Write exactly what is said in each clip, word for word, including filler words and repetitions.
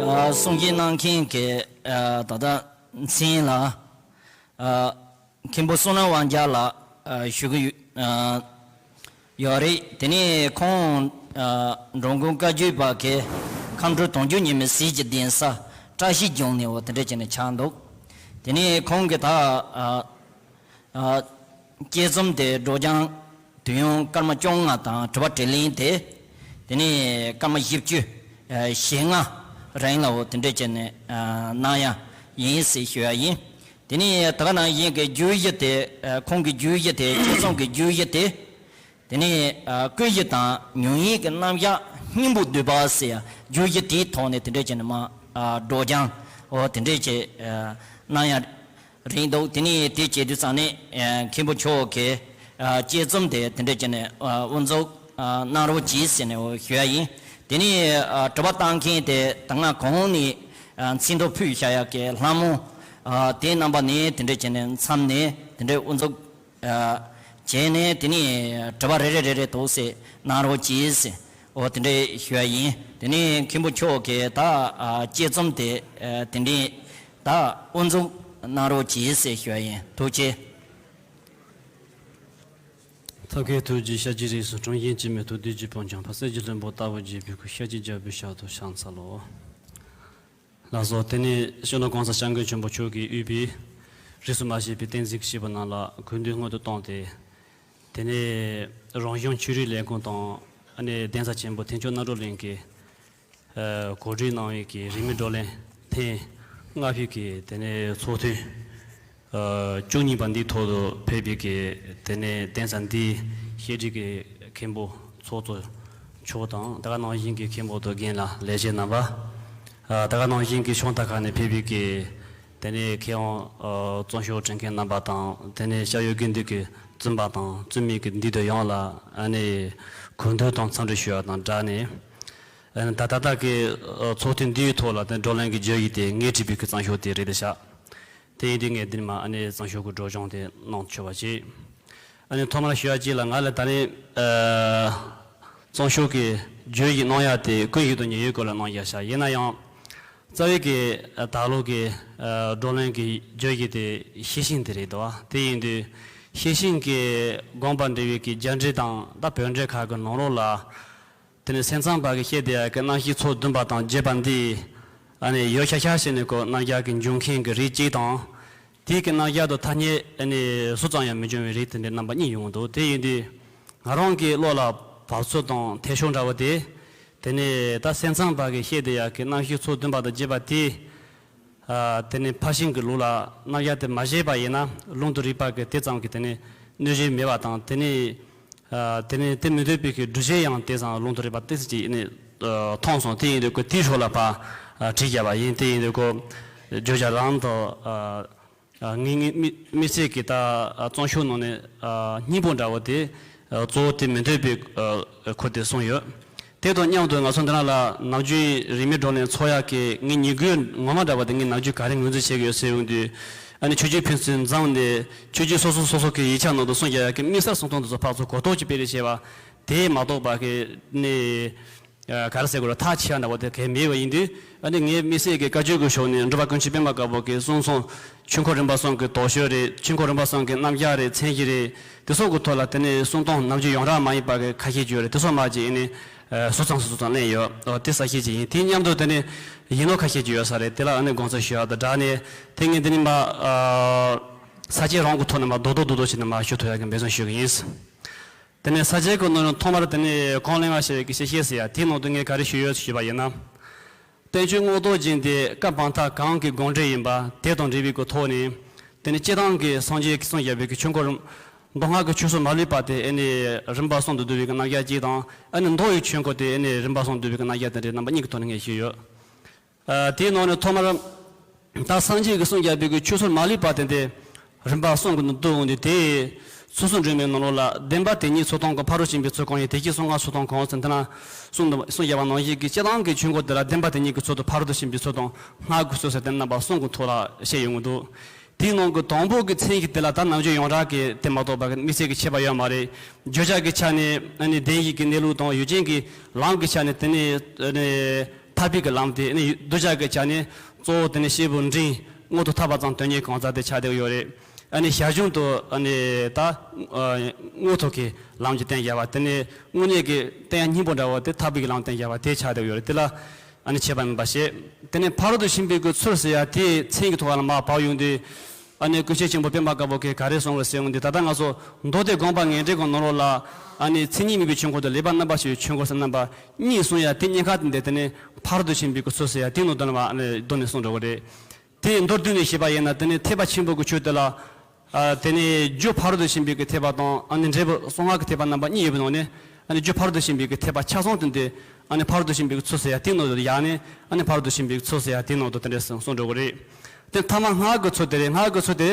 ཨ། གསུང་བཤད་གནང་མཁན་གྱི་ཨ་ད་ལྟ་མཚན་ལ་ཨ་མཁན་པོ་བསོད་ནམས་དབང་རྒྱལ་ལགས་ཨ་ཞུ་གི་ཡོད། ཨ་ཡོད་རེད། དེ་ནས་ཁོང་ཨ་འགྲོ་མགོན་བཀའ་བརྒྱུད་པ་གི་ཁམས་སྤྲུལ་དུང་ཕྱུར་ཉི་མའི་ཟས་ཀྱི་གདན་ས་བཀྲ་ཤིས་ལྗོངས་ནས་འོ་དེ་འདྲ་བྱས་ནས་ཆགས་འདུག་དེ་ནས་ཁོང་གི་ད་ཨ་ཨ་དཔྱད་རྩོམ་དེ་སྒྲོག་སྦྱང་དུས་ཡུན་སྐར་མ་བཅོ་ལྔ་དང་དྲི་བ་དྲིས་ལན་དེ། དེ་ནས་སྐར་མ་བཞི་བཅུ་ཨ་ཞེ་ལྔ་རིང་ལ་འོ་དེ་འདྲ་བྱས་ནས་ཨ་གནང་ཡ་ཡིན་ཟེར་ཞུ་ཡ་ཡིན། དེ་ནས་ད་ག་ནང་བཞིན་གྱི་བརྗོད་གཞི་དེ་ཨ་ཁོང་གི་བརྗོད་གཞི་དེ་དཔྱད་རྩོམ་གྱི་བརྗོད་གཞི་དེ། དེ་ནས་ཨ་ཀུན་གཞི་དང་ཉུང་ཡིད་ཀྱི་རྣམ་གཞག་སྙིང་པོ་བསྡུས་པ་ཟེར་ཡ་བརྗོད་གཞི་དེའི་ཐོག་ནས་དེ་འདྲ་བྱས་ནས་མ་ཨ་སྒྲོག་སྦྱང་འོ་དེ་འདྲ་བྱས་ཨ་གནང་ཡ་རེད་འདུག་དེ་ནས་དེ་བྱེད་དུས་ཙང་ནས་ཨ་མཁན་པོ་མཆོག་གིས་ཨ་དཔྱད་རྩོམ་དེ་དེ་འདྲ་བྱས་ནས་ཨ་དབུ་འཛུགས་ཨ་གནང་རོགས་གྱིས་ཟེར་ནས་འོ་ཞུ་ཡ་ཡིན། དེ་ནས་ཨ་དྲི་བ་བཏང་མཁན་དེ་ད་སྔ་གོང་ནས་ཨ་མཚན་ཐོ་ཕུལ་བཞག་ཡ་གི་ལྷ་མོ་ཨ་དེ་རྣམ་པ་ནས་དེ་འདྲ་བྱས་ནས་མཚམས་ནས་དེ་འདྲ་དབུ་འཛུགས། ཨ་བྱས་ནས་དེ་ནས་དྲི་བ་རེ་རེ་རེ་རེ་འདུག་སེ་གནང་རོགས་གྱིས་ཟེར། འོ་དེ་འདྲས་ཞུ་ཡ་ཡིན། དེ་ནས་མཁན་པོ་མཆོག་གིས་ད་ཨ་དཔྱད་རྩོམ་དེ་ཨ་དེ་འདྲས་ད་དབུ་འཛུགས་གནང་རོགས་གྱིས་ཟེར་ཞུ་ཡ་ཡིན། ཐུགས་རྗེ་ཆེ། ཐབས་མཁས་ཐུགས་རྗེས་ཤཱཀྱའི་རིགས་སུ་དྲངས། གཞན་གྱིས་མི་ཐུབ་བདུད་ཀྱི་དཔུང་འཇོམས་པ། གསེར་གྱི་ལྷུན་པོ་ལྟ་བུར་བརྗིད་པའི་སྐུ། ཤཱཀྱའི་རྒྱལ་པོའི་ཞབས་ཏོག་ཕྱག་འཚལ་ལོ། ལགས་སོ། དེ་ནས་སྤྱི་ནོར་གོང་ས་སྐྱབས་མགོན་ཆེན་པོ་མཆོག་གིས་དབུས་པའི་རིས་སུ་མ་ཆད་པའི་བསྟན་འཛིན་གྱི་སྐྱེས་བུ་རྣམས་ལ་གུས་འདུད་སྔོན་དུ་བཏང་སྟེ། དེ་ནས་རང་གཞུང་ཆོས་རིག་ལས་ཁུངས་དང་ཨ་ནི་གདན་ས་ཆེན་པོ་ཐེག་མཆོག་རྣམ་གྲོལ་གླིང་གིས་ཨ་གོ་སྒྲིག་གནང་བའི་གི་རིས་མེད་བགྲོ་གླེང་ཐེངས་ལྔ་པའི་གི་དེ་ནས་ཚོགས་ཐུན་ཨ་བཅུ་གཉིས་པ་འདིའི་ཐོག་ཏུ་ཕེབས་པའི་གི་དེ་ནས་གདན་ས་འདིའི་བཤད་སྒྲིག་གི་མཁན་པོ་ཚོགས་གཙོ་མཆོག་དང་ད་ག་ནང་བཞིན་གྱི་མཁན་པོ་དང་རྒན་ལགས་ལས་བྱེད་རྣམ་པ། ཨ་ད་ག་ནང་བཞིན་གྱི་ཕྱོགས་མཐའ་ཁག་ནས་ཕེབས་པའི་གི་དེ་ནས་མཁས་དབང་ཨ་རྩོམ་ཤོག་འབྲི་མཁན་རྣམ་པ་དང་དེ་ནས་ཤར་ཡུལ་དགེ་འདུན་གྱི་བཙུན་པ་དང་བཙུན་མའི་གི་འདུས་སྡེ་ཡོངས་ལ་ཨ་ནི་གུས་འདུད་དང་འཚམས་འདྲི་ཞུ་བ་དང་སྦྲགས་ནས། ཨ་ནི་ད་ད་ལྟ་གི་ཨ་ཚོགས་ཐུན་འདིའི་ཐོག་ལ་དེ་བགྲོ་གླེང་གི་བརྗོད་གཞི་དེ་ངས་བྲིས་པའི་གི་རྩོམ་ཤོག་དེ་རེད་ཤག་དེ་ཡིན་དུས་ངས་འདིར་མ་ཨ་ནི་རྩོམ་ཤོག་གི་སྒྲོག་སྦྱང་དེ་གནང་ཆོག་པ་བྱེད། ཨ་ནི་ཐོག་མར་ཞུ་ཡ་གཅིག་ལ་ང་ལ་ད་ནི་ཨ་རྩོམ་ཤོག་གི་བརྗོད་གཞི་གནང་ཡ་དེ་ཀུན་གཞི་དང་ཉེ་བའི་སྐོར་ལ་གནང་ཡ་ཤག་ཡིན་ན་ཡང་རྩ་བའི་གི་ཨ་ད་ལོ་གི་ཨ་བགྲོ་གླེང་གི་བརྗོད་གཞི་དེ་ཤེས་བཞིན་དེ་རེད་དོ། དེ་ཡིན་དུས་ཤེས་བཞིན་གྱི་དགོངས་པ་འགྲེལ་བའི་གི་རྒྱ་འགྲེལ་དང་ད་བོད་འགྲེལ་ཁག་གི་ནང་ལོགས་ལ། དེ་ནས་སེམས་ཙམ་པ་གིས་བཤད་བསྡད་ཡག་གི་རྣམ་བཤད་ཚོགས་བདུན་པ་དང་བརྒྱད་པ་འདི། ཨ་ནི་ཡོད་ཤག་ཤག་བྱས་ནས་ཁོ་རྣམ་གཞག་གི་འབྱུང་མཁན་གྱི་རིགས་གཅིག་དང་། དེའི་གི་རྣམ་གཞག་ཏུ་ཐ་སྙད་ཨ་ནི་སུ་ཙམ་ཡང་མི་འབྱུང་བའི་རིགས་དེ་འདྲའི་རྣམ་པ་གཉིས་ཡོང་གི་འདུག་དེ་ཡིན་དུས། ང་རང་གི་བློ་ལ་བབས་ཚུལ་དང་འཐད་ཕྱོགས་འདྲ་བོ་དེ། དེ་ནས་ད་སེམས་ཙམ་པ་གིས་བཤད་བསྡད་ཡག་གི་རྣམ་བཤད་ཚོགས་བདུན་པ་དང་བརྒྱད་པ་དེ། ཨ་དེ་ནས་ཕར་ཕྱིན་གྱི་ལུགས་ལ་རྣམ་གཞག་དེ་མ་བཤད་པ་ཡིན་ན་ལུང་དང་རིགས་པ་གི་དེ་ཙམ་གྱི་དེ་ནས་གནོད་གཞི་མེད་པ་དང་། དེ་ནས་ཨ་དེ་ནས་དེ་མི་འདོད་པའི་གི་སྒྲུབ་བྱེད་ཡང་དེ་ཙམ་ལུང་དང་རིགས་པ་ཏོག་ཙམ་ཅིག་ནས་ཨ་མཐོང་སོང་། དེ་ཡིན་དུས་ཁོ་དེའི་ཕྱོགས་ལ་ཕར་ཨ་བྲིས་བཞག་པ་ཡིན། དེ་ཡིན་དུས་ཁོ་བརྗོད་བྱ་རང་དང་ཨ་ཨ་ངའི་ངའི་དམིགས་དམིགས་བསལ་གྱི་ད་ཨ་རྩོམ་ཤོག་ནང་ནས་ཨ་སྙིང་པོ་འདྲ་བོ་དེ་ཨ་གཙོ་བོ་དེ་མི་འདོད་པའི་ཨ་ཁོ་དེ་གསུངས་ཡོད། དེ་དང་མཉམ་དུ་ང་ཚོ་འདི་ནང་ལ་ནམ་རྒྱུན་རིས་མེད་བགྲོ་གླེང་ཚོགས་ཡག་གི་ངའི་ཉིན་དགོས་ངོ་མ་འདྲ་བ་དེ་ངས་ནམ་རྒྱུན་ག་རེ་ངོས་འཛིན་བྱེད་ཀྱི་ཡོད་ཟེར་ཡོང་དུས། ཨ་ནི་ཆོས་བརྒྱུད་ཕན་ཚུན་འཛོམས་ནས་ཆོས་བརྒྱུད་སོ་སོ་སོ་སོ་གི་ཡིག་ཆ་ནང་དུ་གསུངས་བཞག་ཡག་གི་དམིགས་བསལ་གསུང་སྟངས་དེ་ཚོ་ཕར་ཚུར་གོ་རྟོགས་ཀྱིས་སྤེལ་རེས་བྱས་པ་དེ་མ་གཏོགས་པ་གི་ནི་ཨ་ག་རེ་ཟེར་དགོས་རེད། ཐག་ཆོད་ཡག་འདྲ་བ་དེ་གས་མེད་པ་ཡིན་དུས། ཨ་ནི་ངའི་དམིགས་བསལ་གྱི་བཀའ་བརྒྱུད་ཀྱི་ཕྱོགས་ནས་འབྲུག་པ་ཀུན་མཁྱེན་པད་མ་དཀར་པོ་གི་གསུང་རྩོམ་ཆོས་འཁོར་རིམ་པ་གསུམ་གྱི་དོགས་གཅོད་རེད། ཆོས་འཁོར་རིམ་པ་གསུམ་གྱི་རྣམ་གཞག་རེད། མཚན་གཞི་རེད། དེ་སོགས་ཀྱི་ཐོག་ལ་དེ་ནས་གསུང་སྟངས་ནམ་རྒྱུན་ཡོངས་གྲགས་མ་ཡིན་པ་གི་ཁ་ཤས་ཅིག་ཡོད་རེད། དེ་སོགས་མ་བྱས་ཨ་ནི་ཨ་སུ་ཚང་སུ་ཚང་གླེང་ཡོད། ཨོ་དེ་གསལ་བཤད་ཅིག་ཡིན། དེའི་མཉམ་དུ་དེ་ནས་ཡིག་ནོར་ཁ་ཤས་ཅིག་ཡོད་ས་རེད། དེ་ལ་ཨ་ནི་དགོངས་ཚུལ་ཞུ་ཡག་དང་སྦྲགས་ནས་དེ་ངས་འདི་ནས་མ་ཨ་ས་བཅད་རང་གི་ཐོག་ནས་མ་རྡོག་རྡོག་རྡོག་རྡོག་བྱས་ནས་མ་ཞུ་ཐུབ་ཡག་གི་འབད་བརྩོན་ཞུ་གི་ཡིན། དེ་ནས་ས་བཅད་ཀྱི་ནང་ནས་ཐོག་མར་དེ་ནས་གང་གླེང་བ་ཞེས་པའི་གི་བཤད་བཤད་ཟེར་ཡ་དེའི་ནང་དུ་ངས་ག་རེ་ཞུས་ཡོད་ཞུས་པ་ཡིན་ན། བསྟན་བཅོས་མངོན་རྟོགས་རྒྱན་དེ་བཀའ་འབངས་མཐའ་གང་གི་དགོངས་འགྲེལ་ཡིན་པ་དེ་དང་འབྲེལ་བའི་གི་ཐོག་ནས། དེ་ནས་སྤྱིར་བཏང་གི་སངས་རྒྱས་ཀྱིས་གསུངས་བཞག་པའི་གི་ཆོས་འཁོར་མདོ་སྔགས་ཀྱི་ཆོས་སྲོལ་མ་ལུས་པ་དེ་ཨ་ནི་རིམ་པ་གསུམ་དུ་བསྡུ་བའི་གི་རྣམ་གཞག་གཅིག་དང་། ཨ་ནི་མདོ་ཡི་ཆོས་འཁོར་དེ་ཨ་ནི་རིམ་པ་གསུམ་བསྡུ་བའི་གི་རྣམ་གཞག་དེ་འདྲའི་རྣམ་པ་གཉིས་ཀྱི་ཐོག་ནས་ངས་ཞུས་ཡོད། ཨ་དེའི་ནང་ནས་ཐོག་མར་ད་སངས་རྒྱས་ཀྱིས་གསུངས་བཞག་པའི་གི་ཆོས་སྲོལ་མ་ལུས་པ་དེ་འདི་རིམ་པ་གསུམ་གྱི་ནང་བསྡུ་འོང་དུས། དེ་སོ་སོ་འགྲོ་བའི་ནང་ལོགས་ལ་བདེན་པ་དེ་ཉིད་ཚུལ་མཐོང་གི་ཕ་རོལ་ཕྱིན་པའི་ཚུལ་གང་ཡིན། དེ་བཞིན་གསུམ་ཀ་ཚུལ་མཐོང་གང་ཟེར་འདི་ན་གསུངས་འདུག་གསུངས་བཞག་པ་ནང་བཞིན་གྱི་སྤྱིར་བཏང་གི་ཆོས་འཁོར་དེ་ལ་བདེན་པ་དེ་ཉིད་ཀྱི་ཚུལ་དང་ཕ་རོལ་ཏུ་ཕྱིན་པའི་ཚུལ་དང་སྔགས་ཀྱི་ཚུལ་ཟེར་དེ་རྣམ་པ་གསུམ་གྱི་ཐོག་ལ་བཤད་ཡོང་གི་འདུག་དེའི་ནང་གི་དང་པོ་གི་མཚན་གཞི་དེ་ལ་ད་ནམ་རྒྱུན་ཡོངས་གྲགས་ཀྱི་དེ་མ་གཏོགས་པ་གི་དམིགས་བསལ་གྱི་ཁྱད་པར་ཡོད་མ་རེད། བརྗོད་བྱ་གི་ཆ་ནས་ཨ་ནི་བདེན་བཞི་གི་གནས་ལུགས་དང་། ཡུལ་ཅན་གྱི་ལམ་གྱི་ཆ་ནས་དེ་ནི་ཨ་ནི་ ཐར་པའི་གི་ལམ་དེ་ནི་གདུལ་བྱ་གི་ཆ་ནས་གཙོ་བོ་དེ་ནི་སྐྱེས་བུ་འབྲིང་མངོན་མཐོ་ཐར་པ་ཙམ་དོན་གཉེར་གང་ཟག་དེ་ཆགས་བསྡད་ཡོད་རེད། ཨ་ནི་ཞར་བྱུང་དུ་ཨ་ནི་ད་མངོན་མཐོ་གི་ལམ་གྱི་སྟེང་བཞག་པ་དེ་ནི་དངོས་གནས་ཀྱི་སྟེང་སྙིང་པོ་འདྲ་བོ་དེ་ཐར་པའི་གི་ལམ་སྟེང་བཞག་པ་དེ་ཆགས་བསྡད་ཡོད་རེད། དེ་ལ་ཨ་ནི་ཆད་པ་མེད་པ་བྱེད། དེ་ནི་ཕ་རོལ་ཏུ་ཕྱིན་པའི་གི་ཚུལ་ཟེར་ཡ་དེ་མཚན་གྱི་ཐོག་ལ་མར་བབས་ཡོང་དུས། ཨ་ནི་ཀུན་མཁྱེན་ཆེན་པོ་པདྨ་དཀར་པོ་གིས་ག་རེ་གསུངས་རེད་ཟེར་ཡོང་དུས། ད་ལྟ་ང་ཚོ་མདོ་སྡེ་དགོངས་པ་ངེས་འགྲེལ་གྱི་ནང་ལོགས་ལ་ཨ་ནི་མཚན་ཉིད་དམིགས་པའི་ཆོས་འཁོར་དང་ལེགས་པར་རྣམ་པར་ཕྱེ་བའི་ཆོས་འཁོར་ཟེར་རྣམ་པ་གཉིས་གསུངས་ཡ་དེ་གཉིས་ཀ་དེ་འདི་དེ་ནི་ཕ་རོལ་ཏུ་ཕྱིན་པའི་གི་ཚུལ་ཟེར་ཡ་དེ་ནང་དོན་ལ་ཨ་ནི་གདོད་ནས་གསུངས་འགྲོ་གི་རེད། དེ་མདོར་བསྡུས་ནས་བཤད་པ་ཡིན་ན་དེ་ནི་ཐེག་པ་ཆེན་པོ་གི་ཆོས་དེ་ལ། ཨ་དེ་ནི་རྒྱུ་ཕ་རོལ་ཏུ་ཕྱིན་པའི་གི་ཐེག་པ་དང་ཨ་ནི་འབྲས་བུ་གསང་སྔགས་ཀྱི་ཐེག་པ་རྣམ་པ་གཉིས་ཡོད་པའི་ནང་ནས། ཨ་ནི་རྒྱུ་ཕ་རོལ་ཏུ་ཕྱིན་པའི་གི་ཐེག་པ་ཆ་ཚང་དེ་འདི་ཨ་ནི་ཕ་རོལ་ཏུ་ཕྱིན་པའི་གི་ཚུལ་ཟེར་ཡ་དེའི་ནང་དུ་ཡང་ནི་ཨ་ནི་ཕ་རོལ་ཏུ་ཕྱིན་པའི་གི་ཚུལ་ཟེར་ཡ་དེའི་ནང་དུ་དེ་འདྲས་གསུངས་འགྲོ་གི་རེད། དེ་ཐ་མ་སྔགས་ཀྱི་ཚུལ་དེ་རེད། སྔགས་ཀྱི་ཚུལ་དེ་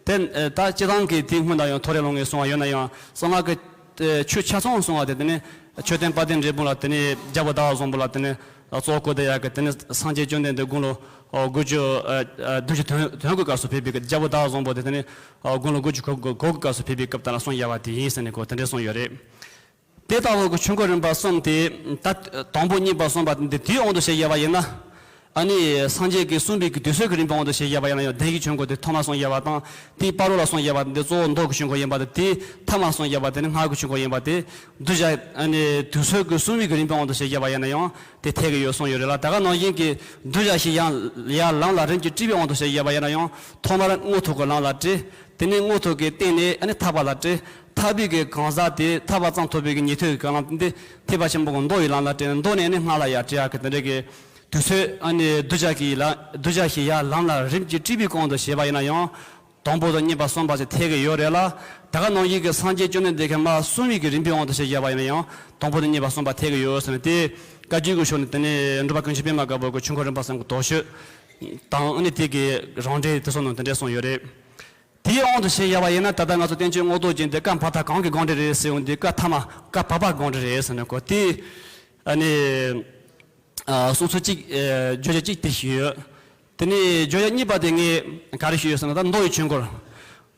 དེ་ད་སྤྱིར་བཏང་གི་དེའི་སྔོན་ལ་ཡང་ཐོ་རེ་ལུང་གིས་གསུངས་པ་ཡོད་ན་ཡང་གསང་སྔགས་ཀྱི་ཆོས་ཆ་ཚང་གསུངས་པ་དེ་དེ་ནི་མཆོད་རྟེན་དཔལ་ལྡན་འབྲས་སྤུངས་ལ་དེ་ནི་རྒྱལ་པོ་ཟླ་བ་བཟང་པོ་ལ་དེ་ནི། གཙོ་བོ་བཀོད་དེ་ཡག་གི་དེ་ནི་སངས་རྒྱས་བཅོམ་ལྡན་འདས་དགུང་ལོ་དགུ་བཅུ་བདུན་ཅུ་དོན་དོན་གྱི་སྐབས་སུ་ཕེབས་པའི་སྐབས། རྒྱལ་པོ་ཟླ་བ་བཟང་པོ་དེ་དེ་ནི་དགུང་ལོ་དགུ་བཅུ་གོ་གོ་གི་སྐབས་སུ་ཕེབས་པའི་སྐབས་དེ་ལ་གསུངས་ཡག་པ་དེ་ཡིན་ཟེར་ནས་ཁོ་དེ་འདྲས་གསུངས་ཡོད་རེད། དེ་ལྟ་བུ་གི་ཆོས་འཁོར་རིམ་པ་གསུམ་དེ་ད་དང་པོ་གཉིས་པ་གསུམ་པ་དེ་དེའི་དབང་དུ་བྱས་བཞག་པ་ཡིན་ན། ཨ་ནི་སངས་རྒྱས་ཀྱིས་གསུངས་པའི་གི་དུས་ཚོད་ཀྱི་རིམ་པའི་དབང་དུ་བྱས་བཞག་པ་ཡིན་ན་ཡང་གདན་གྱི་ཆོས་འཁོར་དེ་ཐོག་མར་གསུངས་བཞག་པ་དང་དེའི་བར་རོ་ལ་གསུངས་བཞག་པ་དེ་གཙོ་བོ་མདོ་གི་ཆོས་འཁོར་ཡིན་པ་དང་དེའི་ཐ་མར་གསུངས་བཞག་པ་དེ་ནི་སྔགས་ཀྱི་ཆོས་འཁོར་ཡིན་པ་དེ་གདུལ་བྱ་ཨ་ནི་དུས་ཚོད་ཀྱི་གསུང་བའི་གི་རིམ་པའི་དབང་དུ་བྱས་བཞག་པ་ཡིན་ན་ཡང་། དེ་ཐད་ཀྱི་ཡོད་གསུངས་ཡོད་རེད་ལ། ད་ག་ནང་བཞིན་གྱི་གདུལ་བྱ་ཞིག་ཡང་ཡར་ལམ་ལ་རིམ་གྱིས་བསྒྲིལ་བའི་དབང་དུ་བྱས་བཞག་པ་ཡིན་ན་ཡང་ཐོག་མར་མངོན་མཐོ་གི་ལམ་ལ་བསྒྲིལ། དེ་ནས་མངོན་མཐོ་གི་སྟེང་ནས་ཨ་ནི་ཐར་པ་ལ་བསྒྲིལ། ཐར་པའི་གི་གང་ཟག་དེ་ཐར་པ་ཙམ་ཐོབ་པའི་གི་ཉན་ཐོས་ཀྱི་གང་ལམ་དེ་ཐེག་པ་ཆེན་པོ་གི་མདོ་ཡི་ལམ་ལ་བསྒྲིལ། མདོ་ནས་ཨ་ནི་སྔགས་ལ་ཡར་བསྒྲིལ་ཡག་གི་དེ་འདྲ་གི་དུས་ཚོད་ཨ་ནི་གདུལ་བྱ་གི་ལ་གདུལ་བྱ་ཞིག་ཡར་ལམ་ལ་རིམ་གྱིས་བསྒྲིལ་བའི་དབང་དུ་བྱས་པ་ཡིན་ན་ཡང་། དང་པོ་དང་གཉིས་པ་གསུམ་པ་ཞེས་ཐད་ཀྱི་ཡོད་རེད་ལ། ད་ག་ནང་བཞིན་གྱི་སངས་རྒྱས་བཅོམ་ལྡན་འདས་ཀྱིས་མར་གསུང་བའི་གི་རིམ་པའི་དབང་དུ་བྱས་བཞག་པ་ཡིན་ན་ཡང་དང་པོ་དང་གཉིས་པ་གསུམ་པ་ཐད་ཀྱི་ཡོད་ཟེར་ནས་དེ་བཀའ་བརྒྱུད་ཀྱི་ཕྱོགས་ནས་དེ་ནས་འབྲུག་པ་ཀུན་མཁྱེན་པདྨ་དཀར་པོ་གི་ཆོས་འཁོར་རིམ་པ་གསུམ་གྱི་དོགས་གཅོད་དང་ཨ་ནི་དེ་གི་རང་འགྲེལ་དེ་ཚོ་ནང་དེ་འདྲས་གསུངས་ཡོད་རེད། དེའི་དབང་དུ་བྱས་བཞག་པ་ཡིན་ན་ད་ལྟ་ང་ཚོ་བསྟན་བཅོས་མངོན་རྟོགས་རྒྱན་དེ་བཀའ་འཕགས་མཐའ་གང་གི་དགོངས་འགྲེལ་རེད་ཟེར་ཡོང་དུས་བཀའ་ཐ་མ་བཀའ་འཕགས་པ་དགོངས་འགྲེལ་རེད་ཟེར་ནས་གོ་དེ་ཨ་ནི། ཨ་གསུང་ཚུལ་གཅིག་ཨ་བརྗོད་བྱ་གཅིག་དེ་ཞུས་ཡོད། དེ་ནས་བརྗོད་བྱ་གཉིས་པ་དེ་ངས་ག་རེ་ཞུས་ཡོད་ཟེར་ན། ད་མདོ་ཡི་ཆོས་འཁོར།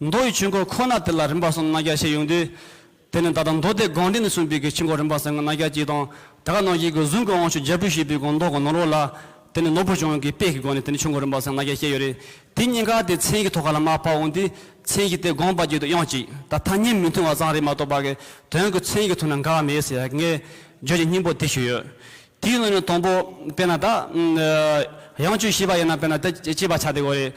མདོ་ཡི་ཆོས་འཁོར་ཁོ་ན་དེ་ལ་རིམ་པ་གསུམ་རྣམ་གཞག་བཤད་ཡོང་དུས། དེ་ནས་ད་ལྟ་མདོ་སྡེ་དགོངས་འགྲེལ་ནས་གསུངས་པའི་གི་ཆོས་འཁོར་རིམ་པ་གསུམ་གྱི་རྣམ་གཞག་གཅིག་དང་། ད་ག་ནང་བཞིན་གྱི་གཟུངས་ཀྱི་དབང་ཕྱུག་རྒྱལ་པོས་བཤད་པའི་གི་མདོ་གི་ནང་ལོགས་ལ། དེ་ནས་ནོར་བུ་ལྗོངས་ཀྱི་དཔེ་གི་སྒོ་ནས་དེ་ནས་ཆོས་འཁོར་རིམ་པ་གསུམ་རྣམ་གཞག་བཤད་ཡོད་རེད། དེ་གཉིས་ཀ་དེ་མཚན་གྱི་ཐོག་ཁ་ལ་མར་ཕབ་འོང་དུས་མཚན་གྱི་དེ་དགོངས་པ་བརྒྱད་དུ་དབྱངས་གཅིག་ད་ཐ་སྙད་མི་མཐུན་པ་ཙམ་རེད་མ་གཏོགས་པ་གི་དོན་གྱི་མཚན་གྱི་ཐོག་ནས་འགལ་བ་མེད་ཟེར་ཡ་ངས་བརྗོད་བྱ་སྙིང་པོ་དེ་ཞུས་ཡོད། དེའི་ནང་ནས་དང་པོ་དཔེར་ན་ད་ཨ་ཡང་ཅིག་བཤད་པ་ཡིན་ན་དཔེར་ན་ད་ཅེས་པ་ཆགས་བསྡད་ཡོད་རེད།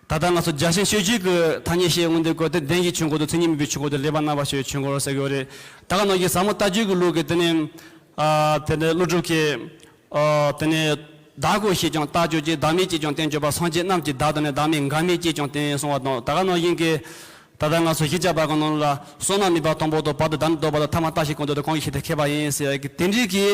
ད་ལྟ་ང་ཚོ་རྒྱ་ཆེན་སྤྱོད་བརྒྱུད་ཀྱི་ཐ་སྙད་བཤད་འོང་དུས་སྐོར་དེ་བདེན་བཞིའི་ཆོས་འཁོར་དང་མཚན་ཉིད་དམིགས་པའི་ཆོས་འཁོར་དང་ལེགས་པར་རྣམ་པར་ཕྱེ་བའི་ཆོས་འཁོར་ཟེར་གྱི་ཡོད་རེད། ད་ག་ནང་བཞིན་ཟབ་མོ་ལྟ་བརྗོད་ཀྱི་ལུགས་ཀྱི་དེ་ནས་ཨ་དེ་ནས་ཀླུ་སྒྲུབ་ཀྱི་ཨ་དེ་ནས་བདག་གོ་ཞེས་ཀྱང་བཏགས་གྱུར་ཅིང་། བདག་མེད་ཅེས་ཀྱང་བསྟན་གྱུར་པ། སངས་རྒྱས་རྣམས་ཀྱི་བདག་དང་ནི་བདག་མེད་འགལ་མེད་ཅེས་ཀྱང་བསྟན་གསུངས་པ་དང་། ད་ག་ནང་བཞིན་གྱི་ད་ལྟ་ང་ཚོ་ཤེས་བྱ་པ་གི་ནང་ལ་བསོད་ནམས་མེད་པ་དང་པོ་དང་བར་དུ་བདག་ནི་བཟློག་པ་དང་། ཐ་མ་བརྟགས་ཤིང་གང་འདོད་དང་། གང་གིས་ཤེས་ཏེ་མཁས་པ་ཡིན་ཟེར་གྱི་དེ་འདྲའི་གི་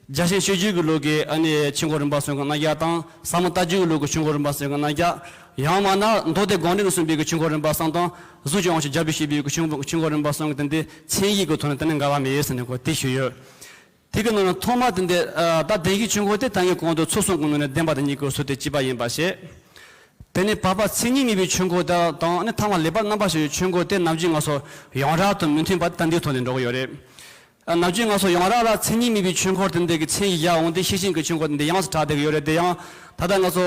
རྒྱ་ཆེན་སྤྱོད་བརྒྱུད་ཀྱི་ལུགས་ཀྱི་ཨ་ནི་ཆོས་འཁོར་རིམ་པ་གསུམ་གྱི་རྣམ་གཞག་དང་། ཟབ་མོ་ལྟ་བརྗོད་ཀྱི་ལུགས་ཀྱི་ཆོས་འཁོར་རིམ་པ་གསུམ་གྱི་རྣམ་གཞག། ཡང་མིན་ན་མདོ་སྡེ་དགོངས་འགྲེལ་ནས་གསུངས་པའི་གི་ཆོས་འཁོར་རིམ་པ་གསུམ་དང་། གཟུངས་ཀྱི་དབང་ཕྱུག་རྒྱལ་པོས་བཤད་པའི་གི་ཆོས་འཁོར་ཆོས་འཁོར་རིམ་པ་གསུམ་གྱི་དེ་འདི་མཚན་ཉིད་ཀྱི་ཐོག་ནས་དེ་ནི་འགལ་བ་མེད་ཟེར་ནས་གོ་དེ་ཞུས་ཡོད། དེ་གི་ནང་ནས་ཐོག་མ་དེ་འདི་ཨ་ད་བདེན་བཞིའི་ཆོས་འཁོར་དེ་ད་ངས་གོང་དུ་ཚུལ་གསུམ་གྱི་ནང་ནས་བདེན་པ་དང་གཉིས་ཀྱི་ཚུལ་དེ་གཅིག་པ་ཡིན་པ་བཤད། དེ་ནས་འཕགས་པ་མཚན་ཉིད་དམིགས་པའི་ཆོས་འཁོར་དང་དང་ནི་ཐ་མ་ལེགས་པར་རྣམ་པར་ཕྱེ་བའི་ཆོས་འཁོར་དེ་ནམ་རྒྱུན་ང་ཚོ་ཡོངས་གྲགས་དང་མི་མཐུན་པ་དེ་ད་འདིའི་ཐོག་ནས་འགྲོ་གི་ཡོད་རེད། ཨ་ནམ་རྒྱུན་ང་ཚོ་ཡོངས་གྲགས་ལ་མཚན་ཉིད་དམིགས་པའི་ཆོས་འཁོར་དེ་འདི་གི་མཚན་ཡིག་བཞག་འོང་དུས་ཤེར་ཕྱིན་གྱི་ཆོས་འཁོར་དེ་འདི་ཡོངས་སུ་གྲགས་བསྡད་ཀྱི་ཡོད་རེད། དེ་ཡང་ད་ལྟ་ང་ཚོ་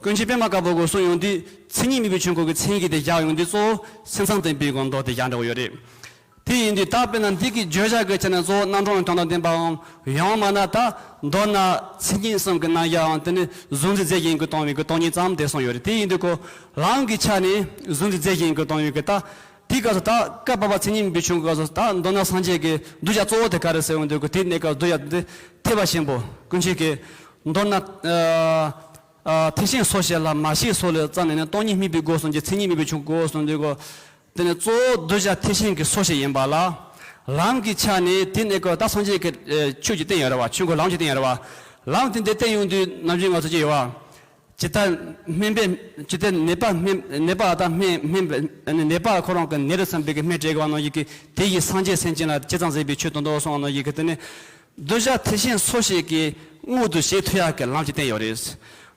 ཀུན་མཁྱེན་པདྨ་དཀར་པོ་གིས་གསུངས་ཡོང་དུས་མཚན་ཉིད་དམིགས་པའི་ཆོས་འཁོར་གྱི་མཚན་གྱི་དེ་བཞག་ཡོང་དུས་གཙོ་བོ་སེམས་ཙམ་བསྟན་པའི་གི་མདོ་དེ་བཞག་འགྲོ་གི་ཡོད་རེད། དེ་ཡིན་དུས་ད་དཔེར་ན་འདི་གི་བརྗོད་བྱ་གི་ཆ་ནས་གཙོ་བོ་རྣམ་གྲངས་དོན་དམ་བདེན་པའམ། ཡང་མིན་ན་ད་མདོར་ན་མཚན་ཉིད་གསུམ་གྱི་རྣམ་གཞག་དང་དེ་ནི་གཟུང་འཛིན་རྫས་གཞན་གྱིས་སྟོང་བའི་གི་སྟོང་ཉིད་ཙམ་དེ་གསུངས་ཡོད་རེད། དེ་ཡིན་དུས་ཁོ་ལམ་གྱི་ཆ་ནས་གཟུང་འཛིན་རྫས་གཞན་གྱིས་སྟོང་བའི་གི་ད་དེའི་སྐབས་སུ་ད་བཀའ་བབས་པ་མཚན་ཉིད་དམིགས་པའི་ཆོས་འཁོར་སྐབས་སུ་ད་མདོར་ན་སངས་རྒྱས་ཀྱི་གདུལ་བྱ་གཙོ་བོ་དེ་ག་རེ་ཟེར་ཡོང་དུས་གི་དེ་གནས་སྐབས་གདུལ་བྱ་དེ་ཐེག་པ་ཆེན་པོ་ཀུན་མཁྱེན་གྱིས་མདོར་ན་ཨ་ཨ་ཐེག་ཆེན་སོ་བྱེད་ལ་མ་སྐྱེས་སོ་ལས་བརྩམས་ནས་ནི་སྟོང་ཉིད་དམིགས་པའི་སྒོ་གསུམ་གྱི་མཚན་ཉིད་དམིགས་པའི་ཆོས་འཁོར་གསུངས་དུས་གི་དེ་ནི་གཙོ་བོ་གདུལ་བྱ་ཐེག་ཆེན་གྱི་སོ་བྱེད་ཡིན་པ་ལ། ལམ་གྱི་ཆ་ནས་དེ་ནི་ཀོ་ད་སངས་རྒྱས་ཀྱི་ཨེ་ཆོས་ཀྱི་སྟེང་ཡོད་རེད་བ། ཆོས་འཁོར་ལམ་གྱི་སྟེང་ཡོད་རེད་བ། ལམ་དེ་འདི་བསྟན་ཡོང་དུས་ནམ་རྒྱུན་ང་ཚོ་ཅི་ཡོད་བ། ཇི་ལྟར་སྨན་པས་ཇི་ལྟར་ནད་པ་སྨན་ནད་པ་དང་སྨན་སྨན་པས་ནད་པ་ཁོ་རང་གི་ནད་དུ་བསམ་པའི་གི་སྨན་སྤྲད་དགོས་པ་ནང་བཞིན་གྱི་དེ་ཡིས་སངས་རྒྱས་སེམས་ཅན་ལ་ཇི་ཙམ་མཛད་པའི་ཆོས་དང་དུ་གསུངས་པ་ནང་བཞིན་གྱི་དེ་ནི། གདུལ་བྱ་ཐེག་ཆེན་སོ་བྱེད་ཀྱི་མངོན་དུ་བྱེད་ཐུབ་ཡག་གི་ལམ་གྱི་སྟེང་ཡོད་རེད།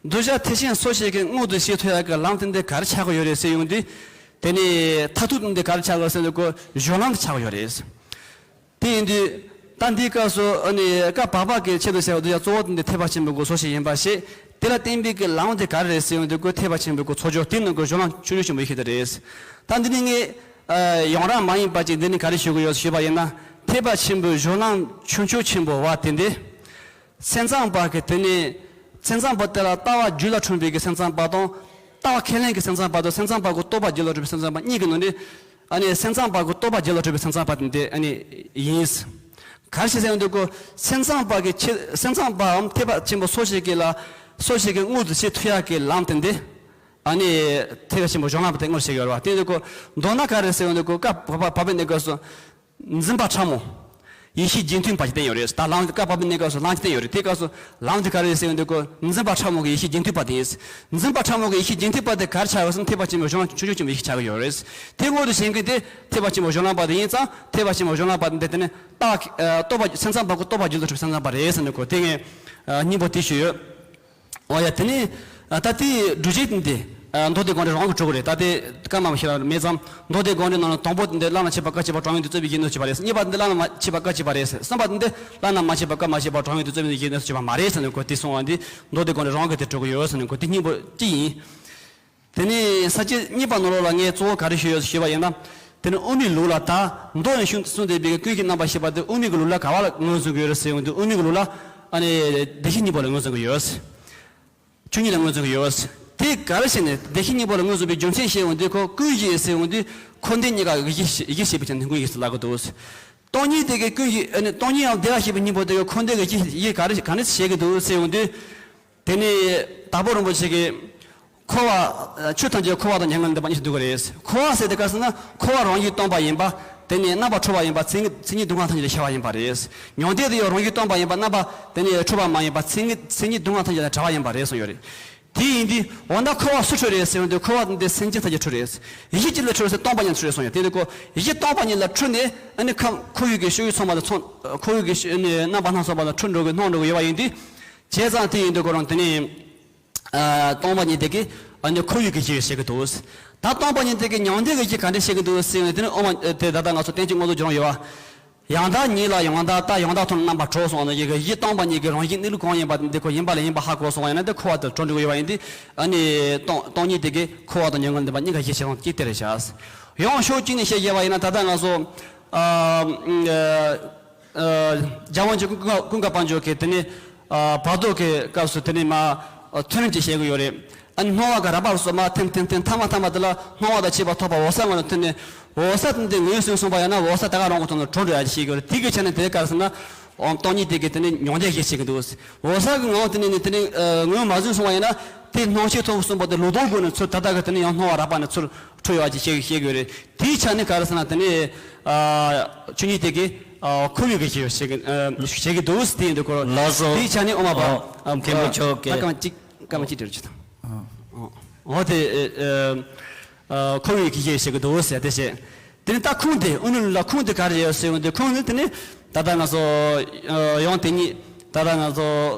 གདུལ་བྱ་ཐེག་ཆེན་སོ་བྱེད་ཀྱི་མངོན་དུ་བྱེད་ཐུབ་ཡག་གི་ལམ་དེ་འདི་ག་རེ་ཆགས་ཀྱི་ཡོད་རེད་ཟེར་ཡོང་དུས། དེ་ནི་མཐར་ཐུག་དེ་འདི་ག་རེ་ཆགས་ཀྱི་ཡོད་ཟེར་དུས་ཀོ་སྦྱོར་ལམ་དུ་ཆགས་ཀྱི་ཡོད་རེད། དེ་ཡིན་དུས་ ད་འདིའི་སྐབས་སུ་ཨ་ནི་ཀ་བ་པ་གི་ཆེད་དུ་བྱ་བ་དེ་ཡང་གཙོ་བོ་དེ་འདི་ཐེག་པ་ཆེན་པོའི་གི་ཚོགས་ཞིག་ཡིན་པ་ཞིག་དེ་ལ་བརྟེན་པའི་གི་ལམ་དེ་ག་རེ་རེད་ཟེར་ཡོང་དུས་ཀོ་ཐེག་པ་ཆེན་པོའི་གི་ཚོགས་སྦྱོར་དེ་ནང་གི་སྦྱོར་ལམ་ཆུང་ཆུང་ཆེན་པོ་ཡིན་ཤེས་ད་རེད། ད་འདི་ནི་ངས་ཡོང་རང་མ་ཡིན་པ་ཅིག་འདི་ནི་ག་རེ་ཞུ་གི་ཡོད་ཞུས་པ་ཡིན་ན། ཐེག་པ་ཆེན་པོའི་སྦྱོར་ལམ་ཆུང་ཆུང་ཆེན་པོ་བ་དེ་འདི། སེམས་ཙམ་པ་གི་དེ་ནི། སེམས་ཙམ་པ་དེ་ལ་ལྟ་བ་རྒྱུད་ལ་འཁྲུངས་པའི་གི་སེམས་ཙམ་པ་དང་། ལྟ་བ་ཁས་ལེན་གྱི་སེམས་ཙམ་པ་དང་སེམས་ཙམ་པ་གི་རྟོག་པ་རྒྱུད་ལ་འཁྲུངས་པའི་སེམས་ཙམ་པ་གཉིས་ཀྱི་ནང་ནས། ཨ་ནི་སེམས་ཙམ་པ་གི་རྟོག་པ་རྒྱུད་ལ་འཁྲུངས་པའི་སེམས་ཙམ་པ་དེ་འདི་ཨ་ནི་ཡིན། ག་རེ་བྱས་ཟེར་ཡོང་དུས་ཀོ། སེམས་ཙམ་པ་གི་ཆེད་སེམས་ཙམ་པའམ་ཐེག་པ་ཆེན་པོ་སོ་ཞིག་གི་ལ། སོ་ཞིག་གི་དངོས་སུ་བྱེད་ཐུབ་ཡག་གི་ལམ་དེ་འདི། ཨ་ནི། ཐེག་པ་ཆེན་པོ་སྦྱོར་ལམ་པ་དེ་དངོས་སུ་བྱེད་ཀྱི་ཡོད་རེད་བ། དེ་ཡོང་དུས་ཀོ། མདོར་ན་ག་རེ་ཟེར་ཡོང་དུས་ཀོ་ཀ་བ་པ་བ་པའི་གནས་སྐབས་སུ། འཛིན་པ་ཕྲ་མོ། ཡེ་ཤེས་རྒྱུན་མཐུད་པ་ཞིག་བསྟན་ཡོད་རེད། ད་ལམ་གྱི་བཀའ་བབས་པའི་གནས་སྐབས་སུ་ལམ་གྱི་བསྟན་ཡོད་རེད། དེའི་སྐབས་སུ་ལམ་དེ་ག་རེ་རེད་ཟེར་ཡོང་དུས་ཀོ། འཛིན་པ་ཕྲ་མོ་གི་ཡེ་ཤེས་རྒྱུན་མཐུད་པ་དེ་ཡིན། འཛིན་པ་ཕྲ་མོ་གི་ཡེ་ཤེས་རྒྱུན་མཐུད་པ་དེ་ག་རེ་ཆགས་ཡོད་ཟེར་ན་ཐེག་པ་ཆེན་པོའི་སྦྱོར་ལམ་ཆུང་ཆུང་ཆེན་པོའི་ཡེ་ཤེས་ཆགས་ཀྱི་ཡོད་རེད། དེ་དངོས་སུ་ཞེན་མཁན་དེ་ཐེག་པ་ཆེན་པོའི་སྦྱོར་ལམ་པ་དེ་ཡིན་ཙང་ཐེག་པ་ཆེན་པོའི་སྦྱོར་ལམ་པ་དེ་འདི་དེ་ནི་རྟོག་པ་སེམས་ཙམ་པ་གི་རྟོག་པ་རྒྱུད་ལ་འཁྲུངས་པའི་སེམས་ཙམ་པ་རེད་ཟེར་ནས་ཀོ། དེ་ངས་སྙིང་པོ་དེ་ཞུས་ཡོད། འོ་ཡ་དེ་ནི། ད་ལྟའི་སྒྲུབ་བྱེད་དེ། མདོ་སྡེ་དགོངས་འགྲེལ་རང་གི་གྲུབ་ཀྱི་རེད། ད་ལྟའི་བཀའ་མ་ཤེས་རབ་མེད་ཙང་མདོ་སྡེ་དགོངས་འགྲེལ་ནང་ལ་དང་པོ་དེ་འདི་བླ་ན་མཆིས་པ་བཀའ་མཆིས་པ་གྲངས་མེད་དུ་རྩོད་པའི་རྒྱུ་ནོར་བྱེད་པ་རེད། གཉིས་པ་དེ་འདི་བླ་ན་མ་མཆིས་པ་བཀའ་མཆིས་པ་རེད། གསུམ་པ་དེ་འདི་བླ་ན་མ་མཆིས་པ་བཀའ་མ་མཆིས་པ་གྲངས་མེད་དུ་རྩོད་པའི་རྒྱུ་ནོར་བྱེད་པ་མ་རེད་ཟེར་ནས་ཀོ། དེ་གསུངས་པ་འདི་མདོ་སྡེ་དགོངས་འགྲེལ་རང་གི་དེ་གྲུབ་ཀྱི་ཡོད་ཟེར་ནས་ཀོ། དེ་སྙིང་པོ་གཅིག་ཡིན། དེ་ནས་ས་བཅད་གཉིས་པ་ནང་ལོགས་ལ་ངས་གཙོ་བོ་ག་རེ་ཞུས་ཡོད་ཞུས་པ་ཡིན་ན། དེ་ནི་དབུ་མའི་ལུགས་ལ་ད་མདོ་ནས་གསུངས་བསྡད་པའི་ཀུན་གཞི་རྣམ་པར་ཤེས་པ་དེ་དབུ་མའི་གི་ལུགས་ལ་ག་བ་ལ་ངོས་འཛིན་གྱི་ཡོད་རེད་ཟེར་ཡོང་དུས་དབུ་མའི་གི་ལུགས་ལ་ཨ་ནི་བདེ་གཤེགས་སྙིང་པོ་ལ་ངོས་འཛིན་གྱི་ཡོད། ཆོས་ཉིད་ལ་ངོས་འཛིན་གྱི་ཡོད། དེ་ག་རེ་བྱས་ནས་བདེ་གཤེགས་སྙིང་པོ་ལ་ངོས་འཛིན་པའི་རྒྱུ་མཚན་བཤད་ཡོང་དུས་ཁོ་ཀུན་གཞི་ཟེར་ཡོང་དུས་འཁོར་འདས་གཉིས་ཀ་གི་གཞི་གཞི་བྱས་པའི་ཆ་ནས་ཀུན་གཞི་ཟེར་ལབ་ཀྱི་འདུག་སྟོང་ཉིད་དེ་གའི་ཀུན་གཞི་ཨ་ནི་སྟོང་ཉིད་ཡང་བདེ་བར་གཤེགས་པའི་སྙིང་པོ་དེ་གའི་འཁོར་འདས་ཀྱི་གཞི་གཞི་ག་རེ་ག་ནས་བྱེད་ཀྱི་འདུག་ཟེར་ཡོང་དུས། དེ་ནས་དྭགས་པོ་རིན་པོ་ཆེ་གིས་འཁོར་བ་ཆོས་ཐམས་ཅད་འཁོར་བ་དང་མྱ་ངན་ལས་འདས་པ་གཉིས་སུ་འདུ་གི་རེད། འཁོར་བ་ཟེར་དེ་ག་ཟེར་ན་འཁོར་བ་རང་བཞིན་སྟོང་པ་ཡིན་པ། དེ་ནས་རྣམ་པར་འཁྲུལ་བ་ཡིན་པ། མཚན་ཉིད་མཚན་ཉིད་སྡུག་བསྔལ་ཐམས་ཅད་ལས་ཤར་བ་ཡིན་པ་རེད། མྱང་འདས་དེ་ཡང་རང་བཞིན་སྟོང་པ་ཡིན་པ། རྣམ་པ་དེ་ནས་འཁྲུལ་བ་མ་ཡིན་པ། མཚན་ཉིད་མཚན་ཉིད་སྡུག་བསྔལ་ཐམས་ཅད་ལས་བྲལ་བ་ཡིན་པ་རེད་གསུངས་ཡོད་རེད། དེ་ཡིན་དུས་འོ་ན་འཁོར་བ་སུ་འཁྲུལ་རེད་ཟེར་ཡོང་དུས་འཁོར་བ་འདི་སེམས་ཅན་ཐམས་ཅད་འཁྲུལ་རེད། ཡེ་ཤེས་གཅིག་ལས་འཁྲུལ་རེད། སྟོང་པ་ཉིད་འཁྲུལ་རེད་གསུངས་ཡོད། དེ་ནི་ཁོ་ཡེ་ཤེས་སྟོང་པ་ཉིད་ལ་འཁྲུལ་ནས་ཨ་ནི་ཁམས་འཁོར་བའི་གི་ཤེས་ཡོན་ཚང་མ་དང་མཚུངས། འཁོར་བའི་གི་ཤེས་ཡོན་རྣམ་པ་སྣ་ཚོགས་པ་དང་འཁྲུལ་འགྲོ་གི་སྣང་འགྲོ་གི་ཡོད་པ་ཡིན་དུས། བྱས་ཙང་དེ་ཡིན་དུས་ཁོ་རང་དེ་ནི། ཨ། སྟོང་པ་ཉིད་དེ་གིས་ཨ་ནི་འཁོར་བའི་གི་གཞི་བཤད་ཀྱི་འདུག་ད་སྟོང་པ་ཉིད་དེ་གིས་མྱང་འདས་ཀྱི་གཞི་ག་འདྲ་བཤད་ཀྱི་འདུག་ཟེར་ཡོང་དུས་དེ་ནི་དབུ་མ་དེ་ད་ལྟ་ང་ཚོ་བསྟན་བཅོས་མངོན་རྟོགས་རྒྱན་རོ་ཡོད་པ། ཡང་དག་ཉིད་ལ་ཡང་དག་ལྟ། ཡང་དག་མཐོང་ན་རྣམ་པར་གྲོལ་གསུངས་པ་ནང་བཞིན་གྱི་གཞི་སྟོང་པ་ཉིད་ཀྱི་རང་བཞིན་གནས་ལུགས་གང་ཡིན་པ་འདི་ཁོ་ཡིན་པ་ལ་ཡིན་པ་ཧ་གོ་སོང་བ་ཡིན་ན་དེ་འཁོར་བ་དང་གྲོལ་འགྲོ་གི་ཡོད་པ་ཡིན་དུས། ཨ་ནི་སྟོང་སྟོང་ཉིད་དེ་གིས་འཁོར་བ་དང་མྱ་ངན་ལས་འདས་པ་གཉིས་ཀ་གཞི་བྱེད་སོང་གཅིག་དེ་རེད་ཤག་ཡང་ཕྱོགས་གཅིག་ནས་བཤད་བྱས་པ་ཡིན་ན་ད་ལྟ་ང་ཚོ། ཨ། ཨ། རྒྱལ་དབང་ཆེན་ཀུན་དགའ་ཀུན་དགའ་དཔལ་འབྱོར་གྱིས་དེ་ནི། ཨ། བར་དོ་གི་སྐབས་སུ་དེ་ནི་མ། ཨ། ཐུན་རིམ་གྱིས་བཤད་ཀྱི་ཡོད་རེད། ཨ་ནི་སྣང་བ་གི་རབ་བར་སོ་མ་ཐིམ་ཐིམ་ཐིམ་ཐ་མ་ཐ་མ་དེ་ལ་སྣང་བ་དང་བཅས་པ་ཐོབ་པ་འོད་གསལ་ངང་ལ་ཐིམ་ནས་འོད་གསལ་དེ་འདི་ངོས་ཟིན་སོང་བ་ཡིན་ན་འོད་གསལ་དེ་ག་རང་གི་ཐོག་ནས་གྲོལ་འགྲོ་ཡ་ཞིག་ཡོད་རེད། དེ་གི་ཆ་ནས་དེ་ག་རེ་ཟེར་ན། འོ་སྟོང་ཉིད་དེ་གི་དེ་ནི་མྱང་འདས་གཞི་བྱེད་ཀྱི་འདུག་འོད་གསལ་གྱི་ངང་དེ་ནི་དེ་ནི་ངོས་མ་ཟིན་སོང་བ་ཡིན་ན་དེ་སྣང་ཤས་ཐོབ་གསུངས་པ་དེ་ལུགས་ལྡོག་སྒོ་ནས་ཚུར་ད་ལྟ་གི་དེ་ནི་ཡང་སྣང་བ་རགས་པ་ནས་ཚུར་འཕྲོ་ཡོད་ཅེས་བཤད་བཤད་ཀྱི་ཡོད་རེད། དེའི་ཆ་ནས་ག་རེ་ཟེར་ན་དེ་ནི་ཆོས་ཉིད་དེ་གི་འཁོར་བའི་གི་ཞེས་བཤད་ཀྱི་བཤད་ཀྱི་འདུག་དེ་ཡིན་དུས་ཁོ་ལགས་སོ། དེའི་ཆ་ནས་ཨོ་མ་པ་ཨོ་མཁན་པོ་མཆོག་གིས་ད་སྐར་མ་གཅིག་སྐར་མ་གཅིག་སྤྲད་རོགས་བྱེད་དང་། ཨོ་དེ་འཁོར་བའི་གི་ཞེས་བཤད་ཀྱི་འདུག་ཟེར་དེ་བཤད། དེ་ནི་ད་ཁུངས་དེ་དབུ་མའི་ལུགས་ལ་ཁུངས་དེ་ག་རེ་ཡོད་ཟེར་ཡོང་དུས་ཁུངས་ནི་དེ་ནི་ད་ལྟ་ང་ཚོ་ཡང་དེ་ཉིད་ད་ལྟ་ང་ཚོ་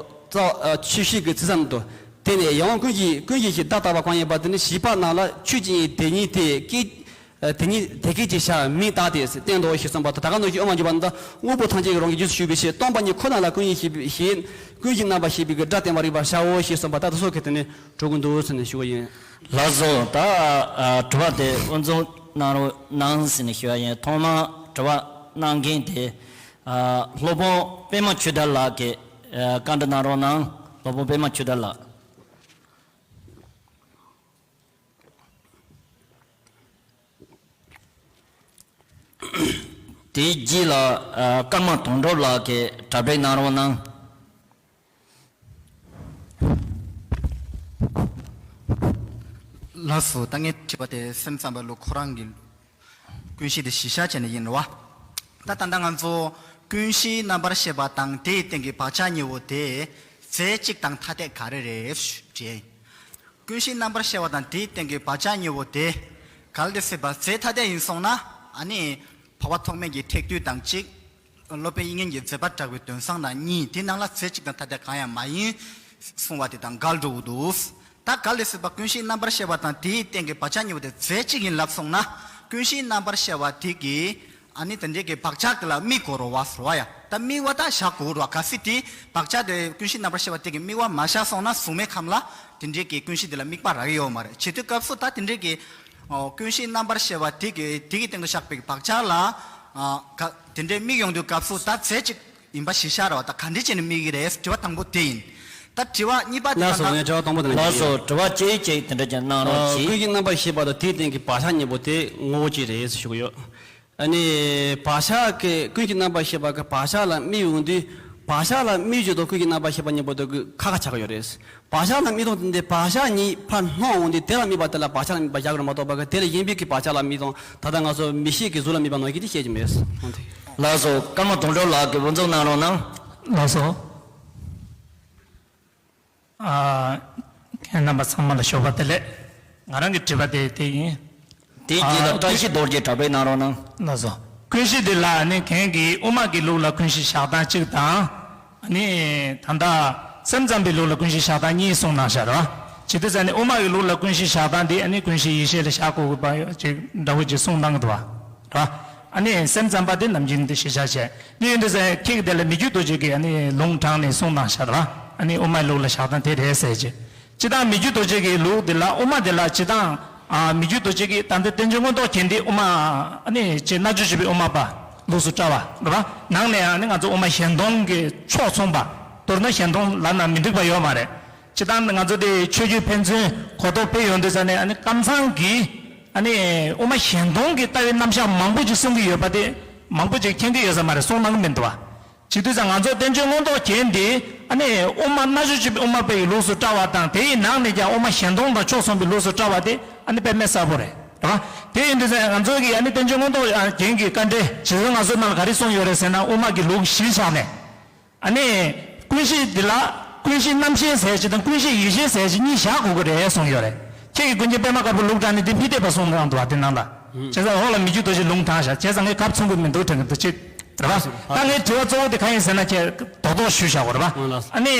རྩ་ཆོས་བཤད་ཀྱི་ཚིག་ཙམ་དུ་དེ་ནས་ཡང་ཀུན་གཞི་ཀུན་གཞི་ཞེས་བརྡ་བཏགས་པ་གང་ཡིན་པ་དེ་ནི་བྱིས་པ་རྣམས་ལ་ཆོས་ཅན་དེ་ཉིད་དེ་སྐད་དེ་ཉིད་དེ་སྐད་ཅེས་བྱ་མིང་བཏགས་ཏེ་བསྟན་ཏོ་ཞེས་གསུངས་པ་དང་ད་ག་ནང་བཞིན་དབུ་མ་འཇུག་པ་ནི་དངོས་པོ་ཐམས་ཅད་ཀྱི་རང་གི་རྗེས་སུ་ཞུགས་པའི་ཕྱིར་སྟོང་པ་ཉིད་ཁོ་ན་ལ་ཀུན་གཞི་ཞེས་ཀུན་གཞི་རྣམ་པར་ཤེས་པའི་སྒྲ་བསྟན་པ་རིགས་པར་བྱའོ་ཞེས་གསུངས་པ་ད་དེ་སོགས་ཀྱི་དེ་ནི་གྲུབ་ཀྱི་འདུག་ཟེར་ནས་ཞུ་བ་ཡིན། ལགས་སོ། ད་དྲི་བ་དེ་དབུ་འཛུགས་གནང་རོགས་གནང་ཟེར་ནས་ཞུ་བ་ཡིན། ཐོག་མར་དྲི་བ་གནང་མཁན་དེ་སློབ་དཔོན་པད་མ་ཆོས་དར་ལགས་ཀྱིས་བཀའ་འདྲི་གནང་རོགས་གནང་། སློབ་དཔོན་པད་མ་ཆོས་དར་ལགས། དེའི་རྗེས་ལ་ཀརྨ་དོན་གྲུབ་ལགས་ཀྱིས་གྲ་སྒྲིག་གནང་རོགས་གནང་། ལགས་སོ། ད་ངས་དྲིས་པ་དེ་སེམས་ཙམ་པ་ལོ་ཁོ་རང་གི་ཀུན་གཞི་དེ་གཞི་བཞག་བྱས་ནས་ཡིན་རེད་བ། ད་ད་ལྟ་ང་ཚོ་ཀུན་གཞིའི་རྣམ་པར་ཤེས་པ་དང་དེའི་སྟེང་གི་བག་ཆགས་གཉིས་པོ་དེ་རྫས་གཅིག་དང་ཐ་དད་ག་རེ་རེད་དྲིས། ཀུན་གཞིའི་རྣམ་པར་ཤེས་པ་དང་དེའི་སྟེང་གི་བག་ཆགས་གཉིས་པོ་དེ་གལ་ཏེ་སྲིད་པ་རྫས་ཐ་དད་ཡིན་སོང་ན་ཨ་ནི་འཕགས་པ་ཐོགས་མེད་ཀྱི་ཐེག་བསྡུས་དང་གཅིག་སློབ་དཔོན་དབྱིག་གཉེན་གྱི་མཛད་པ་གྲགས་པའི་དོན་བཟང་དང་གཉིས་དེ་ནང་ལ་རྫས་གཅིག་དང་ཐ་དད་གང་ཡང་མ་ཡིན་གསུང་བ་དེ་དང་འགལ་འགྲོ་གི་འདུག་ད་གལ་ཏེ་སྲིད་པ་ཀུན་གཞིའི་རྣམ་པར་ཤེས་པ་དང་དེའི་སྟེང་གི་བག་ཆགས་གཉིས་པོ་དེ་རྫས་གཅིག་ཡིན་ལབ་སོང་ན་ཀུན་གཞིའི་རྣམ་པར་ཤེས་པ་དེ་གི་ཨ་ནི་དེ་འདྲའི་གི་བག་ཆགས་དེ་ལ་དམིགས་དགོས་རེད་བ་ཟེར་བ་ཡ། ད་ ད་དམིགས་པ་ད་བཞག་དགོས་རེད་བ། གལ་སྲིད་དེ་བག་ཆགས་དེ་ཀུན་གཞི་རྣམ་པར་ཤེས་པ་དེ་གི་དམིགས་པ་མ་བཞག་སོང་ན་གཟུགས་མེད་ཁམས་ལ་དེ་འདྲའི་གི་ཀུན་གཞི་དེ་ལ་དམིགས་པ་རག་གི་ཡོད་མ་རེད། བྱེད་དུས་སྐབས་སུ་ད་དེ་འདྲའི་གི་ཨོ། ཀུན་གཞི་རྣམ་པར་ཤེས་པ་དེ་གི་དེ་གི་སྟེང་དུ་བཞག་པའི་བག་ཆགས་ལ་ཨ། ག་དེ་འདྲའི་དམིགས་ཡོང་དུས་སྐབས་སུ་ད་རྫས་གཅིག་ཡིན་པ་གཞི་བཞག་རེད་བ། ད་ག་འདྲ་བྱས་ནས་དམིགས་ཀྱི་རེད། དྲི་བ་དང་པོ་དེ་ཡིན། ད་དྲི་བ་གཉིས་པ་དེ་ལགས་སོ། ད་ངས་དྲི་བ་དང་པོ་དེ་ལ། ལགས་སོ། དྲི་བ་གཅིག་གཅིག་དེ་འདྲ་ཅིག་གནང་རོགས་གྱིས། ཀུན་གཞི་རྣམ་པར་ཤེས་པ་དང་དེའི་སྟེང་གི་བག་ཆགས་གཉིས་པོ་དེ་ངོ་བོ་གཅིག་རེད་ཞུ་གི་ཡོད། ཨ་ནི་བག་ཆགས་ཀྱི་ཀུན་གཞི་རྣམ་པར་ཤེས་པ་གི་བག་ཆགས་ལ་དམིགས་ཡོང་དུས། བག་ཆགས་ལ་དམིགས་རྒྱུ་དང་ཀུན་གཞི་རྣམ་པར་ཤེས་པ་གཉིས་པོ་དེ་གི་ཁ་ཁ་ཆགས་ཀྱི་ཡོད་རེད། བག་ཆགས་ལ་དམིགས་དང་དེ་འདྲའི་བག་ཆགས་གཉིས་ཕར་སྣང་འོང་དུས་དེ་ལ་དམིགས་པ་དེ་ལ་བག་ཆགས་ལ་དམིགས་པ་བཞག་གི་རེད་མ་གཏོགས་པ་གི་དེ་ལ་གཞན་པའི་གི་བག་ཆགས་ལ་དམིགས་དང་ད་ལྟ་ང་ཚོ་མིག་ཤེས་ཀྱི་གཟུགས་ལ་དམིགས་པ་ནང་བཞིན་དེ་བཤད་ཀྱི་མེད། ལགས་སོ། ཀརྨ་དོན་གྲུབ་ལགས་ཀྱིས་འུ་ཚུགས་གནང་རོགས་གནང་། ལགས་སོ། ཨ། ཁྱེད་རྣམ་པ་ཚང་མ་ལ་ཞོགས་པ་བདེ་ལེགས། ང་རང་གི་དྲི་བ་དེ་དེ་ཡིན། དེའི་རྗེས་ལ། ཨ། བཀྲ་ཤིས་རྡོ་རྗེ་གྲགས་པས་གནང་རོགས་གནང་། ལགས་སོ། ཀུན་གཞི་འདི་ལ་ནི་གན་གྱིས་དབུ་མ་གི་ལུགས་ལ་ཀུན་གཞི་བཞག་སྟངས་གཅིག་དང་། ཨ་ནི་ད་ལྟ་སེམས་ཙམ་པའི་ལུགས་ལ་ཀུན་གཞི་བཞག་སྟངས་གཉིས་གསུངས་གནང་བཞག་རེད་བ། བྱེད་དུས་ཙ་ནི་དབུ་མ་གི་ལུགས་ལ་ཀུན་གཞི་བཞག་སྟངས་འདི་ཨ་ནི་ཀུན་གཞི་ཡེ་ཤེས་ལ་བཞག་དགོས་ཀྱི་བ་ཅིག་འདྲ་བོ་ཅིག་གསུངས་གནང་གི་འདུག་བ། རེད་བ། ཨ་ནི་སེམས་ཙམ་པ་དེ་ནམ་རྒྱུན་དུ་གཞི་བཞག་བྱས། ནི་ཡོད་འདུག་ཟེར། ཁྱེད་ཀྱིས་དེ་ལ་མི་བསྐྱོད་རྡོ་རྗེ་གིས་ཨ་ནི་ལུང་དྲངས་ནས་གསུངས་གནང་བཞག་རེད་བ། ཨ་ནི་དབུ་མའི་ལུགས་ལ་བཞག་སྟངས་དེ་རེད་ཟེར་གྱི། སྤྱིར་བཏང་མི་བསྐྱོད་རྡོ་རྗེ་གི་ལུགས་འདི་ལ་དབུ་མ་འདི་ལ་སྤྱིར་བཏང་ཨ། མི་བསྐྱོད་རྡོ་རྗེ་གིས་ད་ལྟ་རྟེན་འབྱུང་མངོན་རྟོགས་རྒྱན་འདི་དབུ་མ་ཨ་ནི་ཅེས་རྣལ་འབྱོར་སྤྱོད་པའི་དབུ་མ་པ་ལུགས་སུ་བཀྲལ་བ་རེད་བ། ནང་ནས་ཨ་ནི་ང་ཚོ་དབུ་མ་གཞན་སྟོང་གི་ཕྱོགས་མཚུངས་པ། མདོར་ན་གཞན་སྟོང་ལབ་ན་མི་འགྲིག་པ་ཡོད་མ་རེད། སྤྱིར་བཏང་ང་ཚོ་དེ་ཆོས་བརྒྱུད་ཕན་ཚུན་གོ་རྟོགས་སྤེལ་ཡོང་དུས་ཙ་ནས་ཨ་ནི་ཀམ་ཚང་གིས་ཨ་ནི་དབུ་མ་གཞན་སྟོང་གི་ལྟ་བའི་རྣམ་གཞག་མང་པོ་ཅིག་གསུང་གི་ཡོད་པ་དེ་མང་པོ་ཅིག་མཁྱེན་གྱི་ཡོད་ས་མ་རེད། གསུང་གནང་གི་མི་འདུག་བ། བྱེད་དུས་ཙ་ང་ཚོ་རྟེན་འབྱུང་མངོན་རྟོགས་རྒྱན་འདི་ཨ་ནི་དབུ་མ་རྣལ་འབྱོར་སྤྱོད་པའི་དབུ་མ་པའི་ལུགས་སུ་བཀྲལ་བ་དང་དེ་ཡི་ནང་ནས་ཀྱང་དབུ་མ་གཞན་སྟོང་དང་ཕྱོགས་མཚུངས་པའི་ལུགས་སུ་བཀྲལ་བ་དེ་ཨ་ནི་དཔེ་མེད་གསལ་པོ་རེད། རེད་བ། དེ་ཡིན་དུས་ཙ་ང་ཚོ་གིས་ཨ་ནི་རྟེན་འབྱུང་མངོན་རྟོགས་རྒྱན་གྱི་བཀའ་འགྲེལ་རྗེ་བཙུན་མངའ་གསོལ་ནང་ལ་ག་རེ་གསུངས་ཡོད་རེད་ཟེར་ན། དབུ་མ་གི་ལུགས་གཞིར་བཞག་ནས། ཨ་ནི། ཀུན་གཞི་འདི་ལ་ཀུན་གཞི་རྣམ་ཤེས་ཟེར་གྱི་དང་ཀུན་གཞི་ཡེ་ཤེས་ཟེར་གྱི་གཉིས་བཞག་དགོས་ཀྱི་རེད་གསུངས་ཡོད་རེད། ཁྱེད་ཀྱིས་ཀུན་མཁྱེན་པད་མ་དཀར་པོ་ལུགས་དྲངས་ནས་འདི་འཕེལ་འགྲིབ་པ་གསུངས་གནང་འདུག་བ། དེ་ནང་ལ། བྱས་ཙང་འོག་ལ་མི་བསྐྱོད་རྡོ་རྗེ་ལུང་དྲངས་བཞག་བྱས་ཙང་ངས་ཁ་ཚུམ་གྱི་མི་འདུག་དྲན་གྱི་འདུག་ཅེས། རེད་བ། ད་ངའི་དྲི་བ་གཙོ་བོ་དེ་གང་ཡིན་ཟེར་ན་ཁྱེད་རྡོག་རྡོག་ཞུས་བཞག་གོ་རེད་བ། ཨ་ནི།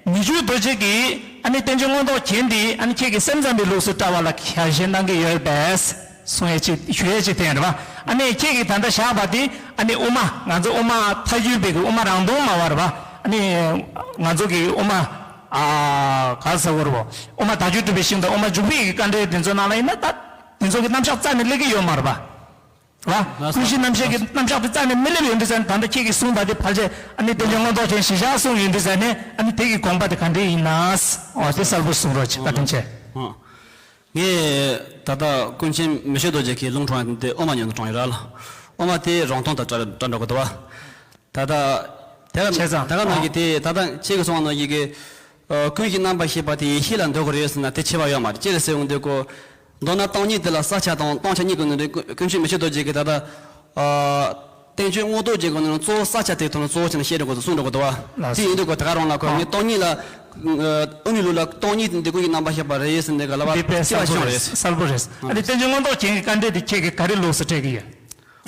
མི་བསྐྱོད་རྡོ་རྗེ་གིས་ཨ་ནི་རྟེན་འབྱུང་མངོན་རྟོགས་རྒྱན་འདི་ཨ་ནི་ཁྱེད་ཀྱིས་སེམས་ཙམ་པའི་ལུགས་སུ་བཀྲལ་བ་ལ་ཁྱད་གཞན་གནང་གི་ཡོད་པས། གསུང་ཡས་ཅིག་ཞུ་ཡས་ཅིག་དེ་རེད་བ། ཨ་ནི་ཁྱེད་ཀྱིས་ད་ལྟ་བཞག་པ་དེ་ཨ་ནི་དབུ་མ་ང་ཚོ་དབུ་མ་ཐལ་འགྱུར་བའི་གི་དབུ་མ་རང་སྟོང་མ་བར་བ། ཨ་ནི་ང་ཚོ་གི་དབུ་མ་ཨ་ག་ཟེར་བ་རེད་བ། དབུ་མ་དལ་འབྱོར་སྒྲུབ་པའི་ཞིང་དང་དབུ་མ་འཇུག་པའི་གི་བཀའ་འགྲེལ་དེ་ཚོ་ནང་ལ་ཡིན་ན་ད་དེ་ཚོ་གི་རྣམ་གཞག་རྩ་ནས་སླེབས་ཀྱི་ཡོད་མ་རེད་བ། རེད་བ། ཀུན་གཞི་རྣམ་ཤེས་ཀྱི་རྣམ་གཞག་དེ་རྩ་ནས་མི་སླེབས་ཡོང་དུས་ཙང་ད་ལྟ་ཁྱེད་ཀྱིས་གསུངས་པ་དེ་ཕལ་ཆེར་ཨ་ནི་རྟེན་འབྱུང་མངོན་རྟོགས་ཅན་གཞི་བཞག་གསུངས་ཡོང་དུས་ཙང་ནས་ཨ་ནི་དེ་གི་དགོངས་པ་དེ་ག་འདྲ་ཡིན་ན། འོ་དེ་གསལ་པོ་གསུང་རོགས་བྱེད། བཀའ་དྲིན་ཆེ། ངས་ད་ལྟ་ཀུན་མཁྱེན་མི་བསྐྱོད་རྡོ་རྗེ་གིས་ལུང་དྲངས་ཡོད་དེ་དབུ་མ་ཉིད་དུ་དྲངས་ཡོད་ར་ལ། དབུ་མ་དེ་རང་སྟོང་དང་བྲལ་བྲལ་འགྲོ་གི་འདུག་བ། ད་ལྟ་དེ་ག་བྱས་ཙང་ད་ག་ནང་གི་དེ་ད་ལྟ་ཁྱེད་ཀྱིས་གསུངས་པ་ནང་བཞིན་གྱི་ཀུན་གཞི་རྣམ་པར་ཤེས་པ་དེ་ཡེ་ཤེས་ལ་འདོད་ཀྱི་རེད་ཟེར་ན་དེ་ཁྱད་པར་ཡོད་མ་རེད། ཅི་རེད་ཟེར་ཡོང་དུས་ཀོ། མདོར་ན་སྟོང་ཉིད་དེ་ལ་བསལ་བྱ་དང་སྟོང་ཆ་གཉིས་ཀྱི་ནང་ནས་ཀུན་མཁྱེན་མི་བསྐྱོད་རྡོ་རྗེ་གིས་ད་ལྟ། རྟེན་འབྱུང་མངོན་རྟོགས་རྒྱན་གྱི་ནང་གཙོ་བོ་བསལ་བྱ་དེ་ཐོག་ནས་གཙོ་བོ་བྱས་ནས་བཤད་འགྲོ་དགོས་སོ་གསུངས་འགྲོ་དགོས་འདུག་བ། དེ་ཡིན་དུས་ཀོ་ད་ག་རང་ལ་ཁོ་ངས་སྟོང་ཉིད་ལ། དབུ་མའི་ལུགས་ལ་སྟོང་ཉིད་དེ་འདི་ཀུན་གཞི་རྣམ་པར་ཤེས་པ་རེད་ཟེར་འདི་ག་ལ་བ་འདི་དཔེ་གསལ་པོ་རེད། གསལ་པོ་རེད། ཨ་ནི་རྟེན་འབྱུང་མངོན་རྟོགས་རྒྱན་གྱི་བཀའ་འགྲེལ་དེ་ཁྱེད་ཀྱིས་ག་རེ་ལུགས་སུ་སྤྲད་ཀྱི་ཡོད།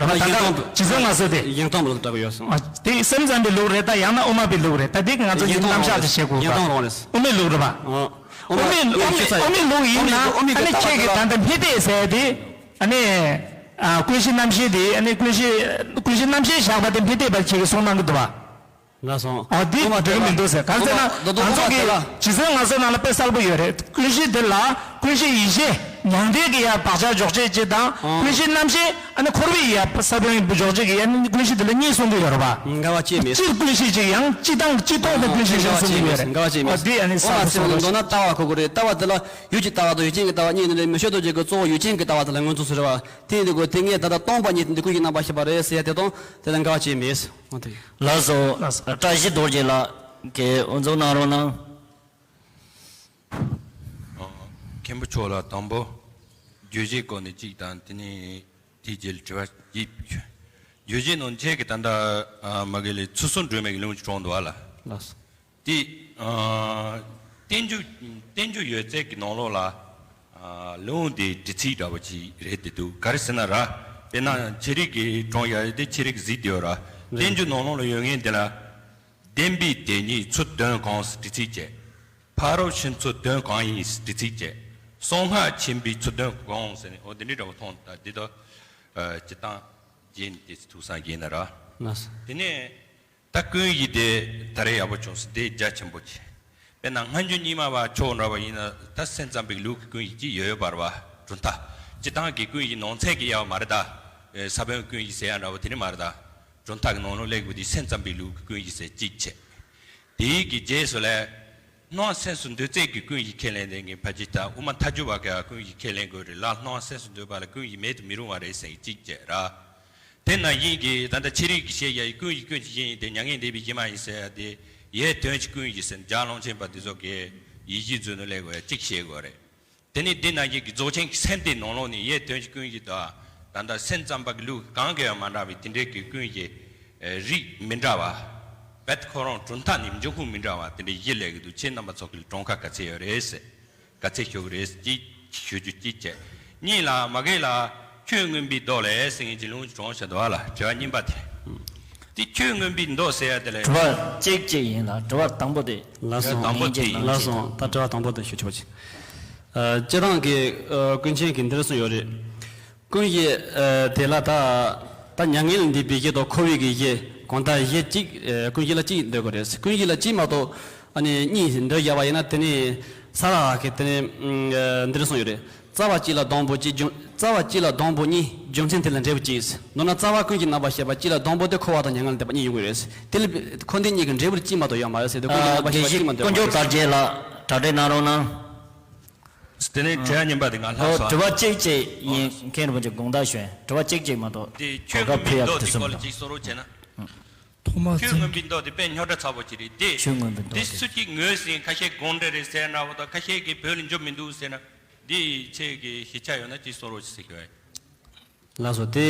རེད་བ། ད་ལྟ་རྗེ་བཙུན་མངའ་གསོལ་དེ་ཡང་སྟོང་མི་ལུགས་སྤྲད་ཀྱི་ཡོད་གསུངས། ཨ། དེ་སེམས་ཙམ་པའི་ལུགས་རེད་ད་ཡང་ན་དབུ་མ་པའི་ལུགས་རེད་ད་འདི་གི་ང་ཚོ་ཡིན་རྣམ་གཞག་དེ་བྱེད་དགོས་ཡང་སྟོང་རང་རེད། དབུ་མའི་ལུགས་རེད་བ། དབུ་མའི་ལུགས་ཡིན་ན་ཨ་ནི་ཁྱེད་ཀྱིས་ད་ལྟ་འཕེལ་འགྲིབ་ཟེར་དེ། ཨ་ནི། ཀུན་གཞི་རྣམ་ཤེས་དེ་ཨ་ནི་ཀུན་གཞི། ཀུན་གཞི་རྣམ་ཤེས་བཞག་པ་དེ་འཕེལ་འགྲིབ་པ་ཁྱེད་ཀྱིས་གསུངས་གནང་གི་འདུག་བ། ལགས་སོ། ཨ་འདི་འགྲིག་གི་མི་འདུག་ཟེར། ག་རེ་ཟེར་ན་ང་ཚོ་གི་རྗེ་བཙུན་མངའ་གསོལ་ནང་ལ་དཔེ་གསལ་པོ་ཡོད་རེད། ཀུན་གཞི་འདི་ལ་ཀུན་གཞི་ཡེ་ཤེས་མྱང་འདས་ཀྱི་ཡ་བག་ཆགས་འཇོག་བྱེད་ཅིག་དང་ཀུན་གཞི་རྣམ་ཤེས་ཨ་ནི་འཁོར་བའི་ཡ་ས་བོན་འཇོག་བྱེད་ཀྱི་ཡ་ནི་ཀུན་གཞི་འདི་ལ་གཉིས་གསུང་གི་ཡོད་རེད་བ། འགལ་བ་ཅི་མེད། སྤྱིར་ཀུན་གཞི་ཅིག་ཡང་སྤྱི་དང་སྤྱི་ལྡོག་ཏུ་ཀུན་གཞི་ཅན་གསུང་གི་ཡོད་རེད། འགལ་བ་ཅི་མེད། ཨ་འདི་ཨ་ནི་ཨོ་ལ་ཟེར་བ་ནི་མདོར་ན་ལྟ་བ་གོ་དགོས་རེད། ལྟ་བ་འདི་ལ་ཡུལ་གྱི་ལྟ་བ་དང་ཡུལ་ཅན་གྱི་ལྟ་བ་གཉིས་ནི་རེད། མི་བསྐྱོད་རྡོ་རྗེ་གི་གཙོ་བོ་ཡུལ་ཅན་གྱི་ལྟ་བ་དེ་ལ་མངོན་རྫོགས་སུ་རེད་བ། དེ་ཡིན་དུས་ཀོ་དེ་ངས་ད་ལྟ་སྟོང་པ་ཉིད་དེ་འདི་ཀུན་གཞི་རྣམ་པར་ཤེས་པ་རེད་ཟེར་ཡ་དེ་དང་དེ་དང་འགལ་བ་ཅི་མེད། ལགས་སོ། བཀྲ་ཤིས་རྡོ་རྗེ་ལགས་ཀྱིས་དབུ་འཛུགས་གནང་རོགས་གནང་། ཨ། མཁན་པོ་མཆོག་ལ་དང་པོ་བརྗོད་གཞིའི་སྐོར་ནས་གཅིག་དང་དེ་ནས་དེའི་རྗེས་ལ་དྲི་བ་ཡིན། བརྗོད་གཞི་ནང་ཁྱེད་ཀྱིས་ད་ལྟ་ཨ་མ་གི་ལས་ཚུལ་གསུམ་སྒྲོན་མེ་གི་ལུང་ཅིག་དྲངས་འདུག་བ་ལ། ལགས་སོ། དེ་ཨ་བསྟན་འགྱུར་བསྟན་འགྱུར་ཡོད་ཚད་ཀྱི་ནང་ལོགས་ལ་ཨ་ལུང་དེ་དྲི་ཚིག་འདྲ་བོ་ཅིག་རེད་དེ་འདུག་ག་རེ་ཟེར་ན་ར། དཔེར་ན་ཁྱེད་རིག་གི་དྲངས་ཡ་དེ་ཁྱེད་རིག་གཟིགས་དེ་ཡོད་ར། བསྟན་འགྱུར་ནང་ལོགས་ལ་ཡོད་ངེས་དེ་ལ། བདེན་པའི་དེ་ཉིད་ཚུལ་དོན་གང་ཟེར་དྲི་ཚིག་བཅས། ཕ་རོལ་ཕྱིན་ཚུལ་དོན་གང་ཡིན་ཟེར་དྲི་ཚིག་བཅས། གསང་སྔགས་ཆེན་པོའི་ཚུལ་དོན་གང་ཟེར་ནས་འོ་དེ་འདྲའི་འདྲ་བོ་མཐོང་ད་འདི་དག་སྤྱིར་བཏང་རྗེས་ནས་དེ་ཚོ་ཐུགས་བསམ་བཞེས་ན་ར། ལགས་སོ། དེ་ནས་ ད་ཀུན་གཞི་དེ་ད་རེས་ཡག་པོ་བྱུང་སོང་། དེ་རྒྱ་ཆེན་པོ་ཆེ། དཔེར་ན་སྔ་འགྱུར་རྙིང་མ་བ་ཕྱོགས་འདྲ་བ་ཡིན་ན་ད་སེམས་ཙམ་པའི་ལུགས་ཀྱི་ཀུན་གཞི་གཅིག་ཡོད་ཡོད་པ་རེད་བ། གྲུབ་མཐའ་སྤྱིར་བཏང་གི་ཀུན་གཞི་ནང་ཚན་གྱི་དབྱེ་བ་མ་རེད་ད། ས་བོན་ཀུན་གཞི་ཟེར་ཡ་འདྲ་བ་དེ་ནི་མ་རེད་ད། གྲུབ་མཐའ་གི་ནང་ལོགས་སླེབས་དགོས་དུས་སེམས་ཙམ་པའི་ལུགས་ཀྱི་ཀུན་གཞི་ཟེར་གཅིག་བྱས། དེའི་གི་རྗེས་སུ་ལས། སྣང་སེམས་སུ་འདུ་བྱེད་ཀྱི་ཀུན་གཞི་ཁས་ལེན་མཁན་གྱི་ཕལ་ཆེར་ད་དབུ་མ་ཐལ་འགྱུར་བ་ག་ཀུན་གཞི་ཁས་ལེན་དགོས་རེད་ལ། སྣང་སེམས་སུ་འདུ་བ་ལ་ཀུན་གཞི་མེད་དུ་མི་རུང་བ་རེད་ཟེར་གཅིག་བྱས་ར། དེ་ནང་བཞིན་གྱི་ད་ལྟ་ཕྱི་རིག་གི་བཤད་ཡ་ཡི་ཀུན་གཞི་ཀུན་གཞི་ཡིན་ཏེ་མྱ་ངན་འདས་པའི་གཞི་མ་ཡིན་ཟེར་ཡ་དེ། ཡེ་དོན་གྱི་ཀུན་གཞི་ཟེར་ན་རྒྱ་གླིང་ཆེན་པ་འདི་ཚོ་གི་ཡིད་ཀྱི་རྫུ་ནུ་ལས་དགོས་ཡ་གཅིག་བཤད་དགོས་རེད། དེ་ནི་འདི་ནང་བཞིན་གྱི་རྫོགས་ཆེན་གྱི་སེམས་དེའི་ནང་ལོགས་ནས་ཡེ་དོན་གྱི་ཀུན་གཞི་དང་། ད་ལྟ་སེམས་ཙམ་པ་གི་ལུགས་གང་གི་ཡང་མ་འདྲ་བའི་དེ་འདྲའི་གི་ཀུན་གཞི་རིགས་མི་འདྲ་བ། བེད་ཁོ་རང་གྲུབ་མཐའ་ནི་འབྱུང་ཁུངས་མི་འདྲ་བ་དེ་འདྲའི་བཞི་སླེབས་ཀྱི་འདུག་ཁྱེད་རྣམ་པ་ཚོ་གི་གྲངས་ཀ་ག་ཚད་ཡོད་རེད་ཟེར། ག་ཚད་ཞུ་གི་རེད་ཟེར་གཅིག་ཞུ་རྒྱུ་གཅིག་བྱས། གཉིས་ལ་མ་གི་ལ་ཆོས་མངོན་པའི་མདོ་ལས་ཟེར་མཁན་གྱི་ལུང་གྲངས་བཤད་འདུག་བ་ལ། དྲི་བ་གཉིས་པ་དེ། དེ་ཆོས་མངོན་པའི་མདོ་ཟེར་ཡ་དེ་ལས། དྲི་བ་གཅིག་གཅིག་ཡིན་ལ། དྲི་བ་དང་པོ་དེ། ལགས་སོ། དྲི་བ་དང་པོ་དེ་ཡིན། ལགས་སོ། ད་དྲི་བ་དང་པོ་དེ་ཞུ་ཆོག་ཅིག་ཨ། སྤྱིར་བཏང་གི་ཨ། ཀུན་མཁྱེན་གྱིས་འདིར་གསུངས་ཡོད་རེད། ཀུན་གཞི་ཨ། དེ་ལ་ད་ད་མྱ་ངན་ལས་འདས་པའི་གཞི་དང་འཁོར་བའི་གི་གཞི་གང་ལྟར་གཞི་གཅིག་ཨ། ཀུན་གཞི་ལ་གཅིག་འདོད་དགོས་རེད། ཀུན་གཞི་ལ་གཅིག་མ་གཏོགས་ཨ་ནི་གཉིས་འདོད་བཞག་པ་ཡིན་ན་དེ་ནི་ས་ར་གི་དེ་ནི་ཨ། འདིར་གསུངས་ཡོད་རེད། རྩ་བ་གཅིག་ལ་སྡོང་པོ་གཅིག་རྒྱུ། རྩ་བ་གཅིག་ལ་སྡོང་པོ་གཉིས། རྒྱུ་མཚན་དེ་ལ་འབྲས་བུ་གཅིག་ནོར་ན་རྩ་བ་ཀུན་གཞི་རྣམ་པར་ཤེས་པ་གཅིག་ལ་སྡོང་པོ་དེ་འཁོར་བ་དང་མྱ་ངན་ལས་འདས་པ་གཉིས་ཡོང་གི་རེད། དེ་ལ་འཁོར་འདས་གཉིས་ཀྱི་འབྲས་བུ་གཅིག་མ་གཏོགས་ཡོད་མ་རེད་ཟེར་དུས་ཀུན་གཞི་རྣམ་པར་ཤེས་པ་གཅིག་མ་གཏོགས་ཡོད་མ་རེད། དཀོན་མཆོག་དར་རྒྱས་ལགས་གྲ་སྒྲིག་གནང་རོགས་གནང་། དེ་ནས་དྲི་བ་གཉིས་པ་དེ་ང་ལྷག་ཨོ། སོང་། དྲི་བ་གཅིག་བྱས་ཡིན། མཁན་རིན་པོ་ཆེ་དགོངས་དག་ཞུ་ཡིན། དྲི་བ་གཅིག་གཅིག་མ་གཏོགས་དེ་ཆོས་གོ་སྐབས་མངོན་པའི་ཕུལ་ཡག་མདོ་དེ་དུས་ཚོད་སྐོར་ལ་མི་འདུག་གཅིག་གསུང་རོགས་བྱས་ན། ཐོག་མ་ཆོས་མངོན་པའི་མདོ་དེ་དཔེ་རྙོག་དྲ་ཚ་པོ་ཅིག་རེད་དེ། ཆོས་མངོན་པའི་མདོ་འདི་དེ་སུ་གཅིག་ངོས་ཟིན། ཁ་ཤས་དགོངས་འགྲེལ་རེད་ཟེར་ན་བ་དང་། ཁ་ཤས་ཀྱིས་བོད་ལ་འཇུག་མི་འདུག་ཟེར་ན། འདི་ཁྱེད་ཀྱི་ཤེས་བྱ་ཡོད་ན་གཅིག་གསུང་རོགས་ཞེས་ཟེར་གྱི་ཡོད། ལགས་སོ། དེ་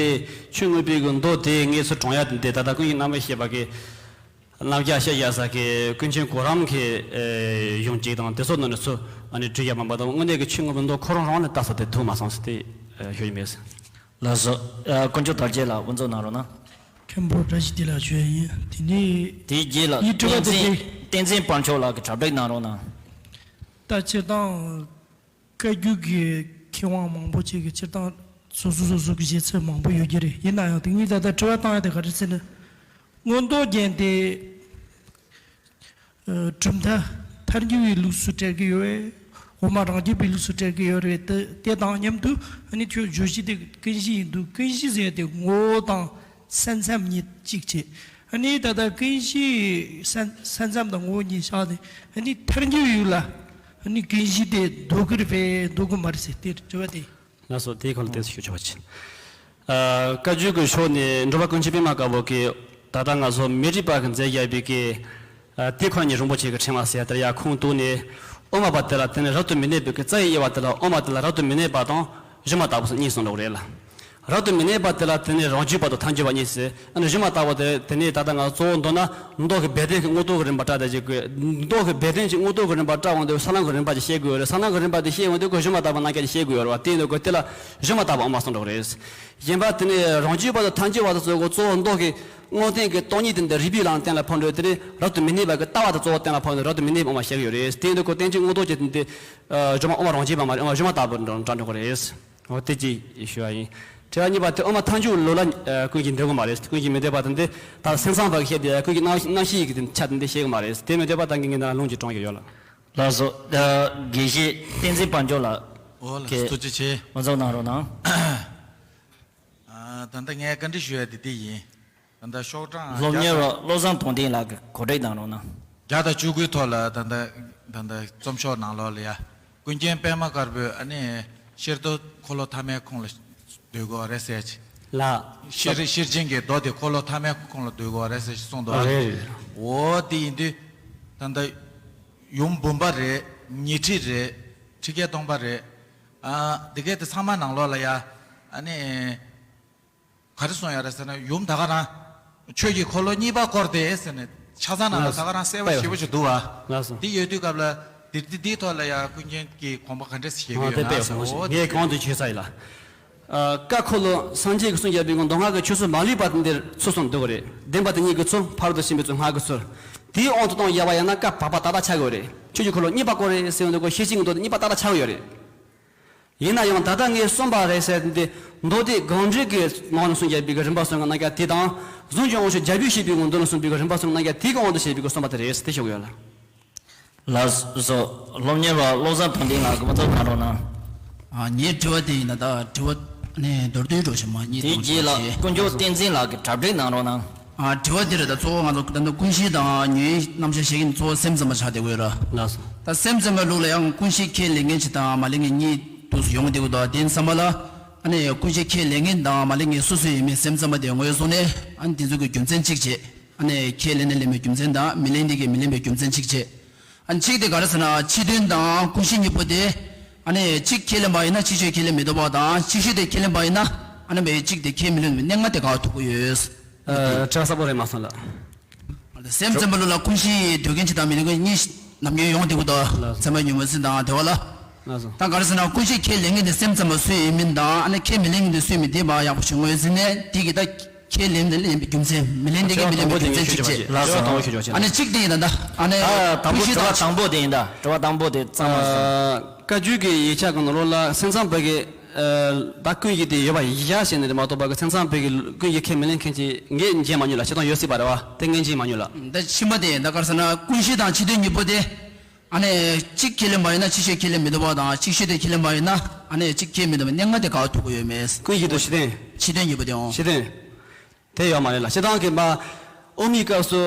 ཆོས་མངོན་པའི་གི་མདོ་དེ་ངས་ཚུར་དྲངས་ཡ་དེ་འདི་ད་ལྟ་ཀུན་གཞི་རྣམ་པར་ཤེས་པ་གི་རྣམ་གཞག་བཤད་ཡ་ས་གི་ཀུན་མཁྱེན་གོ་རམ་གི་ཨེ་གཞུང་གཅིག་དང་དེ་ཚོ་ནང་ནས་ཚུར་ཨ་ནི་བྲིས་ཡ་མ་པ་དང་། དངོས་གནས་ཀྱི་ཆོས་མངོན་པའི་མདོ་ཁོ་རང་རང་ནས་ལྟ་ས་དེ་ཐུག་མ་སོང་ཟེར་དེ་ཨེ་ཞུ་ཡི་མེད། ལགས་སོ། ཨ། དཀོན་མཆོག་དར་རྒྱས་ལགས་དབུ་འཛུགས་གནང་རོགས་གནང་། མཁན་པོ་བཀྲ་ཤིས་བདེ་ལེགས་ཞུ་ཡ་ཡིན། དེ་ནས་དེའི་རྗེས་ལ་ངའི་དྲི་བ་བསྟན་དེ་འཛིན་གཅིག་བསྟན་འཛིན་དཔལ་མཆོག་ལགས་ཀྱིས་གྲ་སྒྲིག་གནང་རོགས་གནང་། ད་སྤྱིར་བཏང་བཀའ་བརྒྱུད་ཀྱི་མཁས་དབང་མང་པོ་ཅིག་གིས་སྤྱིར་བཏང་སོ་སོ་སོ་སོ་གི་བཞེད་ཚུལ་མང་པོ་ཡོད་ཀྱི་རེད། ཡིན་ན་ཡང་དེ་ངས་ད་ལྟ་དྲི་བ་བཏང་ཡ་དེ་ག་རེ་ཟེར་ན། མངོན་རྟོགས་རྒྱན་དེ། ཨ། གྲུབ་མཐའ་ཐལ་འགྱུར་བའི་ལུགས་སུ་བཀྲལ་གྱི་ཡོད་པས། དབུ་མ་རང་རྒྱུད་པའི་ལུགས་སུ་བཀྲལ་གྱི་ཡོད་རེད་དེ། དེ་དང་མཉམ་དུ་ཨ་ནི་ཁྱོད་བརྗོད་གཞི་དེ་ཀུན་གཞི་ཡིན་འདུག་ཀུན་གཞི་ཟེར་དེ་ངོ་བོ་དང་ས་མཚམས་གཉིས་གཅིག་བྱས། ཨ་ནི་ད་ལྟ་ཀུན་གཞི་ས་ས་མཚམས་དང་ངོ་བོ་གཉིས་བཞག་ནས། ཨ་ནི་ཐལ་འགྱུར་ཡུལ་ལ་ཨ་ནི་ཀུན་གཞི་དེ་འདུ་གི་རེད་པས་འདུ་གི་མ་རེད་ཟེར་དེ་དྲི་བ་དེ། ལགས་སོ། དེའི་སྐོར་ལ་ཏོག་ཙམ་ཞུ་ཆོག་པ་བྱེད། ཨ། བཀའ་བརྒྱུད་ཀྱི་ཕྱོགས་ནས་འགྲོ་བ་ཀུན་མཁྱེན་པད་མ་དཀར་པོ་གིས་ད་ལྟ་ང་ཚོ་མི་རིགས་པ་གིས་མཛད་བཞག་པའི་གི། ཨ། དེ་ཁོ་ན་ཉིད་རིན་པོ་ཆེ་གི་ཕྲེང་བ་ཟེར་ཡ་དེར་ཡར་ཁུངས་གཏུགས་ནས། དབུ་མ་པ་དེ་ལ་དེ་ནི་རབ་ཏུ་མི་གནས་པའི་གི་རྩ་བའི་དབྱེ་བ་དེ་ལ་དབུ་མ་དེ་ལ་རབ་ཏུ་མི་གནས་པ་དང་སྒྱུ་མ་ལྟ་བུ་གཉིས་གསུངས་འདུག་རེད་ལ། རབ་ཏུ་མི་གནས་པ་དེ་ལ་དེ་ནི་རང་རྒྱུད་པ་དང་ཐལ་འགྱུར་བ་གཉིས་ཟེར། ཨ་ནི་སྒྱུ་མ་ལྟ་བུ་དེ་དེ་ནི་ད་ལྟ་ང་གཙོ་བོ་མདོར་ན་མདོ་གི་སྦས་དོན་གྱི་མངོན་རྟོགས་ཀྱི་རིམ་པ་བཀྲལ་བསྡད་ཀྱི། མདོ་གི་སྦས་དོན་གྱི་མངོན་རྟོགས་ཀྱི་རིམ་པ་བཀྲལ་འོང་དུས་ས་ལམ་གྱི་རིམ་པ་ཅིག་ཤེས་དགོས་རེད། ས་ལམ་གྱི་རིམ་པ་དེ་ཤེས་འོང་དུས་ཁོ་སྒྱུ་མ་ལྟ་བུ་རྣམས་ཀྱང་ཤེས་དགོས་ཡོད་རེད་བ། དེ་ཡིན་དུས་ཁོ་དེ་ལ་སྒྱུ་མ་ལྟ་བུ་དབུ་མ་གསུངས་འགྲོ་གི་རེད། གཞན་པ་དེ་ནི་རང་རྒྱུད་པ་དང་ཐལ་འགྱུར་བ་དེ་ཚོ་གི་གཙོ་བོ་མདོ་གི་དངོས་བསྟན་གྱི་སྟོང་ཉིད་དེ་འདི་རིགས་པའི་ལམ་གཏན་ལ་ཕབ་འགྲོ་དེ་ནི་རབ་ཏུ་མི་གནས་པ་གི་ལྟ་བ་དེ་གཙོ་བོ་གཏན་ལ་ཕབ་ནས་རབ་ཏུ་མི་གནས་པའི་དབུ་མ་བཤད་ཀྱི་ཡོད་རེད། དེ་ཡིན་དུས་ཁོ་རྟེན་ཅིང་དངོས་རྟོགས་ཀྱི་དེ་འདི་སྒྱུ་མ་དབུ་མ་རང་རྒྱུད་པ་མ་རེད། སྒྱུ་མ་ལྟ་བུ་འདྲ་འདྲ་འགྲོ་གི་རེད། འོ་དེ་གཅིག་ཞུ་བ་ཡིན། དྲི་བ་གཉིས་པ་དེ་དབུ་མ་ཐལ་འགྱུར་ལུགས་ལ་ཀུན་གཞི་འདོད་ཀྱི་མ་རེད། ཀུན་གཞི་མི་འདོད་པ་དེ་འདི་ད་སེམས་ཙམ་པ་གིས་བཤད་དེ་ཀུན་གཞི་རྣམ་རྣམ་ཤེས་ཀྱི་དེ་ཆ་དེ་འདི་བཤད་ཀྱི་མ་རེད། དེ་མི་འདོད་པ་དང་གི་ངས་འདི་ལ་ལུང་གཅིག་དྲངས་ཡོད་ཡོད་ལ། ལགས་སོ། དགེ་བཤེས་བསྟན་འཛིན་དཔལ་འབྱོར་ལགས། འོ་ལགས། ཀྱིས་ཐུགས་རྗེ་ཆེ། དབུ་འཛུགས་གནང་རོགས་གནང་། ཨ། ད་ལྟ་ངས་བཀའ་འདྲི་ཞུ་ཡ་དེ་འདི་ཡིན། ད་ལྟ་ཤོག་གྲངས་སློབ་གཉེར་བ་བློ་བཟང་དོན་ལྡན་ལགས་ཀྱིས་གོ་སྒྲིག་གནང་རོགས་གནང་། བརྒྱ་དང་བཅུ་དགུའི་ཐོག་ལ་ད་ལྟ་ད་ལྟ་རྩོམ་ཤོག་ནང་ལོགས་ལ་ཡ། ཀུན་མཁྱེན་པད་མ་དཀར་པོས་ཨ་ནི་ཤེར་རྟོག་འཁོར་ལོ་ཐ་མའི་ཁོངས་ལ་སྡོད་དགོས་རེད་ཟེར་ཅིག་ལགས། ཤེར་ཤེར་ཕྱིན་གྱི་མདོ་དེ་འཁོར་ལོ་ཐ་མའི་ཁོངས་ལ་སྡོད་དགོས་རེད་ཟེར་ཅིག་གསུངས་འདུག་ཨ། རེད་རེད། འོ་དེ་ཡིན་དུས་ད་ལྟ་ཡུམ་བུམ་པ་རེད། ཉི་ཁྲི་རེད། ཁྲི་ཀའི་སྟོང་པ་རེད། ཨ། དེ་གས་དེ་ཚང་མ་ནང་ལོགས་ལ་ཡ། ཨ་ནི། ག་རེ་གསུངས་ཡོད་རེད་ཟེར་ན། ཡུམ་ད་ག་རང་ཆོས་ཀྱི་འཁོར་ལོ་གཉིས་པ་བསྐོར་ཏེ་ཟེར་ནས་ཆ་ཚང་ནང་ལ་ད་ག་རང་གསལ་བ་ཞེ་པོ་ཞིག་འདུག་བ། ལགས་སོ། འདི་ཡོད་དུས་སྐབས་ལ་འདི་འདི་འདིའི་ཐོག་ལ་ཡང་ཀུན་མཁྱེན་གྱིས་དགོངས་པ་ག་འདྲས་ཞིག་བཞེས་ཀྱི་ཡོད་ན་ཟེར། འོ་དེ། ངས་གོང་དུ་ཞུས་ཚར་ཡིན་ལ། ཨ། བཀའ་འཁོར་ལོ་སངས་རྒྱས་ཀྱིས་གསུངས་བཞག་པའི་མདོ་སྔགས་ཀྱི་ཆོས་ཚུལ་མ་ལུས་པ་དེ་འདིར་ཚུར་གསུངས་འདུག་གི་རེད། བདེན་པ་དེ་ཉིད་ཀྱི་ཚུལ། ཕ་རོལ་ཏུ་ཕྱིན་པའི་ཚུལ། སྔགས་ཀྱི་ཚུལ། དེའི་དབང་དུ་བཏང་བཞག་པ་ཡིན་ན་བཀའ་བར་པ་ཏག་ཏག་ཆགས་ཀྱི་ཡོད་རེད། ཆོས་ཀྱི་འཁོར་ལོ་གཉིས་པ་བསྐོར་རེད་ཟེར་ཡོང་དུས་ཁོ་ཤེར་ཕྱིན་གྱི་མདོ་དེ་གཉིས་པ་ཏག་ཏག་ཆགས་ཀྱི་ཡོད་རེད། ཡིན་ན་ཡང་ད་ལྟ་ངས་གསུངས་པ་རེད་ཟེར་ཏེ། མདོ་སྡེ་དགོངས་འགྲེལ་གྱི་ནང་ནས་གསུངས་བཞག་པའི་གི་རིམ་པ་གསུམ་གྱི་རྣམ་གཞག་དེ་དང་། གཟུངས་ཀྱི་དབང་ཕྱུག་བརྒྱད་པས་བཤད་པའི་གི་མདོ་ནས་གསུངས་པའི་གི་རིམ་པ་གསུམ་གྱི་རྣམ་གཞག་དེ་གི་དབང་དུ་བྱས་པའི་གི་གསུངས་པ་དེ་རེད་ཟེར་དེ་ཞུ་གི་ཡོད་ལ། ལགས་སོ། སློབ་གཉེར་བ་བློ་བཟང་དོན་ལྡན་ལགས་ཀྱིས་ཕུན་ཚོགས་གནང་རོགས་གནང་། ཨ། ངའི་དྲི་བ་དེ་ཡིན་ན། ད་དྲི་བ་ནས་མདོར་བསྡུས་འགྲོ་ཞིག་མ་གཉིས་དེའི་དང་རྗེས་ལ་ཞེས། དཀོན་མཆོག་བསྟན་འཛིན་ལགས་ཀྱིས་གྲ་སྒྲིག་གནང་རོགས་གནང་། ཨ། དྲི་བ་འདི་རེད། ད་གཙོ་བོ་ང་ཚོ་ད་ལྟ་ཀུན་གཞི་དང་ཉོན་མོངས་རྣམ་གཞག་བཤད་མཁན་གཙོ་བོ་སེམས་ཙམ་པ་ཆགས་བསྡད་ཡོད་ར། ལགས་སོ། ད་སེམས་ཙམ་པའི་ལུགས་ལ་ཡང་ཀུན་གཞི་ཁས་ལེན་མཁན་གཅིག་དང་མ་ལེན་མཁན་གཉིས་དུ་ཡོང་བསྡད་ཡོད་དོ། དེ་ཡིན་དུས་ཙམ་པ་ལ། ཨ་ནི་ཀུན་གཞི་ཁས་ལེན་མཁན་དང་མ་ལེན་མཁན་སུ་སུ་ཡིན་མིན་སེམས་ཙམ་པ་དེ་ངོས་བཟུང་ནས། ཨ་ནི་དེ་ཚོ་གི་རྒྱུ་མཚན་གཅིག་བྱས། ཨ་ནི་ཁས་ལེན་ནས་ལེན་པའི་རྒྱུ་མཚན་དང་མི་ལེན་དེ་གི་མི་ལེན་པའི་རྒྱུ་མཚན་གཅིག་བྱས། ཨ་ནི་གཅིག་དེ་ག་རེ་ཟེར་ན། སྤྱི་དོན་དང་ཀུན་གཞི་གཉིས་པོ་དེ། ཨ་ནི་གཅིག་ཁས་ལེན་པ་ཡིན་ན་ཅིག་ཤོས་ཁས་ལེན་མི་ཐུབ་པ་དང་། ཅིག་ཤོས་དེ་ཁས་ལེན་པ་ཡིན་ན། ཨ་ནི་མི་གཅིག་དེ་ཁས་མི་ལེན་པའི་གནད་འགག་དེ་ག་ཐུག་གི་ཡོད། ཨ། དྲི་བ་གསལ་པོ་རེད་མ་སོང་ལ། སེམས་ཙམ་པ་ལུགས་ལ་ཀུན་གཞི་འདོད་མཁན་གཅིག་དང་མི་འདོད་མཁན་གཉིས་ནམ་རྒྱུན་ཡོང་བསྡད་ཡོད་དོ། ལགས་སོ། ཚད་མ་ཉོན་མོངས་ཟིན་དང་དེ་བ་ལ། ལགས་སོ། ད་ག་རེ་ཟེར་ན། ཀུན་གཞི་ཁས་ལེན་མཁན་དེ་སེམས་ཙམ་པ་སུ་ཡིན་མིན་དང་། ཨ་ནི་ཁས་མི་ལེན་མཁན་དེ་སུ་ཡིན་མིན་དེ་མར་ཡག་པོ་ཞིག་ངོས་ཟིན་ནས། དེ་གི་ད་ཁས་ལེན་ནས་ལེན་པའི་རྒྱུ་མཚན། མི་ལེན་དེ་གི་མི་ལེན་པའི་རྒྱུ་མཚན་གཅིག་བྱས། ལགས་སོ། ཨ་ནི་གཅིག་དེ་ཡིན་ད། ཨ་ནི་ད་དང་པོ། ཀུན་གཞི་དྲི་བ་དང་དང་པོ་དེ་ཡིན་ད། དྲི་བ་དང་པོ་དེ་གཙང་མ་སོང་། བཀའ་བརྒྱུད་ཀྱི་ཡིག་ཆ་གི་ནང་ལོགས་ལ་སེམས་ཙམ་པ་གི། ཨ། ད་ཀུན་གཞི་དེ་ཡོད་པ་ཡིན་ཟེར་ནས་རེད་མ་གཏོགས་པ་གི། སེམས་ཙམ་པ་གི་ཀུན་གཞི་ཁས་མི་ལེན་མཁན་ཅིག་ངས་མཇལ་མ་མྱོང་ལ། བྱེད་སྟངས་ཡོད་སྲིད་པ་རེད་བ། དེ་ངས་མཇལ་མ་མྱོང་ལ། ད་ཕྱི་མ་དེ་ད་ག་རེ་ཟེར་ན། ཀུན་གཞི་དང་སྤྱི་དོན་གཉིས་པོ་དེ། ཨ་ནི་གཅིག་ཁས་ལེན་པ་ཡིན་ན་ཅིག་ཤོས་ཁས་ལེན་མི་ཐུབ་པ་དང་། ཅིག་ཤོས་དེ་ཁས་ལེན་པ་ཡིན་ན། ཨ་ནི་གཅིག་ཁས་མི་ཐུབ་པའི་གནད་འགག་དེ་ག་ཐུག་གི་ཡོད་མེད། ཀུན་གཞི་དང་སྤྱི་དོན། སྤྱི་དོན་གཉིས་པོ་དེ་འོང་། སྤྱི་དོན། དེ་ཡོད་མ་རེད་ལ། སྤྱིར་བཏང་གི་མ། དབུ་མའི་སྐབས་སུ་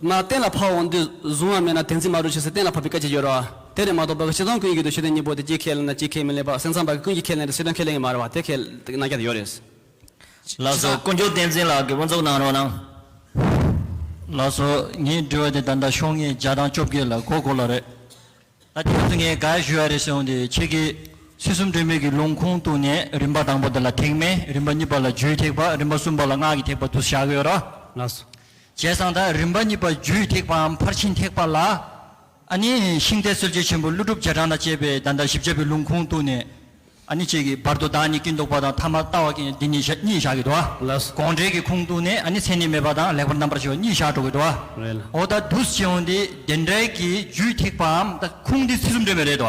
མ་གཏན་ལ་ཕབ་འོང་དུས་གཟུང་བ་མེད་ན་དོན་འཛིན་མ་གྲུབ་ཅེས་ཟེར་གཏན་ལ་ཕབ་པའི་སྐད་ཆ་ཡོད་རེད་བ། དེ་རེད་མ་གཏོགས་པ་གི་སྤྱིར་བཏང་ཀུན་གཞི་དང་སྤྱི་དོན་གཉིས་པོ་དེ་གཅིག་ཁས་ལེན་ན་གཅིག་ཁས་མི་ལེན་པ། སེམས་ཙམ་པ་གི་ཀུན་གཞི་ཁས་ལེན་དེ་སྤྱི་དོན་ཁས་ལེན་གྱི་མ་རེད་བ། དེ་ཁས་ལེན་གནང་རྒྱུ་དེ་ཡོད་རེད། ལགས་སོ། དཀོན་མཆོག་བསྟན་འཛིན་ལགས་ཀྱིས་ཕུན་ཚོགས་གནང་རོགས་གནང་། ལགས་སོ། ངའི་དྲི་བ་དེ་ད་ལྟ་ཤོག་ངོས་བརྒྱ་དང་བཅོ་བརྒྱད་ལ་གོ་གོ་ལ་རེད། ད་དེ་ཚོ་ངས་ག་རེ་ཞུ་ཡ་རེད་ཟེར་འོང་དུས། ཁྱེད་ཀྱིས་ཚུལ་གསུམ་སྒྲོན་མེ་གི་ལུང་ཁུངས་བཏོན་ནས། རིམ་པ་དང་པོ་དེ་ལ་ཐེག་དམན། རིམ་པ་གཉིས་པ་ལ་རྒྱུའི་ཐེག་པ། རིམ་པ་གསུམ་པ་ལ་སྔགས་ཀྱི་ཐེག་པ་དུ་བཞག་གི་ཡོད་ར། ལགས་སོ། བྱས་ཙང་ད་རིམ་པ་གཉིས་པ་རྒྱུའི་ཐེག་པའམ་ཕར་ཕྱིན་ཐེག་པ་ལ། ཨ་ནི་ཤིང་རྟའི་སྲོལ་འབྱེད་ཆེན་པོ་ཀླུ་སྒྲུབ་རྗེས་འབྲང་དང་བཅས་པའི་ད་ལྟ་བཞི་བརྒྱ་པའི་ལུང་ཁུངས་བཏོན་ནས། ཨ་ནི་ཁྱེད་ཀྱིས་བར་དོ་བདག་ཉིད་ཀུན་རྟོག་པ་དང་ཐ་མ་ལྟ་བ་ཀུན། འདི་གཉིས་བཞག་གཉིས་བཞག་གི་འདུག་བ། ལགས་སོ། དགོངས་འགྲེལ་གྱི་ཁུངས་བཏོན་ནས། ཨ་ནི་མཚན་ཉིད་མེད་པ་དང་ལེགས་པར་རྣམ་པར་ཕྱེ་བ་གཉིས་བཞག་འགྲོ་གི་འདུག་བ། རེད་ལ། འོ་ད་འདུག་སེ་བྱས་འོང་དུས་དེ་འདྲའི་གི་རྒྱུའི་ཐེག་པའམ། ད་ཁུངས་འདི་ཚུལ་གསུམ་སྒྲོན་མེ་རེད་དོ།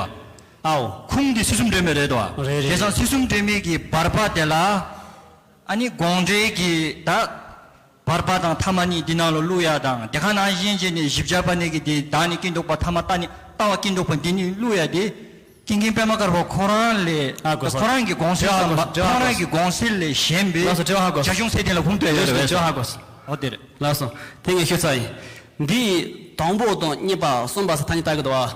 ཨའོ། ཁུངས་འདི་ཚུལ་གསུམ་སྒྲོན་མེ་རེད་དོ། རེད་རེད། དེ་ཙང་ཚུལ་གསུམ་སྒྲོན་མེ་གི་བར་པ་དེ་ལ། ཨ་ནི་དགོངས་འགྲེལ་གྱི་ད་བར་པ་དང་ཐ་མ་གཉིས་འདི་ནང་ལ་བླུག་ཡ་དང་། དེ་ག་ནང་བཞིན་བྱས་ནས་བཞི་བརྒྱ་པ་ནས་ཀྱི་དེ་བདག་ཉིད་ཀུན་རྟོག་པ་ཐ་མ་ལྟ་ནི་ལྟ་བ་ཀུན་རྟོག་པ་འདི་གཉིས་བླུག་ཡ་དེ། ཀུན་མཁྱེན་པདྨ་དཀར་པོ་ཁོ་རང་ལས། ཨ། གོ་སོང་། ཁོ་རང་གི་དགོངས་གསལ་ཙམ། དྲི་བ་ཧ་གོ་སོང་། དྲི་བ་ཧ་གོ་སོང་། ཁོ་རང་གི་དགོངས་གསལ་ལས་གཞན་པའི། ལགས་སོ། དྲི་བ་ཧ་གོ་སོང་། རྒྱ་གཞུང་ཚད་ལྡན་ལ་ཁུངས་གཏོགས་ཡོད་རེད་པས། དྲི་བ་ཧ་གོ་སོང་། འོ་དེ་རེད། ལགས་སོ། དེ་ངས་ཤོད་ཚར་ཡིན། འདི་དང་པོ་དང་གཉིས་པ་གསུམ་པ་ཟེར་ཐ་སྙད་བཏགས་ཀྱི་འདུག་བ།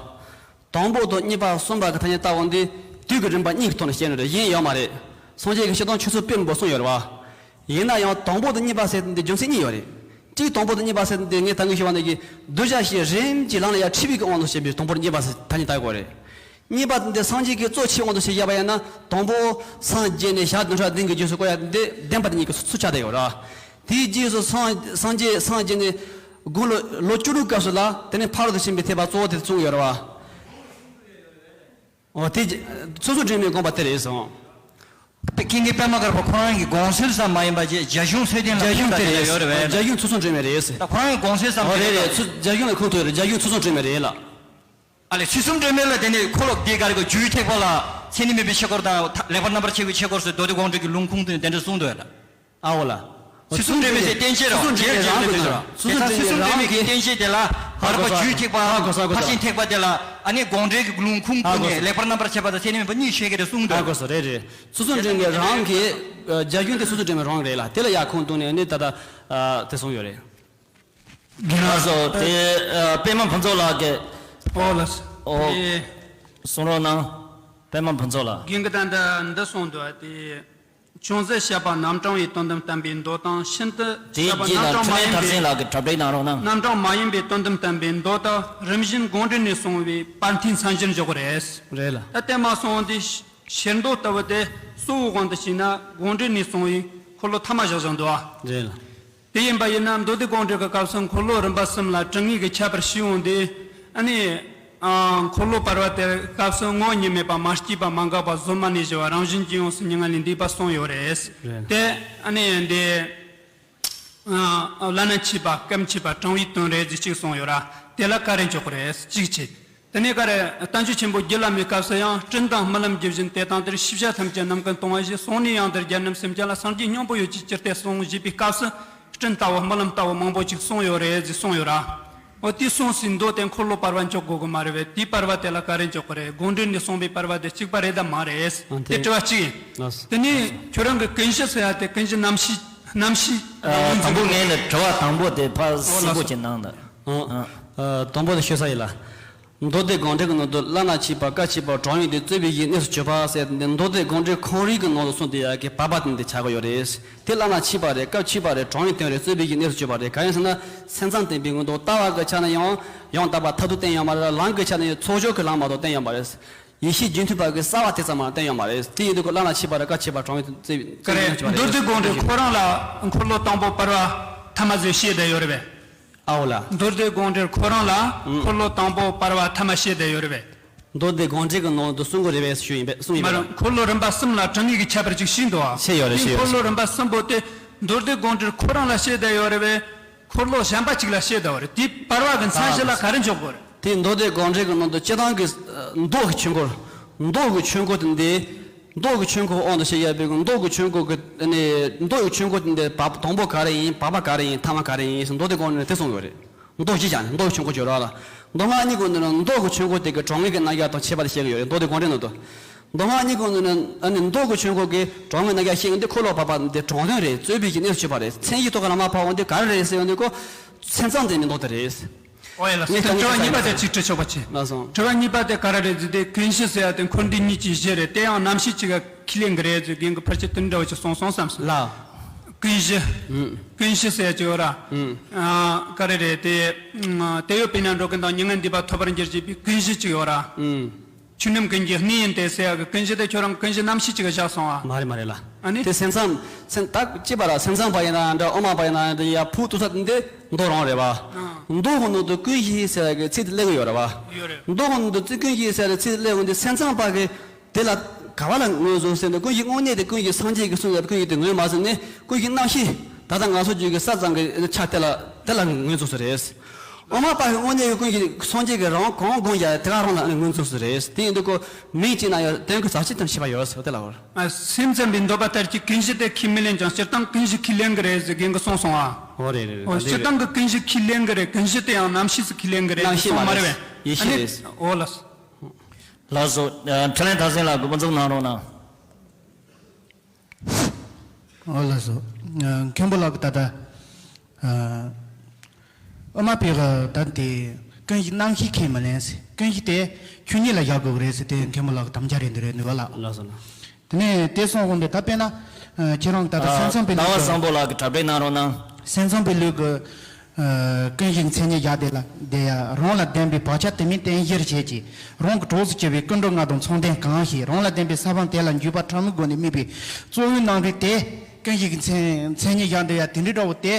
དང་པོ་དང་གཉིས་པ་གསུམ་པ་གི་ཐ་སྙད་བཏགས་འོང་དུས། དུས་ཀྱི་རིམ་པ་གཉིས་ཀྱི་ཐོག་ནས་བཤད་ནི་རེད། གཞན་ཡོད་མ་རེད། སངས་རྒྱས་ཀྱི་སྤྱིར་བཏང་ཆོས་ཚུལ་དཔེ་མང་པོ་གསུངས་ཡོད་རེད་བ། ཡིན་ན་ཡང་དང་པོ་དང་གཉིས་པ་ཟེར་དེ་རྒྱུ་མཚན་གཉིས་ཡོད་རེད། གཅིག་དང་པོ་དང་གཉིས་པ་ཟེར་དེ་ངས་ད་གིན་ཞུས་པ་ནང་བཞིན་གདུལ་བྱ་ཞིག་རིམ་གྱིས་ལམ་ལ་ཡར་ཁྲིད་པའི་གི་དབང་དུ་བྱས་པའི་དང་པོ་དང་གཉིས་པ་ཟེར་ཐ་སྙད་བཏགས་ཡོད་རེད། གཉིས་པ་དེ་སངས་རྒྱས་ཀྱི་གཙོ་ཆེའི་དབང་དུ་བྱས་བཞག་པ་ཡིན་ན། དང་པོ་སངས་རྒྱས་ནས་ཞག་བདུན་ཕྲག་བདུན་གྱི་རྗེས་སུ་བསྐོར་ཡ་དེ་བདེན་པ་དེ་གཉིས་ཀྱི་ཚུལ་ཆགས་བསྡད་ཡོད་ར། དེའི་རྗེས་སུ་སངས་སངས་རྒྱས་སངས་རྒྱས་ནས་དགུང་ལོ་ལོ་བཅུ་དྲུག་སྐབས་སུ་ལ། དེ་ནས་ཕ་རོལ་ཏུ་ཕྱིན་པའི་ཐེག་པ་གཙོ་བོ་དེ་གསུངས་ཡོད་ར་བ། འོ་དེ་ཚུལ་གསུམ་སྒྲོན་མེའི་དགོངས་པ་དེ་རེད་གསུངས། ཀུན་མཁྱེན་པདྨ་དཀར་པོ་ཁོ་རང་གི་དགོངས་གསལ་ཙམ་མ་ཡིན་པ་བྱས། རྒྱ་གཞུང་ཚད་ལྡན་ལ། རྒྱ་གཞུང་ཁུངས་དེ་གཏུགས་རེད། ཡོད་རེད་པས། རྒྱ་གཞུང་ཚུལ་གསུམ་སྒྲོན་མེ་རེད། ད་ཁོ་རང་གི་དགོངས་གསལ་ཙམ། འོ་རེད་རེད། ཚུལ་རྒྱ་གཞུང་ལ་ཁུངས་གཏུགས་ཡོད་རེད། རྒྱ་གཞུང་ཚུལ་གསུམ་སྒྲོན་མེ་རེད་ལ། ཨ་ལས། ཚུལ་གསུམ་སྒྲོན་མེ་ལ་དེ་ནས་ཁོ་ལོ་དེ་ག་རེ་གོ། རྒྱུའི་ཐེག་པ་ལ་མཚན་ཉིད་མེད་པའི་ཆོས་སྐོར་དང་ཐ་ལེགས་པར་རྣམ་པར་ཕྱེ་བའི་ཆོས་སྐོར་སོགས་མདོ་སྡེ་དགོངས་འགྲེལ་གྱི་ལུང་ཁུངས་བཏོན་ནས་དེ་འདྲ་གསུངས་འདུག་ཡ་ལ། ཨ་འོ་ལ། ཚུལ་གསུམ་སྒྲོན་མེ་དེ་བསྟན་བྱེད་རོ། ཚུལ་གསུམ་སྒྲོན་མེ་རང་གི་དོན་རོ། ཚུལ་གསུམ་སྒྲོན་མེ་རང་གི་བསྟན་བྱེད་དེ་ལ་བར་པ་རྒྱུའི་ཐེག་པའམ་ཕར་ཕྱིན་ཐེག་པ་དེ་ལ། ཨ་ནི་དགོངས་འགྲེལ་གྱི་ལུང་ཁུངས་བཏོན་ནས་ལེགས་པར་རྣམ་པར་ཕྱེ་བ་དང་མཚན་ཉིད་མེད་པ་གཉིས་བཤད་ཀྱི་རེད་གསུངས་འདུག། ཨ་གོ་སོང་། རེད་རེད། ཚུལ་གསུམ་སྒྲོན་མེ་རང་གི་རྒྱ་གཞུང་དེ་ཚུལ་གསུམ་སྒྲོན་མེ་རང་རེད་ལ། དེ་ལ་ཡར་ཁུངས་བཏོན་ནས་ནི་ད་ལྟ་དེ་གསུངས་ཡོད་རེད། རྒན་ལགས་སོ། དེ་པདྨ་ཕུན་ཚོགས་ལགས་ཀྱིས། ཨོ་ལགས་སོ། ཨོ། དེ་གསུང་རོགས་གནང་། པདྨ་ཕུན་ཚོགས་ལགས། རྒན་གྱིས་ད་ལྟ་འདི་གསུངས་འདུག་པ་དེ། ཅུང་ཟད་བཤད་པ་རྣམ་གྲངས་ཀྱི་དོན་དམ་བསྟན་པའི་མདོ་དང་། ཤིན་ཏུ་དེའི་བཤད་པ་རྗེས་ལ་རྣམ་གྲངས་མ་ཡིན་པའི། འཕྲིན་ལས་མཐར་ཕྱིན་ལགས་ཀྱིས་གྲ་སྒྲིག་གནང་རོགས་གནང་། རྣམ་གྲངས་མ་ཡིན་པའི་དོན་དམ་བསྟན་པའི་མདོ་དག་རིམ་བཞིན་དགོངས་འགྲེལ་ནས་གསུངས་པའི་པར་མཐུན་མཚན་གཞིར་འཇོག་གི་རེད། རེད་ལ། ད་དེ་མ་གསུངས་དུས་ཤེར་མདོ་ལྟ་བུ་དེ་གཙོ་བོའི་དབང་དུ་བྱས་ན་དགོངས་འགྲེལ་ནས་གསུངས་པའི་འཁོར་ལོ་ཐ་མ་བཞག་བཞག་འདུག་ཨ། རེད་ལ། དེ་ཡིན་པ་ཡིན་ན་མདོ་སྡེ་དགོངས་འགྲེལ་གྱི་སྐབས་སུ་འཁོར་ལོ་རིམ་པ་གསུམ་ལ་དྲི་ངེས་ཀྱི་ཁྱད་པར་ཞིག་འོང་དུས། ཨ་ནི། ཨ། འཁོར་ལོ་བར་པ་དེར་སྐབས་སུ་ངོ་བོ་ཉིད་མེད་པ། མ་སྐྱེས་པ། མ་འགགས་པ། གཟོད་མ་ནུས་བཞི་པ། རང་བཞིན་གྱིས་ཡོངས་སུ་མྱ་ངན་ལས་འདས་པ་གསུངས་ཡོད་རེད། རེད། དེ་ཨ་ནི་འདི། ཨ། བླ་ན་མཆིས་པ། སྐད་མཆིས་པ། དྲང་བའི་དོན་རེད་ཟེར་གཅིག་གསུངས་ཡོད་ར། དེ་ལ་བཀའ་དྲིན་འཇོག་གི་རེད། གཅིག་བྱས། དེ་ནས་ག་རེ། བསྟན་བཅོས་ཆེན་པོ་བརྒྱུད་ལམ་མའི་སྐབས་སུ་ཡང་། སྤྲིན་དང་རྨི་ལམ་བརྒྱུད་བཞིན་དེ་དང་དེར། ཤེས་བྱ་ཐམས་ཅད་ནམ་མཁའི་སྟོང་བ་བཞིན། སོང་ནས་ཡང་དེར་རྒྱལ་རྣམས་སེམས་ཅན་ལ། སངས་རྒྱས་སྙིང་པོ་ཡོད་ཅེས་ཅི་སྟེ་གསུངས། ཞེས་པའི་སྐབས་སུ། སྤྲིན་ལྟ་བུ་རྨི་ལམ་ལྟ་བུ་མང་པོ་ཅིག་གསུངས་ཡོད་རེད་ཟེར་གསུངས་ཡོད་ར། འོ་དེ་གསུངས་སའི་མདོ་དེ་འཁོར་ལོ་བར་པ་འཇོག་དགོས་གི་མ་རེད་པས། དེའི་བར་པ་དེ་ལ་ག་རེ་འཇོག་གི་རེད། དགོངས་འགྲེལ་ནས་གསུངས་པའི་བར་པ་དེ་གཅིག་པ་རེད་དམ་མ་རེད། ཨ་དེ་དེ་དྲི་བ་གཅིག་ཡིན། ལགས་སོ། དེ་ནས་ཁྱོད་རང་གི་ཀུན་གཞི་ཟེར་ཡ་དེ་ཀུན་གཞི་རྣམ་ཤེས། རྣམ་ཤེས་ཨ། དང་པོ་ངས་ནི་དྲི་བ་དང་པོ་དེ་ཕར། ཨོ་གསལ་ལགས་པོ་སོ། ཅིག་གནང་དང་། ཨ། ཨ། དང་པོ་དེ་ཤོད་ས་ཡིན་ལ། མདོ་སྡེ་དགོངས་འགྲེལ་གྱི་ནང་དུ་བླ་ན་མཆིས་པ་སྐབས་མཆིས་པ་གྲངས་ཡོད་དེ་རྩོད་པའི་གཞིའི་གནས་སུ་གྱུར་པ་ཟེར་ཏེ། མདོ་སྡེ་དགོངས་འགྲེལ་ཁོང་རང་གི་ནང་དུ་གསུངས་ཏེ་ཡ་གི་བར་པ་དེ་འདི་ཆགས་ཀྱི་ཡོད་རེད། དེ་བླ་ན་མཆིས་པ་རེད། སྐབས་མཆིས་པ་རེད། གྲངས་ཡོད་དེ་རེད། རྩོད་པའི་གཞིའི་གནས་སུ་གྱུར་པ་རེད། གང་ཡིན་ཟེར་ན། སེམས་ཙམ་བསྟན་པའི་ངོས་ནས་ལྟ་བ་གི་ཆ་ནས་ཡང་ཡང་དག་པ་མཐར་ཐུག་བསྟན་ཡོད་མ་རེད། ལམ་གྱི་ཆ་ནས་ཡང་ཚོགས་སྦྱོར་གྱི་ལམ་མ་གཏོགས་བསྟན་ཡོད་མ་རེད། ཡེ་ཤེས་རྒྱུ་མཐུན་པ་གི་གསལ་བ་དེ་ཙམ་མ་བསྟན་ཡོད་མ་རེད། དེ་ཡིན་དུས་ཁོ་བླ་ན་མཆིས་པ་རེད། སྐབས་མཆིས་པ་གྲངས་ཡོད་དེ་རྩོད་པའི་ག་རེ། གནས་སུ་གྱུར་པ་རེད། མདོ་སྡེ་དགོངས་འགྲེལ་ཁོ་རང་ལ་འཁོར་ལོ་དང་པོ་བར་པ་ཐ་མ་ཟེར་བཤད་བསྡད་ཡོད་རེད་པས། ཨའོ་ལ། མདོ་སྡེ་དགོངས་འགྲེལ་ཁོ་རང་ལ། ཨང་། འཁོར་ལོ་དང་པོ་བར་པ་ཐ་མ་བཤད་བསྡད་ཡོད་རེད་པས། མདོ་སྡེ་དགོངས་འགྲེལ་གྱི་ནང་དུ་གསུང་གི་རེད་པས་ཞུ་ཡིན་པས། གསུང་ཡིན་པས། མ་རེད། འཁོར་ལོ་རིམ་པ་གསུམ་ལ་དྲང་ངེས་ཀྱི་ཁྱད་པར་ཅིག་ཤེས་འདུག་ཨ། ཤེས་ཡོད་རེད། ཤེས་ཡོད་རེད། འཁོར་ལོ་རིམ་པ་གསུམ་པོ་དེ་མདོ་སྡེ་དགོངས་འགྲེལ་ཁོ་རང་ལ་བཤད་བསྡད་ཡོད་རེད་པས། འཁོར་ལོ་གཞན་པ་ཅིག་ལ་བཤད་བསྡད་ཡོད་རེད། དེའི་བར་པ་གི་མཚན་གཞི་ལ་ག་རེ་འཇོག་དགོས་རེད། དེ་མདོ་སྡེ་དགོངས་འགྲེལ་གྱི་ནང་དུ་སྤྱིར་བཏང་གི་མདོ་གི་ཆོས་འཁོར། མདོ་གི་ཆོས་འཁོར་དེ་འདི། མདོ་གི་ཆོས་འཁོར་དབང་དུ་བྱས་ཡོད་པའི་མདོ་གི་ཆོས་འཁོར་གྱི་ནི། མདོ་གི་ཆོས་འཁོར་དེ་འདི་བ་དང་པོ་ག་རེ་ཡིན། བར་པ་ག་རེ་ཡིན། ཐ་མ་ག་རེ་ཡིན་ཟེར་མདོ་སྡེ་དགོངས་འགྲེལ་དེ་གསུངས་ཡོད་རེད། མདོ་བཞི་ཆ་ནས་མདོ་གི་ཆོས་འཁོར་བརྗོད་ར་ལ། མདོ་སྔགས་གཉིས་ཀྱི་ནང་ནས་མདོ་གི་ཆོས་འཁོར་དེ་གི་གྲངས་ངེས་ཀྱི་རྣམ་གཞག་དང་ཁྱད་པར་དེ་བཤད་ཀྱི་ཡོད་རེད། མདོ་སྡེ་དགོངས་འགྲེལ་ནང་དུ། མདོ་སྔགས་གཉིས་ཀྱི་ནང་ནས་ཨ་ནི་མདོ་གི་ཆོས་འཁོར་གྱི་གྲངས་ངེས་རྣམ་གཞག་བཤད་ཀྱི་འདི་འཁོར་ལོ་བར་པ་འདི་དྲང་དོན་རེད། རྩོད་པའི་གཞིའི་གནས་སུ་གྱུར་པ་རེད། མཚན་གཞིའི་ཐོག་ལ་མ་ཕབ་འོང་དུས་ག་རེ་རེད་ཟེར་ཡོང་དུས་ཁོ། སེམས་ཙམ་བསྟན་པའི་མདོ་དེ་རེད། ཨོ་ཡ་ལགས་སོ། ངས་དྲི་བ་གཉིས་པ་དེ་གཅིག་དྲི་ཆོག་པ་བྱེད། ལགས་སོ། དྲི་བ་གཉིས་པ་དེ་ག་རེ་རེད་ཟེར་དུས། ཀུན་གཞི་ཟེར་ཡ་དེ་འཁོར་འདས་གཉིས་ཀྱི་གཞི་རེད། དེ་ཡང་རྣམ་ཤེས་གཅིག་ག་ཁས་ལེན་གྱི་རེད་ཟེར། རྒན་གྱིས་ཕལ་ཆེར་དེ་འདྲ་བ་ཅིག་གསུངས་སོང་བསམ་སོང་། ལགས། ཀུན་གཞི། ཨུམ། ཀུན་གཞི་ཟེར་ཡ་ཅིག་ཡོད་ར། ཨུམ། ཨ། ག་རེ་རེད་དེ། ཨ། དེ་ཡོད་པས་ན་འགྲོ་ཀུན་དང་མྱ་ངན་འདས་པ་ཐོབ་པར་འགྱུར་ཅེས་པའི་ཀུན་གཞི་ཅིག་ཡོད་ར། ཨུམ། ཆོས་རྣམས་ཀུན་གྱི་གནས་ཡིན་ཏེ་ཟེར་ཡ་གི་ཀུན་གཞི་དེ་ཁྱོད་རང་ཀུན་གཞི་རྣམ་ཤེས་གཅིག་ག་བཞག་སོང་ཨ། མ་རེད་མ་རེད་ལ། ཨ་ནི། དེ་སེམས་ཙམ། སེམས་ད་ཅི་པ་ར། སེམས་ཙམ་པ་ཡིན་ན་འདྲ། དབུ་མ་པ་ཡིན་ན་འདྲ། ཡ་ཕུག་ཏུ་ས་འདི་མདོ་རང་རེད་བ། ཨ། མདོ་གི་ནང་དུ་ཀུན་གཞི་ཟེར་ཡ་གི་ཚིག་དེ་སླེབས་ཀྱི་ཡོད་རེད་བ། ཡོད་རེད། མདོ་གི་ནང་དུ་ཚིག་ཀུན་གཞི་ཟེར་ཡ་གི་ཚིག་སླེབས་འོང་དུས་སེམས་ཙམ་པ་གི་དེ་ལ་ག་བ་ལ་ངོས་འཛིན་ཟེར་ན། ཀུན་གཞི་དངོས་གནས་དེ་ཀུན་གཞི་སངས་རྒྱས་ཀྱིས་གསུངས་ཡོད་པའི་ཀུན་གཞི་དེ་ངོས་མ་ཟིན་ནས། ཀུན་གཞི་རྣམ་ཤེས་ད་ལྟ་ང་ཚོ་རྒྱུད་ཀྱི་ས་ཙམ་གྱི་ཆ་དེ་ལ་དེ་ལ་ངོས་འཛིན་ས་རེད། དབུ་མ་པ་གི་དངོས་གནས་ཀྱི་ཀུན་གཞི་སངས་རྒྱས་ཀྱིས་རང་གང་དགོངས་ཀྱང་དེ་ག་རང་ལ་ངོས་འཛིན་ས་རེད། དེ་ཡིན་དུས་ཁོ་མིང་གཅིག་ན་ཡང་དོན་གྱི་ས་བཅད་དང་ཁྱད་པར་ཡོད་ཟེར་བ་དེ་ལ་འོར། ཨ། སེམས་ཙམ་པའི་འདོད་པ་ལྟར་གྱི་ཀུན་གཞི་དེ་ཁས་མི་ལེན་ཀྱང་སྤྱིར་བཏང་ཀུན་གཞི་ཁས་ལེན་གྱི་རེད་ཟེར་རྒན་གྱིས་གསུངས་སོང་ཨ། འོ་རེད་རེད་རེད། འོ་ད་སྤྱིར་བཏང་གི་ཀུན་གཞི་ཁས་ལེན་གྱི་རེད། ཀུན་གཞི་དེ་ཡང་རྣམ་ཤེས་སུ་ཁས་ལེན་གྱི་རེད་ཟེར་གསུངས་མ་རེད་པས། ཡེ་ཤེས་རེད། ཨ་ནི། འོ་ལགས་སོ། ལགས་སོ། ཨ། འཕྲིན་ལས་ཐར་སེང་ལགས་ཀྱིས་དབུ་འཛུགས་གནང་རོགས་གནང་། ཨོ་ལགས་སོ། ཨ། མཁན་པོ་ལགས་ཀྱིས་ད་ལྟ། ཨ། དབུ་མ་པའི་གི་ད་དེ་ཀུན་གཞི་རྣམ་ཤེས་ཁས་མི་ལེན་ཟེར། ཀུན་གཞི་དེ་ཆོས་ཉིད་ལ་བཞག་དགོས་ཀྱི་རེད་ཟེར། དེ་མཁན་པོ་ལགས་ཀྱི་དམ་བཅའ་རེད་འདི་རེད་འདུག་བ་ལགས། ལགས་སོ་ལགས། དེ་ནས་དེ་སོང་གོང་དུ་ད་དཔེར་ན། ཨ། ཁྱེད་རང་ད་ལྟ་ཨ། སེམས་ཙམ་པའི་ཟླ་བ་ལུགས་ཀྱི། བཟང་པོ་ལགས་ཀྱིས་གྲ་སྒྲིག་གནང་རོགས་གནང་། སེམས་ཙམ་པའི་ལུགས་ཀྱི། ཨ། ཀུན་གཞི་མཚན་ཉིད་བཞག་དེ་ལ་དེ་ཡ། རང་ལ་ལྡན་པའི་བག་ཆགས་དུ་མས་བརྟེན་གཞིར་བྱས་ཀྱི། རང་གི་གྲོགས་སུ་གྱུར་པའི་ཀུན་འགྲོ་ལྔ་དང་མཚུངས་ལྡན་གང་ཞིག་རང་ལ་ལྡན་པའི་ས་བོན་དེ་ལ་འཇུག་པ་ཕྲ་མོའི་སྒོ་ནས་དམིགས་པའི་གཙོ་བོའི་རྣམ་རིག་དེ། ཀུན་གཞི་གི་མཚན་མཚན་ཉིད་བཞག་འདི་ཡ་དེ་འདྲའི་འདྲ་བོ་དེ།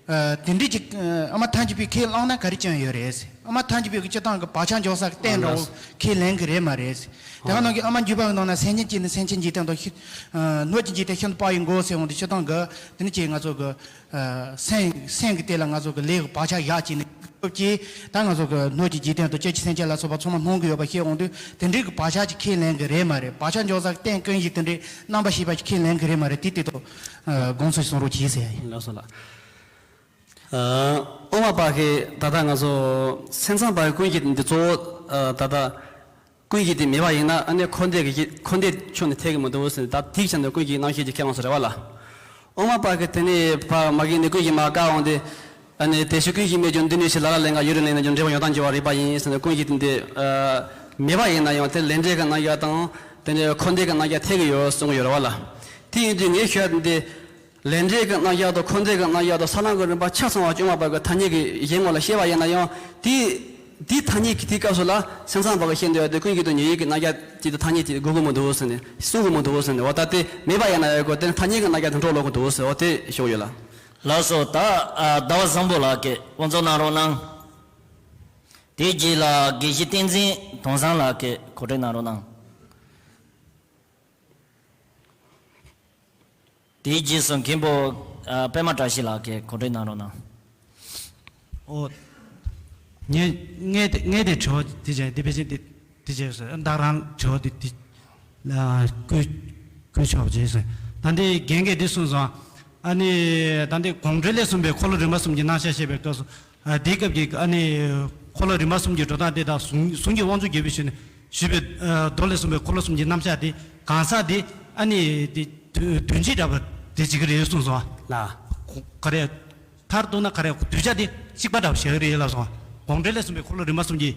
ཨ། དེ་འདྲའི་ཅིག་ཨ། དབུ་མ་ཐལ་འགྱུར་པས་ཁས་བླངས་ན་ག་རེ་ཅན་ཡོད་རེད་ཟེར། དབུ་མ་ཐལ་འགྱུར་པའི་སྤྱིར་བཏང་གི་བག་ཆགས་འཇོག་ས་གི་རྟེན་འདྲ་བོ་ཁས་ལེན་གི་རེད་མ་རེད་ཟེར། དེ་ག་ནང་གི་དབུ་མ་འཇུག་པ་གི་ནང་ན་སེམས་ཅན་གཅིག་ནི་སེམས་ཅན་འཇིག་རྟེན་དང་ཤི། ཨ། སྣོད་ཀྱི་འཇིག་རྟེན་ཤིན་ཏུ་དཔག་ཡོད་འགོག་ཟེར་འོང་དུས་སྤྱིར་བཏང་གི་དེ་ནི་ཅིག་ང་ཚོ་གི། ཨ། སེམས་སེམས་ཀྱི་དེ་ལ་ང་ཚོ་གི་ལས་ཀྱི་བག་ཆགས་བཞག་བྱས་ནས་སྐབས་ཀྱིས་ད་ང་ཚོ་གི་སྣོད་ཀྱི་འཇིག་རྟེན་དང་ལྕགས་ཀྱི་སེམས་ཅན་ལ་སོགས་པ་ཚང་མ་སྣང་གི་ཡོད་པ་ཤེས་འོང་དུས་དེ་འདྲའི་གི་བག་ཆགས་ཀྱིས་ཁས་ལེན་གི་རེད་མ་རེད། བག་ཆགས་འཇོག་ས་གི་རྟེན་ཀུན་གཞི་དེ་འདྲའི་རྣམ་པ་ཤེས་པ་ཀྱིས་ཁས་ལེན་གི་རེད་མ་རེད། དེ་དེ་ཐོག་ཨ། དགོངས་ཚུལ་གསུང་རོགས་གྱིས་ཟེར་ཡ་ཡིན། ལགས་སོ་ལགས། ཨ། དབུ་མ་པ་གིས་ད་ལྟ་ང་ཚོ་སེམས་ཙམ་པ་གི་ཀུན་གཞི་འདི་གཙོ་བོ། ཨ། ད་ལྟ་ཀུན་གཞི་དེ་མེད་པ་ཡིན་ན་ཨ་ནི་འཁོར་འདས་ཀྱི་འཁོར་འདས་ཕྱོགས་ནས་ཐེག་གི་མི་འདུག་ཟེར་ནས། ད་ཐེག་བྱ་འདི་ཀུན་གཞི་རྣམ་ཤེས་ཀྱིས་ཁས་བླངས་སོ་རེད་བ་ལ། དབུ་མ་པ་གིས་དེ་ནས་ཕ་མ་གིས་ནི་ཀུན་གཞི་མ་བཀག་འོང་སྟེ། ཨ་ནི་དེ་ཕྱིར་ཀུན་གཞི་མེད་ཀྱང་འདི་ནི་ཕྱིར། ལ་ལ་ལེན་ག་ཡུན་རིང་ལེན་ན་ཀྱང་འབྲས་བུ་ཡང་དག་འབྱུང་བར་རིགས་པ་ཡིན་ཟེར་ནས། ཀུན་གཞི་དེ་འདི་ཨ་མེད་པ་ཡིན་ན་ཡང་དེ་ལས་འབྲས་ཀྱི་རྣམ་གཞག་དང་དེ་ནས་འཁོར་འདས་ཀྱི་རྣམ་གཞག་ཐེག་གི་ཡོད་གསུང་གི་ཡོད་རེད་བ་ལ། དེ་ཡིན་དུས་ངས་ཞུ་ཡ་དེ་འདི། ལས་འབྲས་ཀྱི་རྣམ་གཞག་དང་འཁོར་འདས་ཀྱི་རྣམ་གཞག་དང་ས་ལམ་གྱི་རིམ་པ་ཆ་ཚང་བ་དབུ་མ་པ་གི་ཐ་སྙད་ཀྱི་གཞན་ངོ་ལ་བཤད་པ་ཡིན་ན་ཡང་། དེ་དེའི་ཐ་སྙད་ཀྱི་དེའི་སྐབས་སུ་ལ་སེམས་ཙམ་པ་གིས་བཤད་འདོད་ཡ་དེ་ཀུན་གཞི་དང་ཉེར་ཡོད་ཀྱི་རྣམ་གཞག་ཅིག་ཏུ་ཐ་སྙད་ཅིག་དགོས་ཀྱི་མི་འདུག་ཟེར་ནས། གསུང་གི་མི་འདུག་ཟེར་ནས། འོ་ད་དེ་མེད་པ་ཡིན་ན་ཡང་ཀོ་དེ་ཐ་སྙད་ཀྱི་རྣམ་གཞག་དེ་འགྲོ་ལོག་གི་འདུག་ཟེར། འོ་དེ་ཞུ་གི་ཡོད་ལ། ལགས་སོ། ད་ཨ་ཟླ་བ་བཟང་པོ་ལགས་ཀྱིས་དབུ་འཛུགས་གནང་རོགས་གནང་། དེའི་རྗེས་ལ་དགེ་བཤེས་བསྟན་འཛིན་དོན་བཟང་ལགས་ཀྱིས་གོ་སྒྲིག་གནང་རོགས་གནང་། དེའི་རྗེས་སུ་མཁན་པོ་ཨ་པད་མ་བཀྲ་ཤིས་ལགས་ཀྱིས་གོ་སྒྲིག་གནང་རོགས་གནང་། ཨོ། ངས་ངས་དེ་ངས་དེ་དྲི་བ་དེ་བྱས་དེ་ཕལ་ཆེར་དེ་དེ་བྱས་སོང་། བདག་རང་དྲི་བ་དེ་དེ་ལ་བཀོད་བཀོད་ཆོག་བྱས་སོང་། ད་འདི་རྒན་གྱིས་འདི་གསུངས་སོང་། ཨ་ནི་ད་འདི་དགོངས་འགྲེལ་ལས་གསུངས་པའི་འཁོར་ལོ་རིམ་པ་གསུམ་གྱི་རྣམ་གཞག་བཤད་པའི་སྐབས་སུ། ཨ་དེའི་སྐབས་ཀྱི་ཨ་ནི་འཁོར་ལོ་རིམ་པ་གསུམ་གྱི་འགྲོ་སྟངས་དེ་དང་གཟུངས་གཟུངས་ཀྱི་དབང་ཕྱུག་རྒྱལ་པོས་ཞུས་ནས་ཞུས་པའི་ཨ་མདོ་ལས་གསུངས་པའི་འཁོར་ལོ་གསུམ་གྱི་རྣམ་གཞག་དེ་གང་ཟག་དེ་ཨ་ནི་དེ་དུས་དུས་ཚོད་འདྲ་པོ་དེ་བྱེད་ཀྱི་རེད་གསུངས་སོང་། ལ། ག་རེ། མཐར་གཏུགས་ན་ག་རེ་གདུལ་བྱ་དེ་གཅིག་པ་འདྲ་བོ་བྱེད་ཀྱི་རེད་ལབ་སོང་། དགོངས་འགྲེལ་ལས་གསུངས་པའི་འཁོར་ལོ་རིམ་པ་གསུམ་གྱི་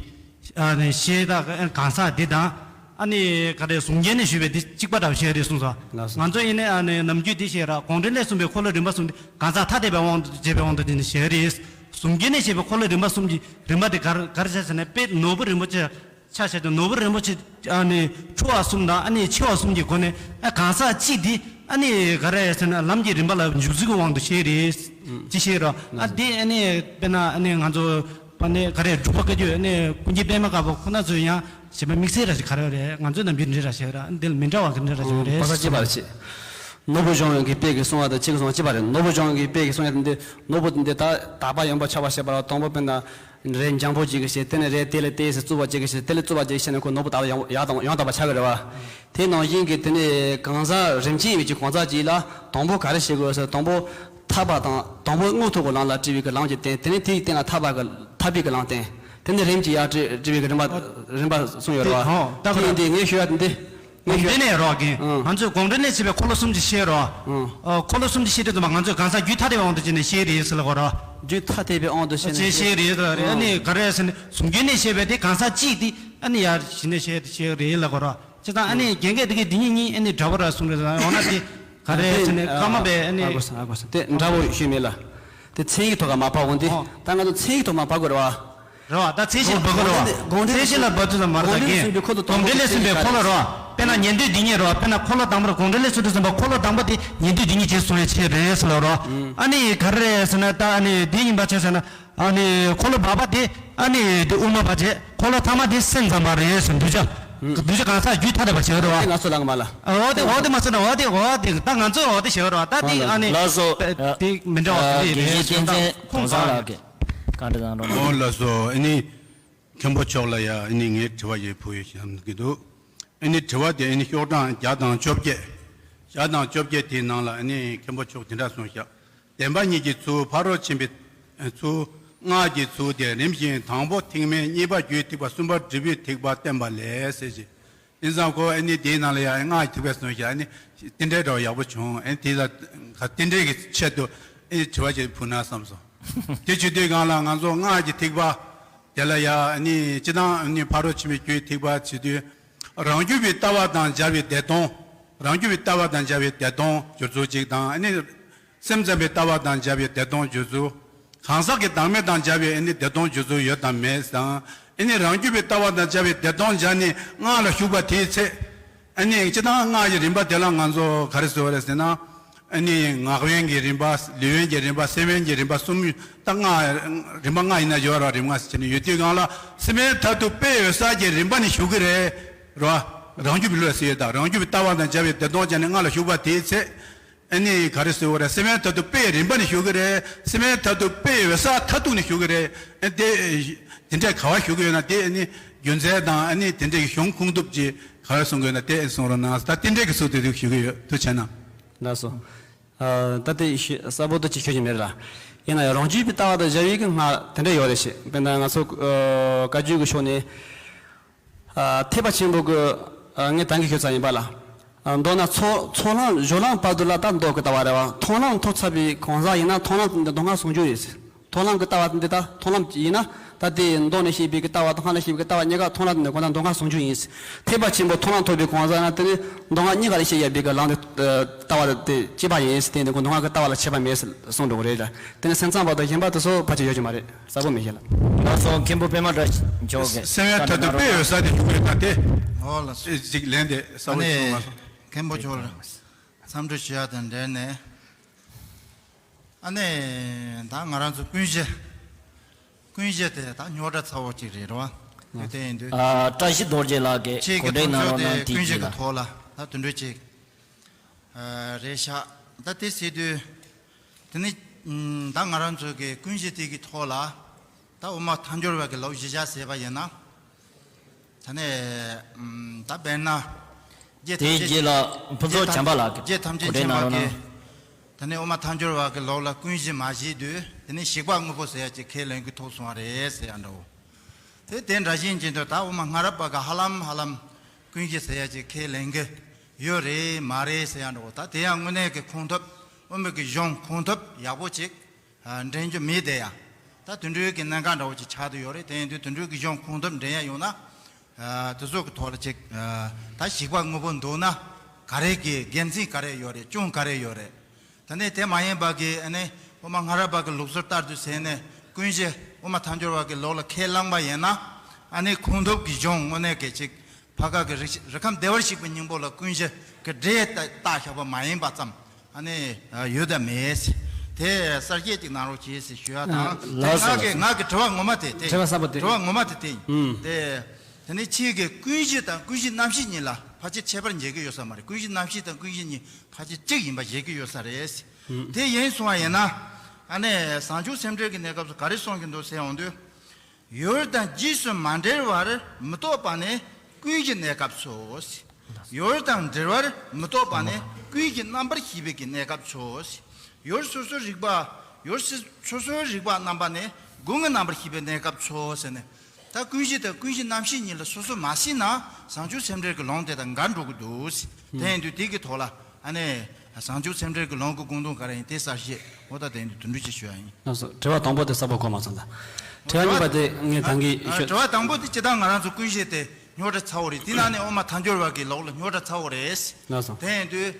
ཨ་ནི་བཤད་སྟངས་གང་ཟག་འདི་དང་། ཨ་ནི་ག་རེ་གཟུངས་རྒྱན་ནས་ཞུས་པའི་འདི་གཅིག་པ་འདྲ་བོ་བཤད་རེད་གསུངས་སོང་། ལགས་སོ། ང་ཚོ་ཡིན་ནའི་ཨ་ནི་ནམ་རྒྱུན་འདི་བཤད་ར་དགོངས་འགྲེལ་ལས་གསུངས་པའི་འཁོར་ལོ་རིམ་པ་གསུམ་འདི་གང་ཟག་ཐ་དད་པའི་དབང་དུ་བྱས་པའི་དབང་དུ་བྱས་ནས་བཤད་རེད། གཟུངས་རྒྱན་ནས་བཤད་པའི་འཁོར་ལོ་རིམ་པ་གསུམ་གྱི་རིམ་པ་འདི་ག་རེ་ག་རེ་བྱས་ཟེར་ན་དཔེ་ནོར་བུ་རིན་པོ་ཆེ་ཆ་བཞག་དུས་ནོར་བུ་རིན་པོ་ཆེ་ཨ་ནི་ཕྲ་བ་གསུམ་དང་ཨ་ནི་ཆེ་བ་གསུམ་གྱི་སྒོ་ནས། ཨ་གང་ཟག་གཅིག་འདི་ཨ་ནི་ག་རེ་ཟེར་ན་ལམ་གྱི་རིམ་པ་ལ་འཇུག་ཚུལ་གྱི་དབང་དུ་བཤད་རེད། ཅི་བཤད་རོ། ཨ་འདི་ཨ་ནི་དཔེར་ན་ཨ་ནི་ང་ཚོ་པ་ནི་ག་རེ་འབྲུག་པ་བཀའ་བརྒྱུད་ཨ་ནི་ཀུན་མཁྱེན་པད་མ་དཀར་པོ་ཁོ་ན་ཚོས་ཡང་བྱས་པ་དམིགས་བསལ་ར་ཞིག་ག་རེ་རེད། ང་ཚོའི་ནམ་རྒྱུན་འདྲ་ར་ཞིག་ར། ཨ་འདི་ལ་མི་འདྲ་བ་ག་འདྲ་ར་ཞིག་རེད། པ་ས་གཅིག་པ་རེད། ནོར་བུ་གཞུང་གི་དཔལ་གྱིས་གསུངས་པ་དང་ཁྱེད་ཀྱིས་གསུངས་པ་གཅིག་པ་རེད། ནོར་བུ་གཞུང་གི་དཔལ་གྱིས་གསུངས་ཡ་དེ་འདི་ནོར་བུ་དེ་འདི་ད་དག་པ་ཡོན་པོ་ཆགས་པ་ཞེས་པ་ལ་དང་པོ་དཔེར་ན། རས་འཇམ་པོ་ཅིག་གིས་བྱས། དེ་ནས་རས་དེ་ལས་ཏོག་ཙམ་བཙུགས་པ་ཅིག་གིས་བྱས། དེ་ལས་བཙུགས་པ་ཅིག་བྱས་ནས་ཁོ་ནོར་བུ་དག་ཡང་ཡང་དག་ཡང་དག་པ་ཆགས་ཀྱི་རེད་བ། དེ་ནང་བཞིན་གྱི་དེ་ནས་གང་ཟག་རིམ་གྱིས་ཡིན་པའི་གང་ཟག་ཅིག་ལ་དང་པོ་ག་རེ་བྱེད་དགོས་ཟེར། དང་པོ་ཐར་པ་དང་དང་པོ་དངོས་ཐོབ་ཀྱི་ལམ་ལ་བཀྲི་བའི་གི་ལམ་གྱི་རྟེན། དེ་ནས་དེའི་རྟེན་ལ་ཐར་པ་གི་ཐར་པའི་གི་ལམ་རྟེན། དེ་ནས་རིམ་གྱིས་ཡར་བཀྲི་བཀྲི་བའི་གི་རིམ་པ་རིམ་པ་གསུངས་ཡོད་རེད་བ། དེ་ཡིན་དུས་ངས་ཞུ་ཡ་དེ་འདི། ངས་ཞུ་ཡ་དེ་ནས་རོགས་གིན། ཨང་། ང་ཚོས་དགོངས་འགྲེལ་ནས་བྱས་པའི་འཁོར་ལོ་གསུམ་གྱི་བཤད་རོགས། ཨང་། ཨ་འཁོར་ལོ་གསུམ་གྱི་བཤད་དུས་ཙམ་པ་ང་ཚོས་གང་ཟག་རྒྱུད་ཐ་དད་པའི་དབང་དུ་བྱས་ནས་བཤད་རེད་ཟེར་ལ་གོ་རོགས། རྒྱུད་ཐ་དད་པའི་དབང་དུ་བྱས་ནས་བཤད་རེད་ལ་རེད། ཨ་ནི་ག་རེ་ཟེར་ན་གཟུངས་རྒྱན་ནས་བཤད་པའི་དེ་གང་ཟག་གཅིག་དེ་ཨ་ནི་ཡར་གཞི་ནས་བཤད་བཤད་རེད་ལ་གོ་རོགས། བྱས་ཙང་ཨ་ནི་རྒན་གྱིས་དེ་གའི་དེ་གཉིས་གཉིས་ཨ་ནི་འདྲ་པོ་ར་གསུངས་རེད་ཟེར། འོ་ན་དེ་ག་རེ་ཟེར་ན་ཀརྨ་པས་ཨ་ནི། ཨ་གོ་སོང་ཨ་གོ་སོང་། དེ་འདྲ་པོ་ཞུས་མེད་ལ། དེ་མཚན་གྱི་ཐོག་ཁ་མ་ཕབ་འོང་དེ། ཨོ། ད་ང་ཚོ་མཚན་གྱི་ཐོག་མ་ཕབ་དགོས་རེད་བ། རེད་བ། ད་མཚན་གཞི་ལ་བབ་དགོས་རེད་བ། དགོངས་འགྲེལ་མཚན་གཞི་ལ་བབ་དུས་ཙམ་མ་རེད་ད་གིན། དགོངས་འགྲེལ་ལས་གསུངས་པའི་འཁོར་ལོ་དང་པོ་དེ་དགོངས་འགྲེལ་ལས་གསུངས་པའི་འཁོར་ལོ་རེད་བ། དཔེར་ན་ཉན་ཐོས་སྡེ་བརྒྱད་རེད་བ། དཔེར་ན་འཁོར་ལོ་དང་པོ་རེད། དགོངས་འགྲེལ་ལས་གསུངས་དུས་ཙམ་པ་འཁོར་ལོ་དང་པོ་དེ་ཉན་ཐོས་སྡེ་བརྒྱད་ཀྱི་གསུང་བའི་ཆེད་རེད་ཟེར་ལ་རོ། ཨ་ནི་ག་རེ་རེད་ཟེར་ན་ད་ཨ་ནི་དེ་ཡིན་པ་བྱས་ཟེར་ན། ཨ་ནི་འཁོར་ལོ་བར་པ་དེ་ཨ་ནི་དེ་དབུ་མ་པ་བྱས། འཁོར་ལོ་ཐ་མ་དེ་སེམས་ཙམ་པ་རེད་ཟེར། གདུལ་བྱ། གདུལ་བྱ་གང་ཟག་རྒྱུད་ཐ་དད་པ་བྱེད་རོ། ང་ཚོ་ལ་མ་ལ། འོ་དེ་འོ་དེ་མ་ཟེར་ན་འོ་དེ་འོ་དེ་ད་ང་ཚོས་འོ་དེ་བྱེད་རོ། ད་དེ་ཨ་ནི་ལགས་སོ། དེ་མི་འདྲ་བ་དེ་རེད་ཟེར། ད་ཁོང་ཚང་ལགས་ཀྱིས་བཀའ་འདྲི་དང་རོགས། ཨོ་ལགས་སོ། ཨ་ནི་མཁན་པོ་མཆོག་ལ་ཡ་ཨ་ནི་ངས་དྲི་བ་ཞིག་ཕུལ་ཡོད་བསམ་གྱི་འདུག། ཨ་ནི་དྲི་བ་དེ་ཨ་ནི་ཤོག་གྲངས་བརྒྱ་དང་བཅོ་བརྒྱད། བརྒྱ་དང་བཅོ་བརྒྱད་དེའི་ནང་ལ་ཨ་ནི་མཁན་པོ་མཆོག་དེ་འདྲ་གསུངས་ཤག། བདེན་པ་གཉིས་ཀྱི་ཚུལ། ཕ་རོལ་ཕྱིན་པའི་ཚུལ། སྔགས་ཀྱི་ཚུལ་དེ་རིམ་བཞིན་དང་པོ་ཐེག་དམན། གཉིས་པ་རྒྱུད་ཐེག་པ། གསུམ་པ་འབྲས་བུའི་ཐེག་པ་བསྟན་པ་ལས་ཟེར་ཞིང་། ཡིན་ཙང་ཁོ་ཨ་ནི་དེའི་ནང་ལ་ཡང་སྔགས་ཀྱི་ཐེག་པ་གསུངས་ཤག། ཨ་ནི་རྟེན་འབྲེལ་འདྲ་བ་ཡག་པོ་བྱུང་། ཨ་ནི་དེ་ལ་རྟེན་འབྲེལ་གྱི་ཆེད་དུ་ཨ་ནི་དྲི་བ་ཞིག་ཕུལ་ན་བསམ་སོང་། དེ་བྱེད་དུས་སྒང་ལ་ང་ཚོ་སྔགས་ཀྱི་ཐེག་པ་དེ་ལ་ཡང་ཨ་ནི་སྤྱིར་བཏང་ཨ་ནི་ཕ་རོལ་ཕྱིན་པའི་རྒྱུད་ཐེག་པ་བྱེད་དུས། རང་རྒྱུད་པའི་ལྟ་བ་དང་སྦྱར་བའི་བདེན་སྟོང་། རང་རྒྱུད་པའི་ལྟ་བ་དང་སྦྱར་བའི་བདེན་སྟོང་སྦྱོར་ཚུལ་གཅིག་དང་། ཨ་ནི་སེམས་ཙམ་པའི་ལྟ་བ་དང་སྦྱར་བའི་བདེན་སྟོང་སྦྱོར་ཚུལ། གང་ཟག་གི་བདག་མེད་དང་སྦྱར་བའི་ཨ་ནི་བདེན་སྟོང་སྦྱོར་ཚུལ་ཡོད་དམ་མེད་དང་། ཨ་ནི་རང་རྒྱུད་པའི་ལྟ་བ་དང་སྦྱར་བའི་བདེན་སྟོང་སྦྱར་ནས་སྔགས་ལ་ཞུགས་པ་དེའི་ཚེ། ཨ་ནི་སྤྱིར་བཏང་སྔགས་ཀྱི་རིམ་པ་དེ་ལ་ང་ཚོ་ག་རེ་ཟེར་བ་རེད་ཟེར་ན། ཨ་ནི་ངག་དབེན་གྱི་རིམ་པ། ལུས་དབེན་གྱི་རིམ་པ། སེམས་དབེན་གྱི་རིམ་པ་གསུམ། ད་སྔགས་རིམ་པ་ལྔ་ཡིན་ན་སྦྱོར་བ་རིམ་ལྔ་ཟེར་བྱས་ནས་ཡོད་དུས་སྒང་ལ་སེམས་དབེན་མཐར་ཐུག་དཔེ་འོད་གསལ་གྱི་རིམ་པ་ནས་ཞུགས་ཀྱི་རེད། རེད་བ། རང་རྒྱུད་པའི་བློ་ཟེར་ཡོད་ད། རང་རྒྱུད་པའི་ལྟ་བ་དང་སྦྱར་བའི་བདེན་སྟོང་སྦྱར་ནས་སྔགས་ལ་ཞུགས་པ་དེའི་ཚེ། ཨ་ནི་ག་རེ་ཟེར་བ་རེད། སེམས་དབེན་མཐར་ཐུག་དཔེའི་རིམ་པ་ནས་ཞུགས་ཀྱི་རེད། སེམས་དབེན་མཐར་ཐུག་དཔེ་འོད་གསལ་མཐར་ཐུག་ནས་ཞུགས་ཀྱི་རེད། ཨ་དེ་དེ་འདྲས་ག་བ་ཞུགས་ཀྱི་ཡོད་ན་དེ་ཨ་ནི་རྒྱུ་མཚན་དང་ཨ་ནི་དེ་འདྲས་ཀྱི་གཞུང་ཁུངས་ཐུབ་ཀྱི་ག་རེ་གསུང་གི་ཡོད་ན་དེ་ཨ་ནི་གསུང་རོགས་གནང་། ད་དེ་འདྲས་ཀྱི་ཚུལ་དུ་ཞུགས་ཀྱི་ཡོད། ཐུགས་རྗེ་གནང་། ལགས་སོ། ཨ། ད་དེ་ཤི་གསལ་པོ་དུ་ཅིག་ཤོད་ཀྱི་མེད་ལ། ཡིན་ན་ཡང་རང་རྒྱུད་པའི་ལྟ་བ་དང་སྦྱར་བའི་གི་སྔགས་དེ་འདྲ་ཡོད་རེད་ཤི། དཔེར་ན་ང་ཚོ་ཨ་བཀའ་བརྒྱུད་ཀྱི་ཕྱོགས་ནས། ཨ་ཐེག་པ་ཆེན་པོ་གི་ཨ་ངས་ད་གིན་ཤོད་ཚར་ཡིན་པ་ལ། ཨ་མདོར་ན་ཚོགས་ཚོགས་ལམ་སྦྱོར་ལམ་བར་དུ་ལ་ད་མདོ་གི་ལྟ་བ་རེད་བ། མཐོང་ལམ་ཐོབ་ཚར་བའི་གང་ཟག་ཡིན་ན་མཐོང་ལམ་དེ་མདོ་སྔགས་ཟུང་འཇུག་ཡིན། མཐོང་ལམ་གྱི་ལྟ་བ་འདི་དག་མཐོང་ལམ་ཡིན་ན་ད་ལྟའི་མདོ་ནས་བཤད་པའི་གི་ལྟ་བ་དང་སྔགས་ནས་བཤད་པའི་གི་ལྟ་བ་གཉིས་ཀ་མཐོང་ལམ་འདི་ནས་གོ་ན་མདོ་སྔགས་ཟུང་འཇུག་ཡིན། ཐེག་པ་ཆེན་པོ་མཐོང་ལམ་ཐོབ་པའི་གང་ཟག་ན་དེ་ནི་མདོ་སྔགས་གཉིས་ཀ་ལ་བཤད་ཡོད་པའི་གི་ལམ་དེ་ལྟ་བ་དེ་གཅིག་པ་ཡིན། དེ་ནི་མདོ་སྔགས་ཀྱི་ལྟ་བ་ལ་ཁྱད་པར་མེད་གསུངས་འགྲོ་གི་རེད། དེ་ནི་སེམས་ཙམ་པ་དང་གཞན་པ་དེ་ཚོ་ཕལ་ཆེར་ཡོད་ཀྱི་མ་རེད། གསལ་པོ་མི་ཤེས་ལ། ལགས་སོ། མཁན་པོ་པད་མ་བཀྲ་ཤིས་མཆོག་གིས་སེམས་དབེན་མཐར་ཐུག་དཔེ་འོད་གསལ་དེ་ཞུ་གི་ཡོད་ད་དེ། ཨོ་ལགས་སོ། ཅིག་ལན་དེ་གསལ་པོ་ཞུ་མ་སོང་། མཁན་པོ་མཆོག་ལ་འཚམས་འདྲི་ཞུ་ཡ་དང་འབྲེལ་ནས། ཨ་ནི་ད་ང་རང་ཚོ་ཀུན་གཞི། ཀུན་གཞི་དེ་ད་རྙོག་དྲ་ཚ་བོ་གཅིག་རེད་རོ། དེ་ཡིན་དུས། ཨ་བཀྲ་ཤིས་རྡོ་རྗེ་ལགས་ཀྱིས་ཁྱེད་ཀྱི་གོ་སྒྲིག་གནང་རོགས་གནང་། དེ་ཀུན་གཞི་གཅིག་གི་ལ་ཐོག་ལ་ད་དུད་འགྲོ་གཅིག་ཨ་རེད་ཤག། ད་དེ་ཟེར་དུས་དེ་ནི་ད་ང་རང་ཚོ་གི་ཀུན་གཞི་དེ་གི་ཐོག་ལ། ད་དབུ་མ་ཐལ་འགྱུར་བ་གི་ལུགས་གཞི་བཞག་ཟེར་བ་ཡིན་ན། ད་ནས་ཨམ་ད་དཔེར་ན། རྗེ་དེའི་ཐམས་ཅད་རྗེས་ལ་ཕུན་ཚོགས་བྱམས་པ་ལགས་ཀྱིས་རྗེ་ཐམས་ཅད་གོ་སྒྲིག་མཁྱེན་གནང་པ་རོགས་གིས། གནང་། ད་ནས་དབུ་མ་ཐལ་འགྱུར་བ་གི་ལུགས་ལ་ཀུན་གཞི་མ་བཞག་དུས་དེ་ནས་ཞིག་པ་དངོས་པོ་ཟེར་ཡ་ཅིག་ཁས་ལེན་གྱི་ཐོག་སོང་བ་རེད་ཟེར་ཡ་འདྲ་བོ། དེ་དེ་འདྲ་བཞིན་གྱི་འདུག་ད་དབུ་མ་སྔ་རབས་པ་གི་ཧ་ལམ་ཧ་ལམ་ཀུན་གཞི་ཟེར་ཡ་ཅིག་ཁས་ལེན་གྱི་ཡོད་རེད་མ་རེད་ཟེར་ཡ་འདྲ་བོ། ད་དེ་ཡང་དངོས་གནས་ཀྱི་ཁུངས་ཐུབ་དབུ་མའི་གི་གཞུང་ཁུངས་ཐུབ་ཡག་པོ་ཅིག་ཨ་འདྲེན་རྒྱུ་མེད་དེ་ཡ། ད་དུད་འགྲོའི་གི་གནད་འགག་འདྲ་བོ་ཅིག་ཆགས་བསྡད་ཡོད་རེད། དེ་ཡིན་དུས་དུད་འགྲོའི་གི་གཞུང་ཁུངས་ཐུབ་འདྲེན་ཡ་ཡོང་ན། ཨ་དེ་ཚོ་གི་ཐོག་ལ་ཅིག་ཨ་ད་ཞིག་པ་དངོས་པོ་འདུག་ན་ག་རེ་གི་དགེ་མཚན་ག་རེ་ཡོད་རེད། སྐྱོན་ག་རེ་ཡོད་རེད། ད་ནི་དེ་མ་ཡིན་པ་གི་ཨ་ནི་དབུ་མ་སྔ་རབས་པ་གི་ལུགས་སྲོལ་ལྟར་དུ་ཟེར་ནས་ཀུན་གཞི་དབུ་མ་ཐལ་འགྱུར་བ་གི་ལུགས་ལ་ཁས་བླངས་པ་ཡིན་ན། ཨ་ནི་ཁུངས་ཐུབ་ཀྱི་གཞུང་དངོས་གནས་གལ་ཆེ། ཕ་ག་གི་རིགས་རིགས་ཁམས་བདེ་བར་གཤེགས་པའི་སྙིང་པོ་ལ་ཀུན་གཞི་གི་སྒྲས་བཏགས་བཞག་པ་མ་ཡིན་པ་ཙམ་ཨ་ནི་ཡོད་དམ་མེད། དེ་གསལ་བཤད་ཅིག་གནང་རོགས་གྱིས་ཞེས་ཞུ་ཡ་དང་། ཨ་དེ་ལགས་སོ། ང་གི་ལགས་སོ། ང་གི་དྲི་བ་ངོ་མ་དེ་དེ་དྲི་བ་གསར་པ་དེ་དྲི་བ་ངོ་མ་དེ་དེ་ཡིན། ཨུམ། དེ་དེ་ནི་ཁྱེད་ཀྱིས་ཀུན་གཞི་དང་ཀུན་གཞི་རྣམ་ཤེས་གཉིས་ལ་ཕལ་ཆེར་ཁྱད་པར་འབྱེད་ཀྱི་ཡོད་ས་མ་རེད། ཀུན་གཞི་རྣམ་ཤེས་དང་ཀུན་གཞི་གཉིས་ཕལ་ཆེར་གཅིག་ཡིན་པ་བཞེད་ཀྱི་ཡོད་ས་རེད། ཨུམ། དེ་ཡིན་སོང་བ་ཡིན་ན། ཨ་ནི་བྱང་ཆུབ་སེམས་འགྲེལ་གྱི་གནས་སྐབས་སུ་ག་རེ་གསུང་གི་འདུག་ཟེར་ཡོང་དུས། ཡུལ་དང་རྗེས་སུ་མ་འབྲེལ་བར་མི་རྟོག་པ་ནི་ཀུན་གཞི་གནས་སྐབས་སོ། ཡུལ་དང་འབྲེལ་བར་མི་རྟོག་པ་ནི་ཀུན་གཞི་རྣམ་པར་ཤེས་པའི་གི་གནས་སྐབས་སོ། ཡུལ་སོ་སོའི་རིག་པ། ཡུལ་སོ་སོའི་རིག་པ་རྣམ་པ་ནི་སྒོ་ལྔའི་རྣམ་པར་ཤེས་པའི་གནས་སྐབས་སོ་ཟེར་ནས། ད་ཀུན་གཞི་དང་ཀུན་གཞི་རྣམ་ཤེས་གཉིས་ལ་སོ་སོ་མ་ཤེས་ན་བྱང་ཆུབ་སེམས་འགྲེལ་གྱི་ལུང་དེ་དང་འགལ་འགྲོ་གི་འདུག་ཟེར། དེ་ཡིན་དུས་དེ་གི་ཐོག་ལ་ཨ་ནི་བྱང་ཆུབ་སེམས་འགྲེལ་གྱི་ལུང་གི་དགོངས་དོན་ག་རེ་ཡིན་དེ་གསལ་བཤད་འོ་ད་དེ་ཡིན་དུས་དུད་འགྲོ་ཅིག་ཞུ་ཡ་ཡིན། ལགས་སོ། དྲི་བ་དང་པོ་དེ་གསལ་པོ་གོ་མ་སོང་ད། དྲི་བ་གཉིས་པ་དེ་ངས་ད་གིན་ཨ་ཤོད། དྲི་བ་དང་པོ་དེ་སྤྱིར་བཏང་ང་རང་ཚོ་ཀུན་གཞི་དེ་རྙོག་དྲ་ཚ་བོ་རེད། དེ་ནང་ནས་དབུ་མ་ཐལ་འགྱུར་བ་གི་ལུགས་ལ་རྙོག་དྲ་ཚ་བོ་རེད། ལགས་སོ། དེ་ཡིན་དུས།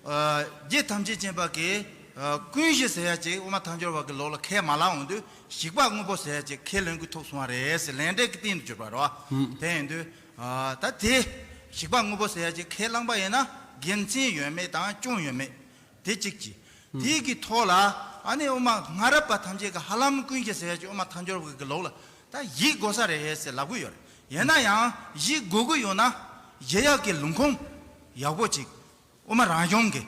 ཨ་རྗེ་ཐམས་ཅད་མཁྱེན་པ་གིས་ཨ་ཀུན་གཞི་ཟེར་ཡ་ཅིག་དབུ་མ་ཐལ་འགྱུར་བ་གི་ལུགས་ལ་ཁས་མ་བླངས་འོང་དུས་ཞིག་པ་དངོས་པོ་ཟེར་ཡ་ཅིག་ཁས་ལེན་གྱི་ཐོག་སོང་བ་རེད་ཟེར་ལན་འདེབས་ཀྱི་སྟེང་དུ་གྱུར་པ་རེད་བ། ཧུམ། དེ་ཡིན་དུས་ཨ་ད་དེ་ཞིག་པ་དངོས་པོ་ཟེར་ཡ་ཅིག་ཁས་བླངས་པ་ཡིན་ན་དགེ་མཚན་ཡོད་མེད་དང་སྐྱོན་ཡོད་མེད་དེ་གཅིག་གྱིས། ཧུམ། དེ་གི་ཐོག་ལ་ཨ་ནི་དབུ་མ་སྔ་རབས་པ་ཐམས་ཅད་ཀྱིས་ཧ་ལམ་ཀུན་གཞི་ཟེར་ཡ་ཅིག་དབུ་མ་ཐལ་འགྱུར་བ་གི་ལུགས་ལ་ད་བཞེད་དགོས་ས་རེད་ཟེར་ལབ་གི་ཡོད་རེད། ཡིན་ན་ཡང་བཞེད་དགོས་ཀྱི་ཡོད་ན་བཞེད་ཡག་གི་ལུང་ཁུངས་ཡག་པོ་ཅིག་དབུ་མ་རང་གཞུང་གི་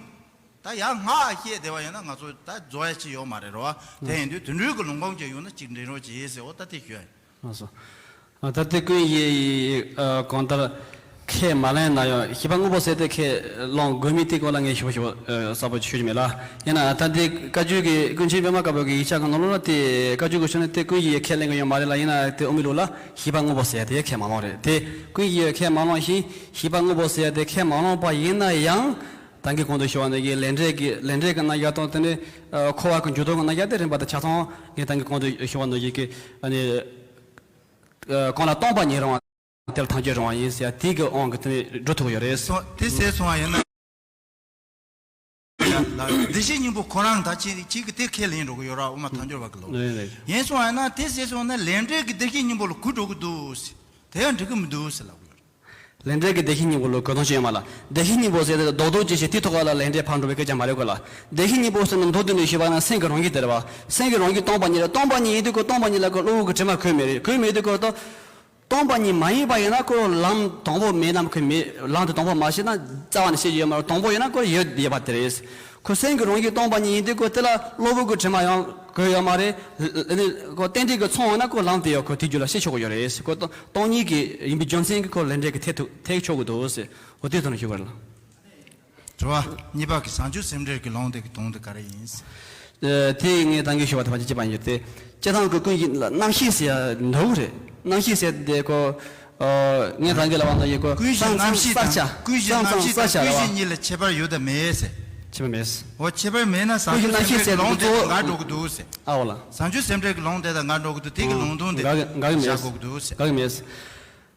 ད་ཡང་ང་བཤད་བསྡད་པ་ཡིན་ན་ང་ཚོ་ད་རྫོགས་ཡ་ཅི་ཡོད་མ་རེད་རོ། དེ་ཡིན་དུས་དུད་འགྲོའི་གི་ལུང་ཁུངས་ཅིག་ཡོད་ན་ཅིག་འདྲེན་རོགས་གྱིས་ཟེར་འོ་ད་དེ་ཞུ་ཡ་ཡིན། ལགས་སོ། ཨ་ད་དེ་ཀུན་གཞི་ཡི་ཨ་གང་ལྟར་ཁས་མ་ལེན་ན་ཡང་ཞིག་པ་དངོས་པོ་ཟེར་དེ་ཁས་བླངས་དགོས་མིན་དེ་སྐོར་ལ་ངས་ཞུ་ཞུ་ཨ་གསལ་པོ་ཞུ་རྒྱུ་མེད་ལ། ཡིན་ན་ད་དེ་བཀའ་བརྒྱུད་ཀྱི་ཀུན་མཁྱེན་པད་མ་དཀར་པོ་གི་ཡིག་ཆ་གི་ནང་ལོགས་ལ་དེ་བཀའ་བརྒྱུད་ཀྱི་ཕྱོགས་ནས་དེ་ཀུན་གཞི་ཡི་ཁས་ལེན་གི་ཡོད་མ་རེད་ལ། ཡིན་ན་དེ་དབུ་མའི་ལུགས་ལ་ཞིག་པ་དངོས་པོ་ཟེར་དེ་ཁས་མ་བླངས་རེད། དེ་ཀུན་གཞི་ཡི་ཁས་མ་བླངས་ཤིང་ཞིག་པ་དངོས་པོ་ཟེར་དེ་ཁས་མ་བླངས་པ་ཡིན་ན་ཡང་། ད་གིན་གོང་དུ་ཞུ་བ་ནང་བཞིན་ལས་འབྲས་ཀྱི་ལས་འབྲས་ཀྱི་རྣམ་གཞག་དང་དེ་ནས་ཨ་འཁོར་བ་ཀྱི་འཇུག་ལྡོག་གི་རྣམ་གཞག་དེ་རིམ་པ་དང་ཆ་ཚང་ངས་ད་གིན་གོང་དུ་ཞུ་བ་ནང་བཞིན་གྱི་ཨ་ནི་ཨ་གང་ལ་སྟོང་པ་ཉིད་རུང་བ་དེ་ལ་ཐམས་ཅད་རུང་བ་ཡིན་ཟེར་ཡ་དེ་གི་དབང་གིས་དེ་ནས་འགྲོ་ཐུབ་ཀྱི་ཡོད་རེད། སོ་དེ་ཟེར་སོང་བ་ཡིན་ན། བདེ་གཤེགས་སྙིང་པོ་ཁོ་རང་ད་ཅི་ཅིག་གི་དེ་ཁས་ལེན་འགྲོ་གི་ཡོད་ར། དབུ་མ་ཐལ་འགྱུར་བ་གི་ལུགས་ལ། རེད་རེད། ཡིན་སོང་བ་ཡིན་ན་དེ་ཟེར་སོང་ན་ལས་འབྲས་ཀྱི་བདེ་གཤེགས་སྙིང་པོ་ལ་གུས་འགྲོ་གི་འདུག་ཟེར། དེ་ཡང་འགྲིག་གི་མི་འདུག་ཟེར་ལབ་གི་ཡོད་རེད། ལས་འབྲས་ཀྱི་བདེ་གཤེགས་སྙིང་པོ་ལ་གོ་དོན་ཅི་ཡོད་མ་ལ། བདེ་གཤེགས་སྙིང་པོ་ཟེར་ཏེ་རྡོག་རྡོག་ཅིག་བྱས་དེའི་ཐོག་ལ་ལས་འབྲས་ཕར་འགྲོ་བའི་སྐད་ཆ་མ་རེད་གོ་ལ། བདེ་གཤེགས་སྙིང་པོ་ཟེར་ན་མདོར་བསྡུས་ནས་ཞུས་པ་ན་སེམས་ཀྱི་རང་བཞིན་དེ་རེད་བ། སེམས་ཀྱི་རང་བཞིན་སྟོང་པ་ཉིད་རེད། སྟོང་པ་ཉིད་ཡིན་དུས་ཀོ་སྟོང་པ་ཉིད་ལ་ཀོ་གློ་བུར་གྱི་དྲི་མ་གོས་མེད་རེད། གོས་མེད་དུས་ཀོ་ཏོ། སྟོང་པ་ཉིད་མ་ཡིན་པ་ཡིན་ན་ཀོ་ལམ་དང་པོ་མེད་ནམ་གོས་མེད། ལམ་དེ་དང་པོ་མ་ཤེས་ན་རྩ་བ་ནས་ཤེས་ཀྱི་ཡོད་མ་རེད། དང་པོ་ཡིན་ན་ཀོ་ཡོད་ཡོད་པ་དེ་རེད། ཁོ་སེམས་ཀྱི་རང་བཞིན་སྟོང་པ་ཉིད་ཡིན་དུས་ཀོ་དེ་ལ་གློ་བུར་གྱི་དྲི་མ་ཡང་གོས་ཡོད་མ་རེད། ཨ་ནི་ཁོ་རྟེན་འབྲེལ་གྱི་ཚོགས་ཡོད་ན་ཁོ་ལམ་དེ་ཡང་ཁོ་དེ་རྒྱུད་ལ་སྐྱེ་ཆོག་གི་ཡོད་རེད། ཁོ་སྟོང་སྟོང་ཉིད་ཀྱི་ཡིན་པའི་རྒྱུ་མཚན་གྱིས་ཁོ་ལས་འབྲས་ཀྱི་ཐེག་ཐུབ་ཐེག་ཆོག་གི་འདུག་ཟེར་འོ་དེ་ཐོག་ནས་ཞུ་བ་རེད། དྲི་བ་གཉིས་པ་གི་བྱང་ཆུབ་སེམས་འགྲེལ་གྱི་ལུང་དེ་གི་དོན་དེ་ག་རེ་ཡིན། ཨ་དེ་ངས་ད་གིན་ཞུ་བ་དང་ཕལ་ཆེར་གཅིག་པ་ཡིན་རྒྱུ་དེ། སྤྱིར་བཏང་གི་ཀུན་གཞི་ལ་རྣམ་ཤེས་ཟེར་ཡ་འདྲ་བོ་རེད། རྣམ་ཤེས་ཟེར་དེ་ཀོ། ཨ་ངས་ད་གིན་ལབ་པ་ནང་བཞིན་ཀོ་ཀུན་གཞི་རྣམ་ཤེས་དང་ཀུན་གཞི་རྣམ་ཤེས་དང་ཀུན་གཞི་གཉིས་ལ་ཁྱད་པར་ཡོད་དམ་མེད་ཟེར། ཁྱད་པར་མེད། འོ་ཁྱད་པར་མེད་ན་བྱང་ཆུབ་སེམས་འགྲེལ་གྱི་ལུང་དེ་དང་འགལ་འགྲོ་གི་འདུག་ཟེར། ཨ་འོ་ལ། བྱང་ཆུབ་སེམས་འགྲེལ་གྱི་ལུང་དེ་དང་འགལ་འགྲོ་གི་འདུག་དེ་གི་ལུང་དོན་དེ་འགལ་གི་འགལ་གི་མེད། བཞག་དགོས་ཀྱི་འདུག་ཟེར། འགལ་གི་མེད།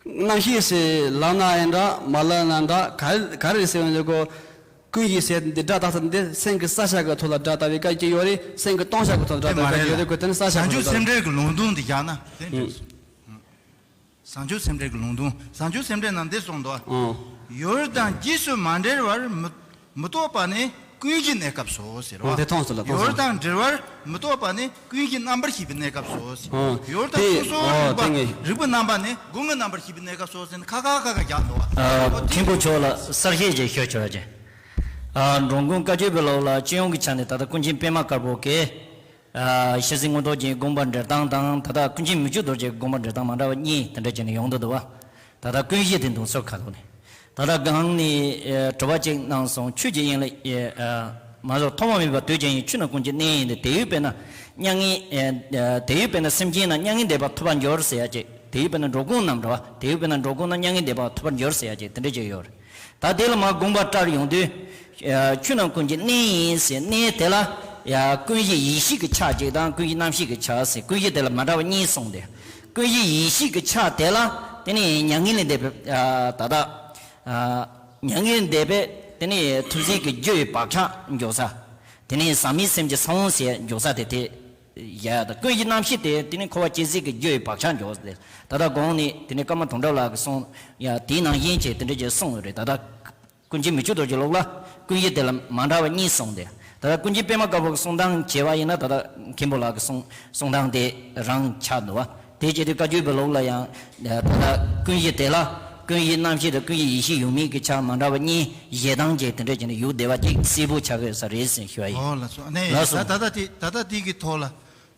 རྣམ་ཤེས་ཟེར་ལབ་ན་ཡང་འདྲ་མ་ལབ་ན་འདྲ་ག་ག་རེ་ཟེར་བ་ནི་ཀོ། ཀུན་གཞི་ཟེར་འདི་སྒྲ་བཏགས་ས་འདི་སེམས་ཀྱི་བསལ་བཞག་གི་ཐོག་ལ་སྒྲ་བཏགས་པའི་སྐད་ཅིག་ཡོད་རེད། སེམས་ཀྱི་སྟོང་བཞག་གི་ཐོག་ལ་སྒྲ་བཏགས་པའི་སྐད་ཅིག་ཡོད་རེད། ཀོ་དེ་ནི་བསལ་བཞག་གི་ཐོག་ལ་སྒྲ་བཏགས་པའི་སྐད་ཅིག་ཡོད་རེད། ཀོ་དེ་ནི་བསལ་བཞག་གི་ཐོག་ལ་སྒྲ་བཏགས་པའི་སྐད་ཅིག་ཡོད་རེད། བྱང་ཆུབ་སེམས་འགྲེལ་གྱི་ལུང་དོན་འདི་བཞག་ན་དེ་འདྲ་སོང་། བྱང་ཆུབ་སེམས་འགྲེལ་གྱི་ལུང་དོན། བྱང་ཆུབ་སེམས་འགྲེལ་ནང་འདི་གསུངས་འདུག་ཨང་། ཡུལ་དང་རྗེས་སུ་མ་འབྲེལ་བར་མི་མི་རྟོག་པ་ནི་ཀུན་གཞི་གནས་སྐབས་སོ་ཟེར་བ། ཨང་། དེ་མཐོང་སོང་ལ་མཐོང་སོང་། ཡུལ་དང་འབྲེལ་བར་མི་རྟོག་པ་ནི་ཀུན་གཞི་རྣམ་པར་ཤེས་པའི་གནས་སྐབས་སོ་ཟེར། ཨང་། ཡུལ་དང་དེ་སོ་སོའི་ཨོ་རིག་པ་དེ་ངས་རིག་པའི་རྣམ་པ་ནི་སྒོ་ལྔའི་རྣམ་པར་ཤེས་པའི་གནས་སྐབས་སོ་ཟེར་ནས་ཁ་ཁ་ཁ་ཁ་རྒྱག་འདུག་བ། ཨ་ཨོ་དེ་མཁན་པོ་མཆོག་ལ་གསལ་བཤད་ཅིག་ཞུ་ཆོག་ཅིག་ཨ་འགྲོ་མགོན་བཀའ་བརྒྱུད་པའི་ལུགས་ལ་སྤྱི་ཡོངས་ཀྱི་ཆ་ནས་ད་ལྟ་ཀུན་མཁྱེན་པད་མ་དཀར་པོ་གིས། ཨ། ཤེར་ཕྱིན་མངོན་རྟོགས་ཀྱི་དགོངས་པ་འགྲེལ་སྟངས་དང་། ད་ལྟ་ཀུན་མཁྱེན་མི་བསྐྱོད་རྡོ་རྗེའི་དགོངས་པ་འགྲེལ་སྟངས་མ་འདྲ་བ་གཉིས་དེ་འདྲ་བྱས་ནས་ཡོང་འདུག་འདུག་བ། ད་ལྟ་ཀུན་གཞི་དེ་འདུག་ཚོ་ཁ་ཐོག་ནས། ད་ལྟ་གང་ནས་ཨ་དྲི་བ་ཅིག་གནང་སོང་། ཆོས་ཀྱི་དབྱིངས་ལ་ཨ་མ་གཟུགས་ཐོག་མ་མེད་པ་དུས་ཀྱི་དབྱིངས་ཆོས་རྣམས་ཀུན་གྱི་གནས་ཡིན་ཏེ། དེ་ཡོད་པས་ན་མྱ་ངན་ཨ་དེ་ཡོད་པས་ན་སེམས་ཅན་རྣམས་མྱ་ངན་འདས་པ་ཐོབ་པར་འགྱུར་ཟེར་ཡ་ཅིག་དེ་ཡོད་པས་ན་འགྲོ་ཀུན་རྣམས་འདྲ་བ། དེ་ཡོད་པས་ན་འགྲོ་ཀུན་རྣམས་མྱ་ངན་འདས་པ་ཐོབ་པར་འགྱུར་ཟེར་ཡ་ཅིག་དེ་འདྲ་ཅིག་ཡོད་རེད། ད་དེ་ལ་མར་དགོངས་པ་བཀྲལ་ཡོང་དུས། ཡ། ཆོས་རྣམས་ཀུན་གྱི་གནས་ཡིན་ཟེར་གནས་དེ་ལ། ཡ། ཀུན་གཞི་ཡེ་ཤེས་ཀྱི་ཆ་གཅིག་དང་ཀུན་གཞི་རྣམ་ཤེས་ཀྱི་ཆ་ཟེར་ཀུན་གཞི་དེ་ལ་མ་འདྲ་བ་གཉིས་གསུངས་ཏེ། ཀུན་གཞི་ཡེ་ཤེས་ཀྱི་ཆ་དེ་ལ། དེ་ནི་མྱ་ངན་ལས་འདས་པའི། ཡ། ད་ལྟ། ཡ། མྱ་ངན་འདས་པའི་དེ་ནི་ཐུགས་བརྩེ་གི་རྒྱུ་ཡི་བག་ཆགས་འཇོག་ས། དེ་ནི་ཟག་མེད་སེམས་ཀྱི་ས་བོན་ཟེར་འཇོག་ས་དེ་དེ། ཡ། ད་ཀུན་གཞི་རྣམ་ཤེས་དེ་དེ་ནི་འཁོར་བ་སྐྱེ་སྲིད་ཀྱི་རྒྱུ་ཡི་བག་ཆགས་འཇོག་སྟེ། ད་ལྟ་གོང་ནས་དེ་ནི་ཀརྨ་དོན་གྲུབ་ལགས་ཀྱིས་གསུངས། ཡ། དེའི་ནང་བཞིན་བྱས་དེ་འདྲ་ཅིག་གསུངས་ཡོད་རེད། ད་ལྟ་ཀུན་མཁྱེན་མི་བསྐྱོད་རྡོ་རྗེ་ལུགས་ལ་ཀུན་གཞི་དེ་ལ་མ་འདྲ་བ་གཉིས་གསུངས་ཏེ། ད་ལྟ་ཀུན་མཁྱེན་པད་མ་དཀར་པོ་གི་གསུང་སྟངས་བྱས་པ་ཡིན་ན། ད་ལྟ་མཁན་པོ་ལགས་ཀྱི་གསུང་གསུང་སྟངས་དེ་རང་ཆགས་འདུག་བ། དེ་བྱས་དུས་བཀའ་བརྒྱུད་པའི་ལུགས་ལ་ཡང་ད་ལྟ་ཀུན་གཞི་དེ་ལ་ཀུན་གཞི་རྣམ་ཤེས་དང་ཀུན་གཞི་ཡེ་ཤེས་ཡོད་མེད་ཀྱི་ཆ་མ་འདྲ་བ་གཉིས་བཞེད་སྟངས་ཀྱི་དེ་འདྲ་བྱས་ནས་ཡུལ་བདེ་བ་ཅིག་གསལ་པོ་ཆགས་ཀྱི་ཡོད་ས་རེད་ཟེར་ཞུ་བ་ཡིན། ཨོ་ལགས་སོ། ཨ་ནི་ལགས་སོ། ད་ད་ལྟ་དེ་ད་ལྟ་དེ་གི་ཐོག་ལ་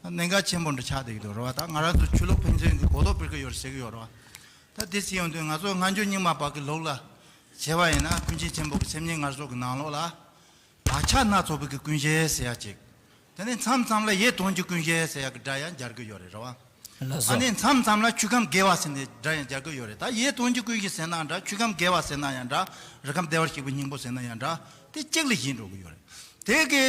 གནད་འགག་ཆེན་པོ་འདྲ་ཆགས་བསྡད་ཀྱི་འདུག་རེད་བ། ད་ང་རང་ཚོ་ཆོས་ལུགས་ཕན་ཚུན་གྱི་གོ་རྟོགས་སྤེལ་གྱི་ཡོད་རེད་ཟེར་གྱི་ཡོད་རེད་བ། ད་དེ་ཟེར་ཡོང་དུས་ང་ཚོ་སྔ་འགྱུར་རྙིང་མ་བར་གྱི་ལུགས་ལ་བྱས་པ་ཡིན་ན། ཀུན་མཁྱེན་ཆེན་པོ་གི་སེམས་ཉིད་ངལ་གསོ་གི་ནང་ལོགས་ལ། བག་ཆགས་སྣ་ཚོགས་པའི་གི་ཀུན་གཞི་ཟེར་ཡ་ཅིག་དེ་ནས་མཚམས་མཚམས་ལ་ཡིད་དོན་གྱི་ཀུན་གཞི་ཟེར་ཡ་གི་སྒྲ་ཡང་སྦྱར་གི་ཡོད་རེད་རེད་བ། ལགས་སོ། ཨ་ནི་མཚམས་མཚམས་ལ་ཆོས་ཁམས་དགེ་བ་ཟེར་ནས་སྒྲ་ཡང་སྦྱར་གི་ཡོད་རེད། ད་ཡིད་དོན་གྱི་ཀུན་གཞི་ཟེར་ན་འདྲ། ཆོས་ཁམས་དགེ་བ་ཟེར་ན་ཡང་འདྲ། རི་ཁམས་བདེ་བར་གཤེགས་པའི་སྙིང་པོ་ཟེར་ན་ཡང་འདྲ། དེ་གཅིག་ལ་བཞེད་འགྲོ་གི་ཡོད་རེད། དེ་གི་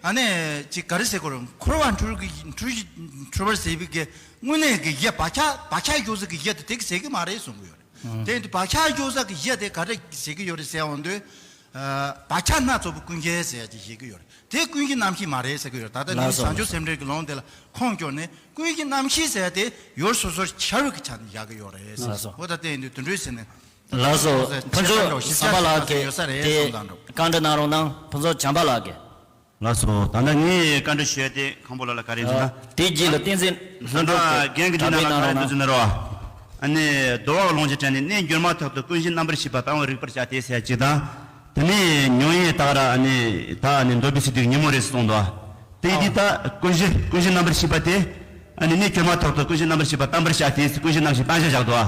ཨ་ནི་ཅིག་ག་རེ་ཟེར་དགོས་རེད། འཁོར་བ་འཁྲུལ་གྱི་འཁྲུལ་གཞི་འཁྲུལ་པར་ཟད་པའི་གི་དངོས་གནས་ཀྱི་གཞི། བག་ཆགས་བག་ཆགས་ཞུགས་ས་གི་གཞི་དེ་དེ་གི་ཟད་གི་མ་རེད་གསུང་གི་ཡོད་རེད། དེ་ཡིན་དུས་བག་ཆགས་ཞུགས་ས་གི་གཞི་དེ་ག་རེ་ཟད་གི་ཡོད་རེད་ཟེར་འོང་དུས། ཨ། བག་ཆགས་སྣ་ཚོགས་པའི་ཀུན་གཞི་ཟེར་ཡ་ཅིག་བཞེད་ཀྱི་ཡོད་རེད། དེ་ཀུན་གཞི་རྣམ་ཤེས་མ་རེད་ཟེར་གྱི་ཡོད་རེད། ད་ལྟ་ནི་ལགས་སོ། བྱང་ཆུབ་སེམས་འགྲེལ་གྱི་ལུང་དེ་ལ་ཁུངས་སྐྱོར་ནས་ཀུན་གཞི་རྣམ་ཤེས་ཟེར་ཡ་དེ་ཡུལ་སོ་སོར་འཆར་བའི་གི་ཆ་ནས་བཞག་གི་ཡོད་རེད། ལགས་སོ། འོ་ད་དེ་ཡིན་དུས་དེ་འདྲ་ཟེར་ནས། ལགས་སོ། ཕུན་ཚོགས་བྱམས་པ་ལགས་ཀྱིས་དེ་བཀའ་འདྲི་གནང་རོགས་གནང་། ཕུན་ཚོགས་བྱམས་པ་ལགས་ཀྱིས། ལགས་སོ། ད་ལྟ་ངས་བཀའ་འདྲི་ཞུ་ཡ་དེ་མཁན་པོ་ལགས་ལ་ག་རེ་ཡིན་ཟེར་ན། དེའི་རྗེས་ལ་བསྟན་འཛིན་ལྷུན་གྲུབ་ཀྱིས་རྒན་གྱིས་འདི་ནང་ལ་ག་རེ་འདུག་ཟེར་ན་རོ། ཨ་ནི་འདུལ་བ་ཀློང་ཆེན་དྲངས་ནས་གནས་གྱུར་མ་ཐག་ཏུ་ཀུན་གཞི་རྣམ་པར་ཤེས་པ་དང་པོ་རིག་པར་བྱ་སྟེ་ཟེར་ཡ་གཅིག་དང་། དེ་ནས་མྱོང་ཡུལ་དག་ར་ཨ་ནི་ད་ཨ་ནི་འདོད་པའི་ཚུལ་དེ་ཉོན་མོངས་རེད་ཟེར་གསུངས་འདུག་དེ་ཡིན་དུས་ད་ཀུན་གཞི་ཀུན་གཞི་རྣམ་པར་ཤེས་པ་དེ། ཨ་ནི་གནས་གྱུར་མ་ཐག་ཏུ་ཀུན་གཞི་རྣམ་པར་ཤེས་པ་དང་པོར་བྱ་སྟེ་ཀུན་གཞི་རྣམ་ཤེས་སྤང་བྱ་བཞག་འདུག་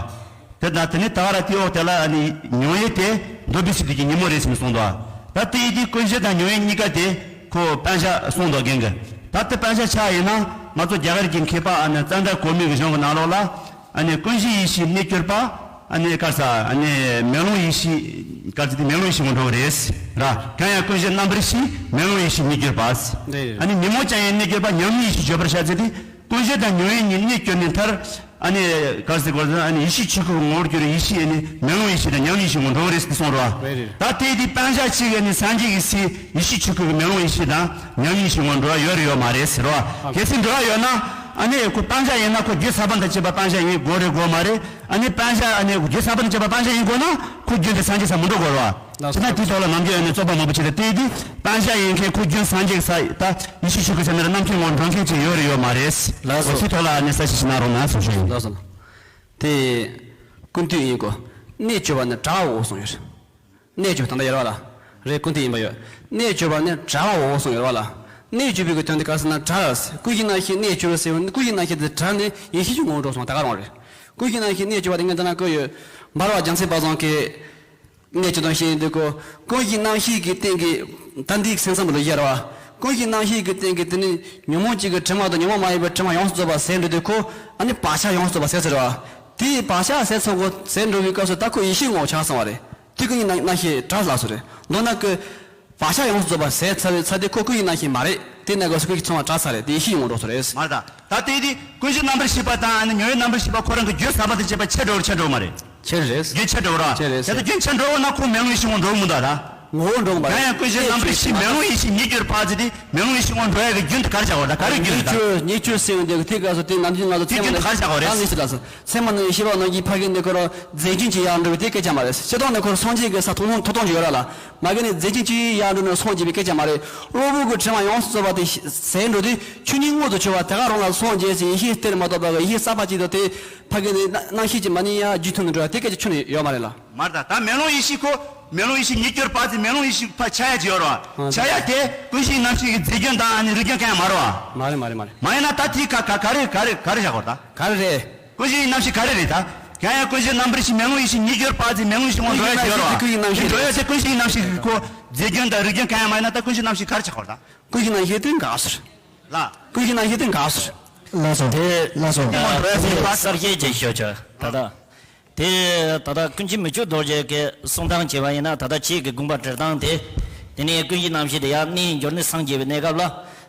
དེ་དང་དེ་ནས་ད་ག་ར་དེའི་འོག་དེ་ལ་ཨ་ནི་མྱོང་ཡུལ་དེ་འདོད་པའི་ཚུལ་དེ་གི་ཉོན་མོངས་རེད་ཟེར་ནས་གསུངས་འདུག་ད་དེ་ཡིན་དུས་ཀུན་གཞི་དང་མྱོང་ཡུལ་གཉིས་ཀ་དེ་ཁོ་སྤང་བྱ་གསུངས་འདུག་རྒན་གྱིས། ད་དེ་སྤང་བྱ་ཆ་ཡིན་ན་ང་ཚོ་རྒྱ་གར་གྱི་མཁས་པ་ཨ་ནི་ཙནྡྲ་གོ་མི་གི་གཞུང་གི་ནང་ལོགས་ལ། ཨ་ནི་ཀུན་གཞི་ཡེ་ཤེས་གནས་གྱུར་པ། ཨ་ནི་ག་རེ་ཟེར། ཨ་ནི་མེ་ལོང་ཡེ་ཤེས། ག་རེ་ཟེར་དེ་མེ་ལོང་ཡེ་ཤེས་ངོ་འཕྲོད་རེད་ར། གང་ཡང་ཀུན་གཞི་རྣམ་པར་ཤེས་མེ་ལོང་ཡེ་ཤེས་གནས་གྱུར་པ། རེད། ཨ་ནི་ཉོན་མོངས་ཅན་ཡང་གནས་གྱུར་པ་ཉམས་ཡེ་ཤེས་བརྗོད་པར་བྱ་ཟེར་ཏེ། ཀུན་གཞི་དང་མྱོང་ཡུལ་གཉིས་གནས་གྱུར་ནས་མཐར། ཨ་ནི་ག་རེ་ཟེར་དགོས་ཟེར་ན། ཨ་ནི་ཡེ་ཤེས་ཆོས་སྐུ་གི་ངོ་བོར་གྱུར་ཡེ་ཤེས། ཨ་ནི་མེ་ལོང་ཡེ་ཤེས་དང་ཉམས་ཡེ་ཤེས་ངོ་འཕྲོད་རེད་ཟེར་ཏེ་གསུངས་ར། རེད་རེད། ད་དེ་དེ་སྤང་བྱ་གཅིག་ཨ་ནི་སངས་རྒྱས་ཀྱི་སའི་ཡེ་ཤེས་ཆོས་སྐུ་གི་མེ་ལོང་ཡེ་ཤེས་དང་ཉམས་ཡེ་ཤེས་ངོ་འཕྲོད་ཡོད་རེད་ཡོད་མ་རེད་ཟེར་ར། གལ་སྲིད་འཕྲོད་ཡོད་ན། ཨ་ནི་ཁོ་སྤང་བྱ་ཡིན་ན་ཁོ་རྒྱུ་ས་བོན་དང་བཅས་པ་སྤང་བྱ་ཡིན་དགོས་རེད་དགོས་མ་རེད། ཨ་ནི་སྤང་བྱ་ཨ་ནི་རྒྱུ་ས་བོན་དང་བཅས་པ་སྤང་བྱ་ཡིན་དགོས་ན་ཁོ་རྒྱུན་དུ་སངས་རྒྱས་སར་མི་འགྲོ་དགོས་རེད་བ། ལགས་སོ། དེ་ན་དེའི་ཐོག་ལ་ནམ་རྒྱུན་ཨ་ནི་རྩོད་པ་མང་པོ་བྱེད་དེ། དེ་དེ་སྤང་བྱ་ཡིན་མཁན་ཁོ་རྒྱུན་སངས་རྒྱས་ས་ད་ཡེ་ཤེས་ཆོས་སྐུ་ཟེར་ནི་ར་རྣམ་མཁྱེན་ངོ་འཕྲོད་མཁན་ཅིག་ཡོད་རེད་ཡོད་མ་རེད། ལགས་སོ། འོ་དེའི་ཐོག་ལ་ཨ་ནི་གསལ་བཤད་ཞིག་གནང་རོགས་གནང་ཟེར་ཞུ་ཡིན། ལགས་སོ། དེ་ཀུན་བཏུས་ཡིན་གོ། གནས་གྱུར་པ་ནི་བྲལ་བའོ་གསུངས་ཡོད། གནས་གྱུར་ད་ལྟ་ཡོད་ར་ལ། རེད། ཀུན་བཏུས་ཡིན་པ་ཡོད། གནས་གྱུར་པ་ནི་བྲལ་བའོ་གསུངས་ཡོད་ར་ལ། གནས་གྱུར་པའི་གི་དོན་དེ་ག་རེ་ཟེར་ན་བྲལ། ཀུན་གཞི་རྣམ་ཤེས་གནས་གྱུར་ཟེར་བ་ནི་ཀུན་གཞི་རྣམ་ཤེས་དེ་བྲལ་ནས་ཡེ་ཤེས་ཀྱི་ངོ་བོར་འགྲོ་སོང་ད་ག་རང་རེད། ཀུན་གཞི་རྣམ་ཤེས་གནས་གྱུར་པ་དེ་ངས་འདི་ན་བཀོད་ཡོད། འབར་བ་རྒྱལ་མཚན་དཔལ་བཟང་གིས། གནས་གྱུར་དོན་བཤད་ཡིན་དུས་ཀོ། ཀུན་གཞི་རྣམ་ཤེས་ཀྱི་སྟེང་གི། ད་འདི་སེམས་ཙམ་པ་ལ་ཡར་བ། ཀུན་གཞི་རྣམ་ཤེས་ཀྱི་སྟེང་གི་དེ་ནི་ཉོན་མོངས་གཅིག་གི་དྲི་མ་དང་ཉོན་མོངས་མ་ཡིན་པའི་དྲི་མ་ཡོངས་སུ་རྫོགས་པ་ཟད་འགྲོ་དུས་ཀོ། ཨ་ནི་བག་ཆགས་ཡོངས་སུ་རྫོགས་པ་ཟད་ཚར་བ། དེའི་བག་ཆགས་ཟད་ཚར་གོ་ཟད་འགྲོ་བའི་སྐབས་སུ་ད་ཁོ་ཡེ་ཤེས་ངོ་བོ་ཆགས་སོང་བ་རེད། དེ་ཀུན་གཞི་རྣམ་ཤེས་བྲལ་ལགས་སོ་རེད། མདོར་ན་ཀོ། བག་ཆགས་ཡོངས་སུ་རྫོགས་པ་ཟད་ཚར་བའི་ཚར་དེ་ཁོ་ཀུན་གཞི་རྣམ་ཤེས་མ་རེད། དེ་ནས་སྐབས་སུ་ཀུན་གཞི་ཚང་བ་བྲལ་ཚར་རེད། དེ་ཡེ་ཤེས་ངོ་བོར་འགྲོ་སོང་རེད། མ་རེད་ད། ད་དེ་དེ་ཀུན་གཞི་རྣམ་པར་ཤེས་པ་དང་ཨ་ནི་ཉོན་ཡུལ་རྣམ་པར་ཤེས་པ་ཁོ་རང་གི་རྒྱུན་ཟད་པ་དང་བཅས་པ་ཆད་འགྲོ་བར་ཆད་འགྲོ་མ་རེད། ཆེར་རེད། རྒྱུན་ཆད་འགྲོ་ར། ཆེར་རེད། དེ་ལྟར་རྒྱུན་ཆད་འགྲོ་བ་ན་ཁོ་མེ་ལོང་ཡེ་ཤེས་ངོ་འགྲོ་མི་འདུག་ད། ངོ་བོ་འགྲོ་མ་རེད། ཡང་ཡང་ཀུན་གཞི་རྣམ་པར་ཤེས་མེ་ལོང་ཡེ་ཤེས་ཉིད་གྱུར་པ་ཟེར་ཏེ་མེ་ལོང་ཡེ་ཤེས་ངོ་འགྲོ་ཡ་གི་རྒྱུན་དེ་ག་རེ་བཞག་པ་རེད། ད་ག་རེ་རྒྱུན་དེ་ད། ཉིད་གྱུར་ཉིད་གྱུར་ཟེར་བའི་འདི་དེ་ག་སོ་དེ་ནམ་རྒྱུན་ང་ཚོ་དེ་ཚད་མ་རྒྱུན་དེ་ག་རེ་བཞག་པ་རེད། ད་ངེས་སུ་ལ་སོ་ཚད་མ་ནི་ཤེས་པ་ནང་གི་ཕ་གི་འདི་ཁོ་རང་རྫས་ཀྱི་ཡར་འགྲོ་བའི་དེ་སྐད་ཆ་མ་རེད། སྤྱིར་བཏང་ནི་ཁོ་རང་སངས་རྒྱས་ཀྱི་ས་མཐོང་མཐོང་མཐོང་ཅིག་ཡོད་ར་ལ། མ་གི་ནི་རྫས་ཀྱི་ཡར་འགྲོ་ནས་སངས་རྒྱས་པའི་སྐད་ཆ་མ་རེད། གློ་བུར་གྱི་དྲི་མ་ཡོངས་སུ་རྫོགས་པ་དེ་ཟད་འགྲོ་དུས་ཆོས་ཉིད་མངོན་དུ་གྱུར་པ་དེ་ག་རང་ལ་སངས་རྒྱས་ཟེར་ཡེ་ཤེས་སྟེར་མ་གཏོགས་པ་གི་ཡེ་ཤེས་གསར་པ་ཅིག་དང་དེ། ཕ་གི་ནི་རྣམ་ཤེས་ཀྱི་མ་ནི་ཡང་རྒྱུད་མཐུན་དུ་འགྲོ་བ་དེ་སྐད་ཆ་ཁྱོན་ནས་ཡོད་མ་རེད་ལ། མ་རེད་ད། ད་མེ་ལོང་ཡེ་ཤེས་ཁོ་ མེ་ལོང་ཡེ་ཤེས་ཉིད་སྐྱོར་བ་ཚེ་མེ་ལོང་ཡེ་ཤེས་ཕ་ཆ་ཡ་ཅིག་ཡོད་རེད་བ། ཨ་ཆ་ཡ་དེ་ཀུན་གཞིའི་རྣམ་ཤེས་ཀྱི་རྫས་རྒྱུན་དང་ཨ་ནི་རིགས་རྒྱུན་གང་ཡང་མ་རེད་བ། མ་རེད་མ་རེད་མ་རེད། མ་ཡིན་ན་ད་དེའི་ཁ་ཁ་ག་རེ་ག་རེ་ག་རེ་བཞག་གོ་ད། ག་རེ་རེད། ཀུན་གཞིའི་རྣམ་ཤེས་ག་རེ་རེད་ད། གང་ཡང་ཀུན་གཞིའི་རྣམ་པར་ཤེས་མེ་ལོང་ཡེ་ཤེས་ཉིད་སྐྱོར་བ་ཚེ་མེ་ལོང་ཡེ་ཤེས་ངོ་འགྲོ་ཡ་ཅིག་ཡོད་རེད་བ། ཀུན་གཞིའི་རྣམ་ཤེས་ཀྱི་ཀུན་གཞིའི་རྣམ་ཤེས་ཀྱི་ཁོ་རྫས་རྒྱུན་དང་རིགས་རྒྱུན་གང་ཡང་མ་ཡིན་ན་ད་ཀུན་གཞིའི་རྣམ་ཤེས་ག་རེ་ཆགས་གོ་ད། ཀུན་གཞིའི་རྣམ་ཤེས་དེ་འགག་ཟེར། ལ། ཀུན་གཞིའི་རྣམ་ཤེས་དེ་འགག་ཟེར། ལགས་སོ། དེ་ལགས་སོ། ཨ་གསར་བཤད་ཅིག་ཞུ་ཆོག་ད་ལྟ། དེ་ད་ལྟ་ཀུན་མཁྱེན་མི་བསྐྱོད་རྡོ་རྗེ་གིས་གསུང་སྟངས་བྱས་པ་ཡིན་ན་ད་ལྟ་ཁྱེད་ཀྱི་དགོངས་པ་འགྲེལ་སྟངས་དེ། དེ་ནས་ཀུན་གཞིའི་རྣམ་ཤེས་དེ་ཡང་གནས་འགྱུར་ནས་སངས་རྒྱས་པའི་གནས་སྐབས་ལ།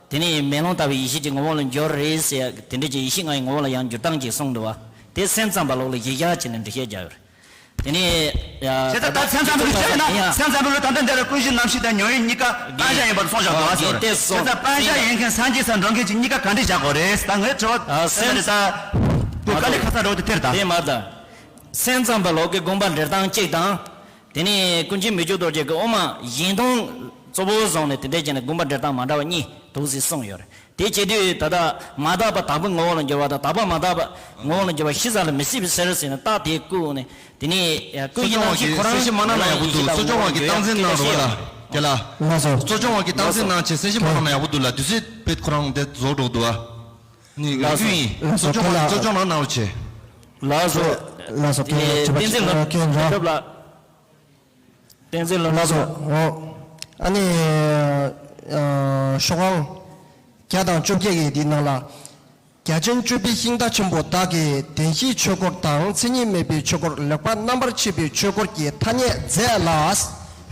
དེ་ནས་མེ་ལོང་ལྟ་བུའི་ཡེ་ཤེས་ཀྱི་ངོ་བོ་ལ་འགྱུར་རེད་ཟེར་ཡ་དེ་འདྲ་ཀྱི་ཡེ་ཤེས་ལྔ་ཡི་ངོ་བོ་ལ་ཡང་འགྱུར་སྟངས་ཅིག་གསུངས་འདུག་བ། དེ་སེམས་ཙམ་པ་ལོག་ལ་གཞི་བཞག་བྱས་ནས་འགྲེལ་བཤད་རྒྱག་ཡོད་རེད། དེ་ནས་ཡ། བྱས་ཙང་ད་སེམས་ཙམ་པ་ལོག་བཤད་ན་ཡ། སེམས་ཙམ་པ་ལོག་ད་ལྟ་འདི་ལ་ཀུན་གཞིའི་རྣམ་ཤེས་དང་ཉོན་མོངས་གཉིས་ཀ་སྤང་བྱ་ཡིན་པར་སོང་བཞག་འདུག་བ་ཟེར་བ་རེད། བྱས་ཙང་སྤང་བྱ་ཡིན་མཁན་སངས་རྒྱས་སར་འགྲོ་མཁན་གྱི་གཉིས་ཀ་ག་འདྲས་བཞག་དགོས་རེད་ད་ངའི་དྲི་བ་ཨ་སེམས་ཙམ་པ་ལོག་ད་ཀུན་དཀའ་ལས་ཁག་ཚ་འགྲོ་དེ་དེར་ད། དེ་མ་ད། སེམས་ཙམ་པ་ལོག་གི་དགོངས་པ་འགྲེལ་སྟངས་གཅིག་དང་། དེ་ནས་ཀུན་མཁྱེན་མི་བསྐྱོད་རྡོ་རྗེ་གི་དབུ་མ་གཞན་སྟོང་གཙོ་བོ་བཟུང་ནས་དེ་འདྲས་བྱས་ནས་དགོངས་པ་འགྲེལ་སྟངས་མ་འདྲ་བ་གཉིས་འདུག་ཟེར་གསུངས་ཡོད་རེད། དེ་བྱེད་དུས་ད་ལྟ་མ་དག་པ་དག་པའི་ངོ་བོ་ལ་འགྱུར་བ་དང་དག་པ་མ་དག་པ་ངོ་བོ་ལ་འགྱུར་བ་ཤི་ས་ལ་མི་སྲིད་པའི་ཕྱིར་ཟེར་ནས་རྟགས་དེ་བཀོད་ནས་དེ་ནས་ཀུན་གཞི་རྣམ་ཤེས་ཁོ་རང་གསོ་སྐྱོང་བ་གི་གཏམ་ཚིག་གནང་རོགས་ལ་རྒན་ལགས། གསོ་སྐྱོང་བ་གི་གཏམ་ཚིག་གནང་བྱས་གསལ་བཤད་མ་གནང་ན་ཡག་པོ་འདུག་ལ་དུས་ཚོད་བེད་ཁོ་རང་དེ་རྫོགས་འགྲོ་འདུག་ཨ། ནི་ལགས་སོ། ཡིན། ལགས་སོ། གསོ་སྐྱོང་ཁོ་ལ་གསོ་སྐྱོང་གནང་གནང་རོགས་བྱས། ལགས་སོ། ལགས་སོ། བསྟན་འཛིན་ལྷུན་གྲུབ་ལགས། བསྟན་འཛིན་ལྷུན་གྲུབ་ལགས་སོ། ལགས། འོ། ཨ་ནི། ཨ། ཤོག་ཁང་བརྒྱ་དང་བཅོ་བརྒྱད་ཀྱི་འདི་ནང་ལ། རྒྱ་ཆེན་སྤྱོད་པའི་ཤིང་རྟ་ཆེན་པོ་དག་གིས་བདེན་བཞིའི་ཆོས་འཁོར་དང་མཚན་ཉིད་མེད་པའི་ཆོས་འཁོར་ལེགས་པར་རྣམ་པར་ཕྱེ་བའི་ཆོས་འཁོར་གྱི་ཐ་སྙད་མཛད་ལ།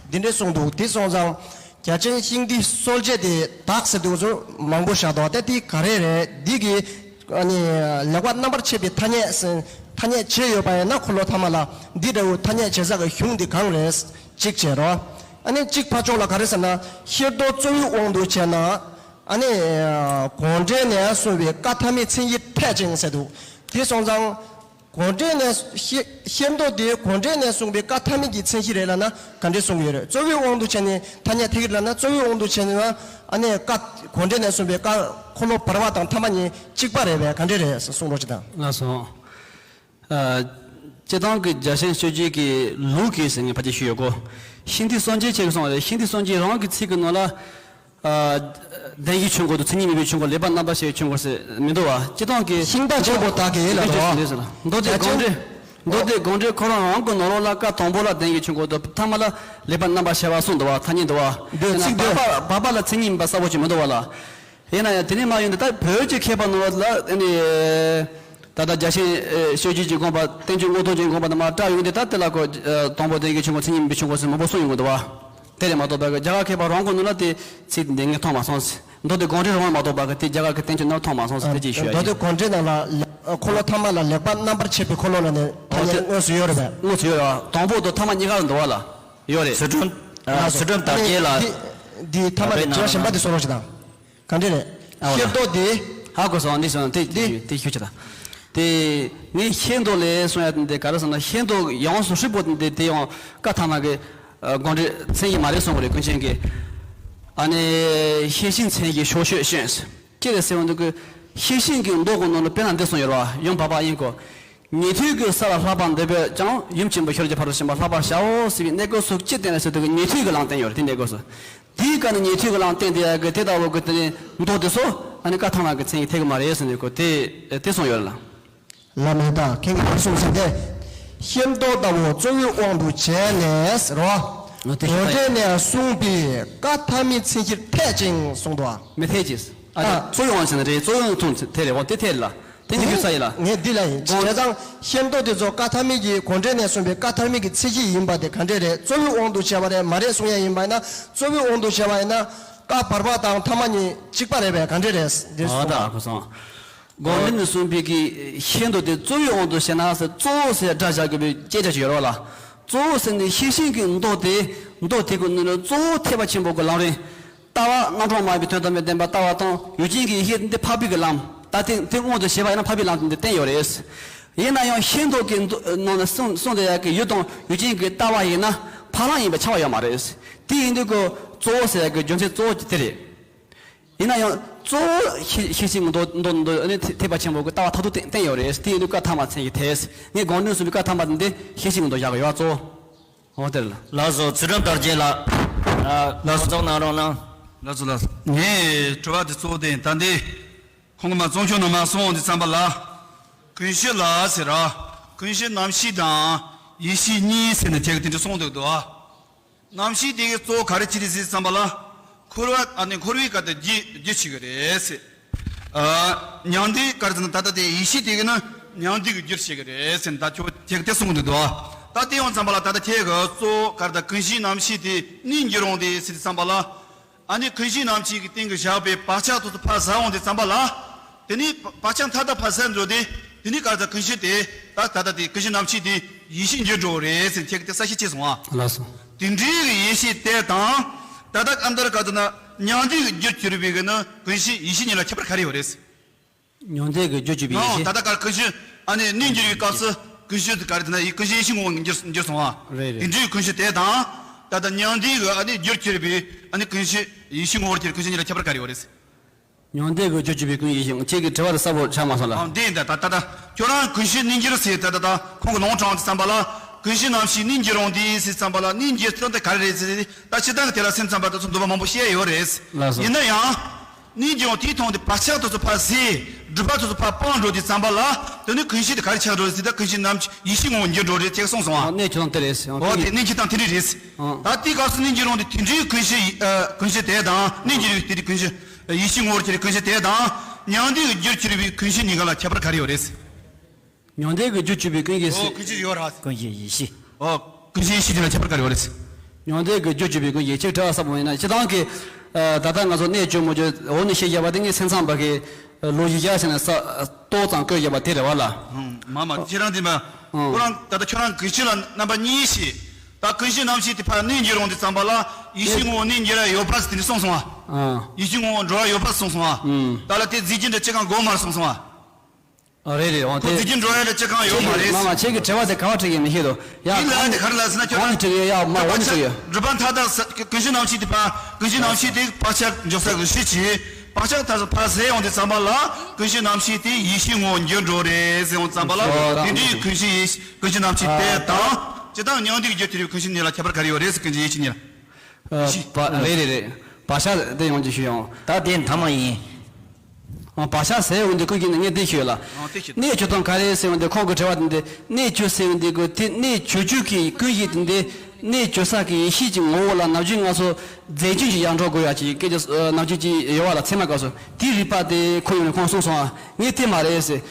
འདི་འདྲས་གསུངས་འདུག་དེ་སོང་ཙང་། རྒྱ་ཆེན་ཤིང་རྟའི་སྲོལ་འབྱེད་དེ་དག་ཟེར་དུས་ཚོ་མང་པོ་བཞག་འདུག་དེ་དེ་ག་རེ་རེད། འདི་གི་ཨ་ནི་ལེགས་པར་རྣམ་པར་ཕྱེ་བའི་ཐ་སྙད་ཟེར། ཐ་སྙད་བྱས་ཡོད་པ་ཡིན་ན་འཁོར་ལོ་ཐ་མ་ལ་འདི་འདྲ་བོ་ཐ་སྙད་བྱེད་ས་གི་གཞུང་འདི་གང་རེད། གཅིག་བྱས་རོ། ཨ་ནི་གཅིག་ཕར་ཕྱོགས་ལ་ག་རེ་ཟེར་ན་ཤེར་རྡོར་གཙོ་བོའི་དབང་དུ་བྱས་ན། ཨ་ནི། དགོངས་འགྲེལ་ནས་གསུངས་པའི་ཀ་ཐ་མའི་མཚན་གཞི་འཐད་ཅིང་ཟེར་འདུག་དེ་སོང་ཙང་། དགོངས་འགྲེལ་ནས་ཤེ་ཤེར་མདོ་དེ་དགོངས་འགྲེལ་ནས་གསུངས་པའི་ཀ་ཐ་མའི་གི་མཚན་གཞི་རེད་ལབ་ན་ག་འདྲས་གསུང་གི་ཡོད་རེད། གཙོ་བོའི་དབང་དུ་བྱས་ནས་ཐ་སྙད་འཐད་ཀྱི་རེད་ལབ་ན་གཙོ་བོའི་དབང་དུ་བྱས་ནས་ཨ་ནི་ཀ་དགོངས་འགྲེལ་ནས་གསུངས་པའི་ཀ་འཁོར་ལོ་བར་པ་དང་ཐ་མ་གཉིས་གཅིག་པ་རེད་པས་ག་འདྲས་རེད་གསུང་རོགས་ཅིག་དང་། ལགས་སོ། ཨ། སྤྱིར་བཏང་གི་རྒྱ་ཆེན་སྤྱོད་བརྒྱད་ཀྱི་ལུགས་ཀྱི་ཟེར་ངས་ཕལ་ཆེར་ཞུས་ཡོད་གོ། ཤིང་རྟའི་སྲོལ་འབྱེད་ཆེད་གསུངས་པ་རེད། ཤིང་རྟའི་སྲོལ་འབྱེད་རང་གི་ཚིག་གི་ནང་ལ། ཨ། བདེན་བཞིའི་ཆོས་འཁོར་དང་མཚན་ཉིད་མེད་པའི་ཆོས་འཁོར་ལེགས་པར་རྣམ་པར་ཕྱེ་བའི་ཆོས་འཁོར་ཟེར་མི་འདུག་བ། སྤྱིར་བཏང་གི་ཤིང་རྟ་ཆེན་པོ་དག་གིས་ལ་འདུག་བ། མདོ་སྡེ་དགོངས་འགྲེལ། མདོ་སྡེ་དགོངས་འགྲེལ་ཁོ་རང་རང་གི་ནང་ལོགས་ལ་ཀ་དང་པོ་ལ་བདེན་བཞིའི་ཆོས་འཁོར་དང་ཐ་མ་ལ་ལེགས་པར་རྣམ་པར་ཕྱེ་བ་གསུངས་འདུག་བ། ཐ་སྙད་འདུག་བ། འདོད་ཚིག་འདོད། བར་པ་བར་པ་ལ་མཚན་ཉིད་མེད་པ་གསལ་པོ་ཅིག་མི་འདུག་བ་ལ། ཡིན་ན་ཡང་དེ་ནས་མ་ཡོང་དུས་ད་བོད་ཀྱི་མཁས་པ་ནང་ལ་ཨ་ནི། ད་ལྟ་རྒྱ་ཆེན་སྤྱོད་བརྒྱད་ཀྱི་དགོངས་པ་བསྟན་བཅོས་མངོན་རྟོགས་ཀྱི་དགོངས་པ་དང་མ་བཀྲལ་ཡོང་དུས་ད་དེ་ལ་ཁོ་དང་པོ་བདེན་བཞིའི་ཆོས་འཁོར་མཚན་ཉིད་མེད་པའི་ཆོས་འཁོར་ཟེར་མང་པོ་གསུངས་ཡོང་གི་འདུག་བ། དེ་ལས་མ་གཏོགས་པ་གི་རྒྱ་གར་མཁས་པ་རང་གི་ནང་ལ་དེ་ཚིག་འདི་ངས་མཐོང་མ་སོང་ཟེར། མདོ་སྡེ་དགོངས་འགྲེལ་རང་མ་གཏོགས་པ་གི་དེ་རྒྱ་གར་གི་བསྟན་བཅོས་ནང་མཐོང་མ་སོང་ཟེར་དེ་ཅིག་ཞུ་ཡ་མདོ་ཡིན། སྡེ་དགོངས་འགྲེལ་ནང་ལ་འཁོར་ལོ་ཐ་མ་ལ་ལེགས་པར་རྣམ་པར་ཕྱེ་བའི་འཁོར་ལོ་ལ་ནི་ཐ་སྙད་དངོས་སུ་ཡོད་རེད་པས། དངོས་སུ་ཡོད་རེད་བ། དང་པོ་དང་ཐ་མ་གཉིས་ཀ་ལ་འདུག་བ་ལ་ཡོད་རེད། ཚུལ་ཁྲིམས། ཚུལ་ཁྲིམས་དར་རྒྱས་ལ། འདི་འདི་ཐ་མ་ལ་དྲི་བ་གཞན་པ་དེ་གསུང་རོགས་ཞེ་དང་། ག་འདྲས་རེད། ཨ་འོ་ལ། ཤེར་རྡོར་དེ། ཧ་གོ་སོང་། འདི་སོང་དེ་འདི། དེ་ཤུ་ཆ་ད། དེ་ངས་ཤེར་རྡོར་ལས་གསུང་ཡ་དེ་ག་རེ་སོང་ན་ཤེར་རྡོར་ཡོངས་སུ་ཧྲིལ་པོ་དེ་དེ་ཡང་ཀ་ཐ་མ་གི་དགོངས་འགྲེལ་མཚན་གཞི་མ་རེད་གསུང་གི་རེད་ཀུན་མཁྱེན་གྱིས། ཨ་ནི་ཤེར་ཕྱིན་མཚན་གཞི་ཕྱོགས་ཆོས་ཤེས། ཅི་རེད་ཟེར་བ་འདུག་གི། ཤེར་ཕྱིན་གྱི་མདོ་གི་ནང་ལ་དཔེར་ན་འདི་གསུངས་ཡོད་རེད་བ། ཡུམ་བར་པ་དབྱིངས་སྐོར། ཉན་ཐོས་ཀྱི་ས་ལ་ལྷག་པར་འདོད་པས་ཀྱང་ཡུམ་ཆེན་པོ་ཤེས་རབ་ཀྱི་ཕ་རོལ་ཏུ་ཕྱིན་པ་ལྷག་པར་བྱའོ་ཟེར་བའི་གནས་སྐབས་སུ་ཅི་བསྟན་ལ་ཟེར་དུས་ཀྱི་ཉན་ཐོས་ཀྱི་ལམ་བསྟན་ཡོད་རེད་དེ་གནས་སྐབས་སུ། དེའི་སྐབས་ནས་ཉན་ཐོས་ཀྱི་ལམ་བསྟན་དེ་ཡ་གི་དེ་ལྟ་བུ་གི་དེ་ནས་མདོ་དེ་ཚོ་ཨ་ནི་ཀ་ཐ་མ་གི་མཚན་གྱི་ཐེག་གི་མ་རེད་ཟེར་ནས་ཁོ་དེ་དེ་གསུངས་ཡོད་རེད་ལ། ལ་མེ་ད་ཁེང་གི་གསུངས་ཟིན་ཏེ། ཤེར་མདོ་ལྟ་བུ་གཙོ་བོའི་དབང་དུ་བྱས་ནས་རོ། ཨ་དེ་ཤེས་ད་ཡིན། དོན་འགྲེལ་ནས་གསུངས་པའི་ཀ་ཐ་མའི་མཚན་གཞིར་འཐད་ཅིང་གསུངས་འདུག་ཨ། མི་འཐད་ཅིང་། ཨ་ནི་ཨ། གཙོ་བོའི་དབང་ཟེར་ན་རེད་གཙོ་བོའི་དབང་དུ་འཐད་རེད་འོ་དེ་འཐད་ལ། དེ་ནི་རྒྱུ་རྩ་ཡིན་ལ། ངས་འདི་ལ་ཡིན། དགོངས་བྱས་ཙང་ཤེར་མདོ་དེ་ཚོ་ཀ་ཐ་མའི་གི་དགོངས་འགྲེལ་ནས་གསུངས་པའི་ཀ་ཐ་མའི་གི་མཚན་གཞི་ཡིན་པ་དེ་ག་འདྲས་རེད། གཙོ་བོའི་དབང་དུ་བྱས་པ་རེད་མ་རེད་གསུང་ཡ་ཡིན་པ་ཡིན་ན་གཙོ་བོའི་དབང་དུ་བྱས་པ་ཡིན་ན་ཀ་བར་པ་དང་ཐ་མ་གཉིས་གཅིག་པ་རེད་པས་ག་འདྲས་རེད་འདི་ཨ་གསུངས་ད་པ། ཁོ་སོང་། དགོངས་འགྲེལ་ནས་གསུངས་པའི་གི་ཤེར་མདོ་དེ་གཙོ་བོའི་དབང་དུ་བྱས་ན་ཟེར་གཙོ་བོ་ཟེར་སྒྲ་བཞག་དགོས་པའི་སྐད་ཆ་ཞིག་ཡོད་རེད་བ་ལ། གཙོ་བོ་ཟེར་ནས་ཤེར་ཕྱིན་གྱི་མདོ་དེ་མདོ་དེ་གི་ནང་ནས་གཙོ་བོ་ཐེག་པ་ཆེན་པོ་གི་ལམ་རིམ། ལྟ་བ་རྣམ་གྲངས་མ་ཡིན་པའི་དོན་དམ་པའི་བདེན་པ་ལྟ་བ་དང་ཡུལ་ཅན་གྱི་ཡེ་ཤེས་འདི་འཕགས་པའི་གི་ལམ། ད་དེ་དེ་དབང་དུ་བྱས་པ་ཡིན་ན་འཕགས་པའི་ལམ་དེ་འདི་བསྟན་ཡོད་རེད། ཡིན་ན་ཡང་ཤེར་མདོ་གི་མདོ་ནང་ན་གསུངས་གསུངས་བསྡད་ཡག་གི་ཡུལ་དང་ཡུལ་ཅན་གྱི་ལྟ་བ་ཡིན་ན་འཕགས་ལམ་ཡིན་པས་ཁྱབ་པ་ཡོད་མ་རེད། དེ་ཡིན་དུས་ཀྱི་གཙོ་བོ་ཟེར་ཡག་གི་རྒྱུ་མཚན་གཙོ་བོ་དེ་རེད། ཡིན་ན་ཡང་གཙོ་བོ་ཤེར་ཤེར་ཕྱིན་གྱི་མདོ་མདོ་མདོ་ནི་ཐེག་པ་ཆེན་པོ་གི་ལྟ་བ་མཐར་ཐུག་བསྟན་བསྟན་ཡོད་རེད། དེ་ཡིན་དུས་ཀ་ཐ་མ་མཚན་གྱི་ཐེག་ངས་དགོངས་འགྲེལ་གསུངས་པའི་ཀ་ཐ་མ་དེ་འདི་ཤེར་ཕྱིན་གྱི་མདོ་བཞག་གི་ཡོད་གཙོ་བོ། འོ་དེར་ལ། ལགས་སོ། ཚུལ་ཁྲིམས་དར་རྒྱས་ལགས། ཨ། ལགས་སོ། ཚོགས་གནང་རོགས་གནང་། ལགས་སོ་ལགས་སོ། ངས་དྲི་བ་དེ་གཙོ་བོ་དེ་ཡིན། ད་འདི་ཁོང་གི་མ་ཙོང་ཆུང་ནང་མ་སོང་འོང་དུས་ཙམ་པ་ལ། ཀུན་གཞི་ལ་ཟེར་ར། ཀུན་གཞི་རྣམ་ཤེས་དང་ཡེ་ཤེས་གཉིས་ཟེར་ནས་ཁྱེད་ཀྱི་དེ་འདྲ་གསུངས་འདུག་དོ། རྣམ་ཤེས་དེ་གི་གཙོ་བོ་ག་རེ་བྱེད་རེད་ཟེར་ཙམ་པ་ལ། འཁོར་བ་ཨ་ནི་འཁོར་བའི་སྐབས་དེ་རྒྱུ་རྒྱུ་བྱེད་ཀྱི་རེད་ཟེར། ཨ། མྱང་འདས་ག་རེ་ཟེར་ན་ད་ལྟ་དེ་ཡེ་ཤེས་དེ་གི་ནི་མྱང་འདས་ཀྱི་རྒྱུར་བྱེད་ཀྱི་རེད་ཟེར་ནས་ད་ཁྱོད་ཁྱེད་ཀྱི་དེ་གསུངས་འདུག་དོ། ད་དེ་ཡོང་ཙམ་པ་ལ་ད་ལྟ་ཁྱེད་ཀྱི་གཙོ་བོ་ག་རེ་ད་ཀུན་གཞིའི་རྣམ་ཤེས་དེ་གནས་འགྱུར་འོང་དེ་ཟེར་ཙམ་པ་ལ། ཨ་ནི་ཀུན་གཞིའི་རྣམ་ཤེས་ཀྱི་སྟེང་གི་བཞག་པའི་བག་ཆགས་དེ་ཚོ་ཕར་ཟད་འོང་དུས་ཙམ་པ་ལ། དེ་ནས་བག་ཆགས་མཐའ་དག་ཕར་ཟད་འགྲོ་དུས། དེ་ནས་ག་རེ་ད་ཀུན་གཞི་དེ། ད་ད་ལྟ་དེ་ཀུན་གཞི་རྣམ་ཤེས་དེ་ཡེ་ཤེས་འགྱུར་འགྲོ་རེད་ཟེར་ཁྱེད་ཀྱི་དེ་གསལ་བཤད་བྱས་སོང་ཨ། ལགས་སོ། དེ་འདྲའི་གི་ཡེ་ཤེས་དེ་དང་། ད་ལྟ་སྐབས་འདིར་ག་རེ་ད་ན་མྱང་འདས་ཀྱི་རྒྱུར་གྱུར་པའི་གི་ནི་ཀུན་གཞི་ཡེ་ཤེས་གཉིས་ལ་ཁྱད་པར་ག་རེ་ཡོད་རེད། མྱང་འདས་ཀྱི་རྒྱུར་གྱུར་པའི་ཡེ་ནའང་ཤེས། ད་ལྟ་ག་རེ་ཀུན་གཞི་ཨ་ནི་གནས་འགྱུར་བའི་སྐབས་སུ་ཀུན་གཞི་དེ་ག་རེ་ད་ན་ཡེ་ཀུན་གཞི་ཡེ་ཤེས་ངོ་བོ་འགྱུར་འགྱུར་སོང་ཨ། རེད་རེད། དེ་འདྲའི་ཀུན་གཞི་དེ་དང་། ད་ལྟ་མྱང་འདས་ཀྱི་ཨ་ནི་རྒྱུར་གྱུར་པའི་ཨ་ནི་ཀུན་གཞི་ཡེ་ཤེས་ངོ་བོར་གྱུར་ཀུན་གཞི་གཉིས་ལ་ཁྱད་པར་ག་རེ་ཡོད་རེད། མྱང་འདས་ཀྱི་རྒྱུར་གྱུར་པའི་ཀུན་གཞི་ཡེ་ཤེས། ཁྱེད་ཀྱི་དྲི་བ་དེ་གསལ་པོ་ཆགས་མ་སོང་ལ། ཨ་འདི་ཡིན་ད་ད་ད་ད་ཁྱོད་རང་ཀུན་གཞི་གནས་འགྱུར་ཟེར་ད་ད་ད་ཁོང་གི་ལུང་དྲངས་དུས་ཙམ་པ་ལ། ཀུན་གཞི་རྣམ་ཤེས་གནས་འགྱུར་འོང་དེ་ཟེར་ཙམ་པ་ལ་གནས་འགྱུར་སྟངས་དེ་ག་རེ་རེད་ཟེར་ད་སྤྱིར་བཏང་གི་དེ་ལ་སེམས་ཙམ་པ་དེ་ཚོ་འདུན་པ་མང་པོ་བཤད་ཡོད་རེད། ལགས་སོ། ཡིན་ན་ཡང་། གནས་འགྱུར་འོང་དེའི་ཐོག་དེ་བག་ཆགས་དེ་ཚོ་ཕར་ཟད། སྒྲིབ་པ་དེ་ཚོ་ཕར་སྤངས་འགྲོ་དུས་ཙམ་པ་ལ། དེ་ནི་ཀུན་གཞི་དེ་ག་རེ་ཆགས་འགྲོ་རེད་ཟེར་ད་ཀུན་གཞི་རྣམ་ཤེས་ཡེ་ཤེས་ངོ་བོ་འགྱུར་འགྲོ་རེད་ཅེས་གསུངས་སོང་ཨ། ཨ་གནས་ཆོས་དང་དེ་རེད་ཟེར་ཨོ་དེ་གནས་འགྱུར་སྟངས་དེ་འདྲ་རེད། ཨ་ད་དེའི་སྐབས་སུ་གནས་འགྱུར་འོང་དེ་དེ་འདྲའི་ཀུན་གཞི་ཡེ་ཨ་ཀུན་གཞི་དེ་དང་གནས་འགྱུར་བའི་དེ་འདྲའི་ཀུན་གཞི་ཡེ་ཤེས་ངོ་བོར་གྱུར་པའི་ཀུན་གཞི་དེ་དང་མྱང་འདས་ཀྱི་རྒྱུར་གྱུར་པའི་ཀུན་གཞི་གཉིས་ཀ་ལ་ཁྱད་པར་ག་རེ་ཡོད་རེད། མྱང་འདས་ཀྱི་རྒྱུར་གྱུར་པའི་ཀུན་གཞི་ཨོ་ཟེར། ཀུན་གཞི་ཡོད་ར། ཀུན་གཞི་ཡེ་ཤེས། ཨོ་ཀུན་གཞི་ཡེ་ཤེས་གཉིས་ལ་ཁྱད་པར་ག་རེ་ཡོད་རེད། མྱང་འདས་ཀྱི་རྒྱུར་གྱུར་པའི་ཀུན་གཞི་ཅིག་དྲི་བ་གསལ་པོ་ཡིན་ན་སྤྱིར་བཏང་གི་ཨ་ད་ལྟ་ང་ཚོ་གནས་བཅུ་མོ་བཅུ་འོ་ནི་ཤེས་བཞག་པ་དེ་ངའི་སེམས་ཙམ་པ་གི་ལོ་བཞི་བརྒྱ་ཟེར་ནས་ས་ཏོག་ཙམ་བཀོད་བཞག་པ་དེ་རེད་བ་ལ། ཨང་མ་མ་ཁྱེད་རང་དེ་མ། ཨང་ཁོ་རང་ད་ལྟ་ཁྱོད་རང་ཀུན་གཞི་ལ་རྣམ་པ་གཉིས་ཤིག་ད་ཀུན་གཞི་རྣམ་ཤེས་དེ་ཕར་གནས་འགྱུར་འོང་དུས་ཙམ་པ་ལ་ཡེ་ཤེས་ངོ་བོ་གནས་འགྱུར་ཡ་ཡོད་པ་ཟེར་དེ་འདྲ་གསུངས་སོང་ཨ། ཨང་ཡེ་ཤེས་ངོ་བོ་འགྲོ་བ་ཡོད་པ་གསུངས་སོང་ཨ། ཨང་ད་ལ་དེ་རྫས་ཀྱི་འདྲ་ཅི་གང་དགོས་མ་རེད་གསུངས་སོང་ཨ། ཨ་རེད་རེད་འོ་ཁོ་དེ། རྫས་ཀྱི་འགྲོ་ཡ་འདྲ་ཅི་གང་ཡོད་མ་རེད། མ་མ་ཁྱེད་ཀྱི་དྲི་བ་དེ་ག་བ་དྲི་གི་མི་ཤེས་དོ། ཡ་ཡིན་ལ་དེ་ག་རེ་ལ་ཟེར་ན་ཁྱོད་གང་ནས་དྲི་གི་ཡ་མ་འོ་ནས་དྲི་གི་ཡ། སྒྲིབ་པ་མཐའ་དག་ས་ཀུན་གཞི་རྣམ་ཤེས་དེ་ཕར་ཀུན་གཞི་རྣམ་ཤེས་དེ་བག་ཆགས་འཇོག་ས་གི་གཞི་ཆེ། བག་ཆགས་མཐའ་དག་ཕར་ཟད་ཡོང་དུས་ཙམ་པ་ལ་ཀུན་གཞི་རྣམ་ཤེས་དེ་ཡེ་ཤེས་ངོ་བོ་འགྱུར་འགྲོ་རེད་ཟེར་ཡོང་ཙམ་པ་ལ། ཨོ་དེ་འདྲའི་ཀུན་གཞི་ཡེ་ཤེས་ཀུན་གཞི་རྣམ་ཤེས་དེ་དང་། ཨ་ད་སྤྱིར་བཏང་མྱང་འདས་རྒྱུར་གྱུར་པའི་ཀུན་གཞི་གཉིས་ལ་ཁྱད་པར་ག་རེ་ཡོད་རེད་ཟེར། ཀུན་གཞི་ཡེ་ཤེས་གཉིས་ལ། ཨ་བ་རེད་རེད་རེད། བག་ཆགས་དེ་ཡོང་རྒྱུ་ཞུ་ཡོང་། ད་དེ་མཐའ་མ་ཡིན། ཨ་བག་ཆགས་ཟད་འོང་དུས་ཀུན་གཞི་ནི་ངས་འདི་ཞུས་ལ། ཨ་དེ་ཞུ། གནས་བཅུ་དང་ག་རེ་ཟེར་འོང་དུས་ཁོང་གི་དྲི་བ་དེ་འདི་གནས་བཅུ་ཟེར་འོང་དུས་ཀུན་དེ་གནས་བཅུ་བཅུ་གི་ཀུན་གཞི་དེ་འདི་གནས་བཅུ་ས་གི་ཡེ་ཤེས་ཀྱི་ངོ་བོ་ལ་ནམ་རྒྱུན་ང་ཚོ་རྫས་ཀྱི་ཞིག་ཡར་འགྲོ་དགོས་ཡ་ཅིག་སྐད་ཆ་ཨ་ནམ་རྒྱུན་ཅིག་ཡོད་བ་ལ་ཚད་མ་སྐབས་སུ་དེའི་རིགས་པ་དེ་ཁོ་ཡོང་ནས་ཁོང་གསུངས་སོང་ཨ། ངས་དེ་མ་རེད་ཟེར།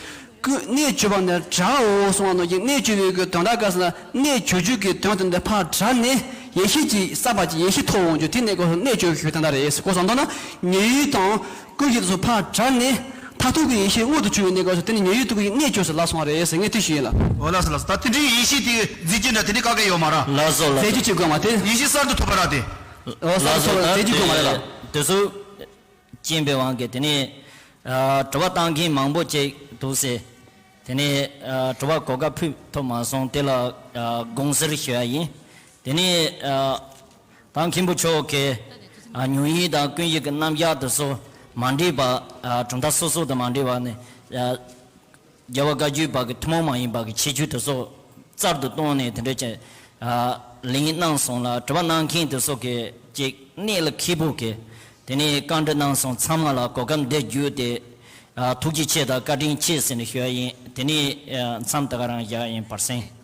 ཀུན་གནས་བཅུ་པ་ནི་བྲའོ་གསུངས་པ་ནང་བཞིན་གནས་བཅུ་པའི་གི་དོན་དག་ག་ཟེར་ན་གནས་བཅུ་བཅུ་གི་དོན་དེ་འདི་ཕར་བྲལ་ནས་ཡེ་ཤེས་ཀྱི་བསམ་པ་ཀྱི་ཡེ་ཤེས་ཐོབ་འོང་རྒྱུ་དེ་གནས་སྐབས་སུ་གནས་བཅུ་ཞུ་དོན་དག་རེད། གོ་སོང་མདོར་ན་ཉེ་བའི་དང་ཀུན་གཞི་དེ་ཚོ་ཕར་བྲལ་ནས་མཐར་ཐུག་གི་ཡེ་ཤེས་མངོན་དུ་གྱུར་བའི་གནས་སྐབས་སུ་དེ་ནི་ཉེ་བའི་ཐུག་གི་གནས་བཅུ་ཟེར་ལབ་སོང་བ་རེད་ཟེར་ངས་དེ་ཞུ་ཡིན་ལ། འོ་ལགས་སོ་ལགས་སོ། ད་དེ་འདྲའི་ཡེ་ཤེས་དེ་རྫས་ཀྱི་འདྲ་དེ་འདྲའི་བཀག་གི་ཡོད་མ་རེད། ལགས་སོ་ལགས་རྫས་ཀྱི་སོ། བཅུ་དགོས་མ་དེ། ཡེ་ཤེས་གསར་དུ་ཐོབ་པ་ར་དེ། འོ་ལགས་གསར་དུ་སོ་ཐོབ་རྫས་ཀྱི་དགོས་མ་རེད་ལ། དེ་ཚོ། རྐྱེན་པའི་དབང་གིས་དེ་ནས་ཨ་དྲི་བ་བཏང་མཁན་མང་པོ་ཅིག་འདུག་ཟེར། དེ་ནས་ཨ་དྲི་བ་གོ་སྐབས་ཕུལ་ཐུབ་མ་སོང་། དེ་ལ་ཨ་དགོངས་སེལ་ཞུ་ཡ་ཡིན། དེ་ནས་ཨ་ད་མཁན་པོ་མཆོག་གིས་ཨ་མྱོང་ཡུལ་དང་ཀུན་གཞི་གི་རྣམ་གཞག་དེ་ཚོ་མ་འདྲེས་པ། ཨ་གྲུབ་མཐའ་སོ་སོ་དང་མ་འདྲེས་པ་ནས་ཨ་རྒྱལ་བ་བཀའ་བརྒྱུད་པ་གི་ཐུན་མོང་མ་ཡིན་པ་གི་ཁྱད་ཆོས་དེ་ཚོ་རྩལ་དུ་བཏོན་ནས་དེ་འདྲ་ཅིག་ཨ་ལན་གནང་སོང་ལ། དྲི་བ་གནང་མཁན་དེ་ཚོ་གིས་ཅིག་གནད་ལ་འཁེལ་པོ་གིས་དེ་ནས་བཀའ་འདྲི་གནང་སོང་། ཚང་མ་ལ་གོ་སྐབས་འདི་བརྒྱུད་དེ་ཨ་ཐུགས་རྗེ་ཆེ་དང་བཀའ་དྲིན་ཆེ་ཟེར་ནས་ཞུ་ཡ་ཡིན། དེ་ནས་ཨ་མཚམས་ད་ག་རང་བཞག་ཡིན། བར་གསེང་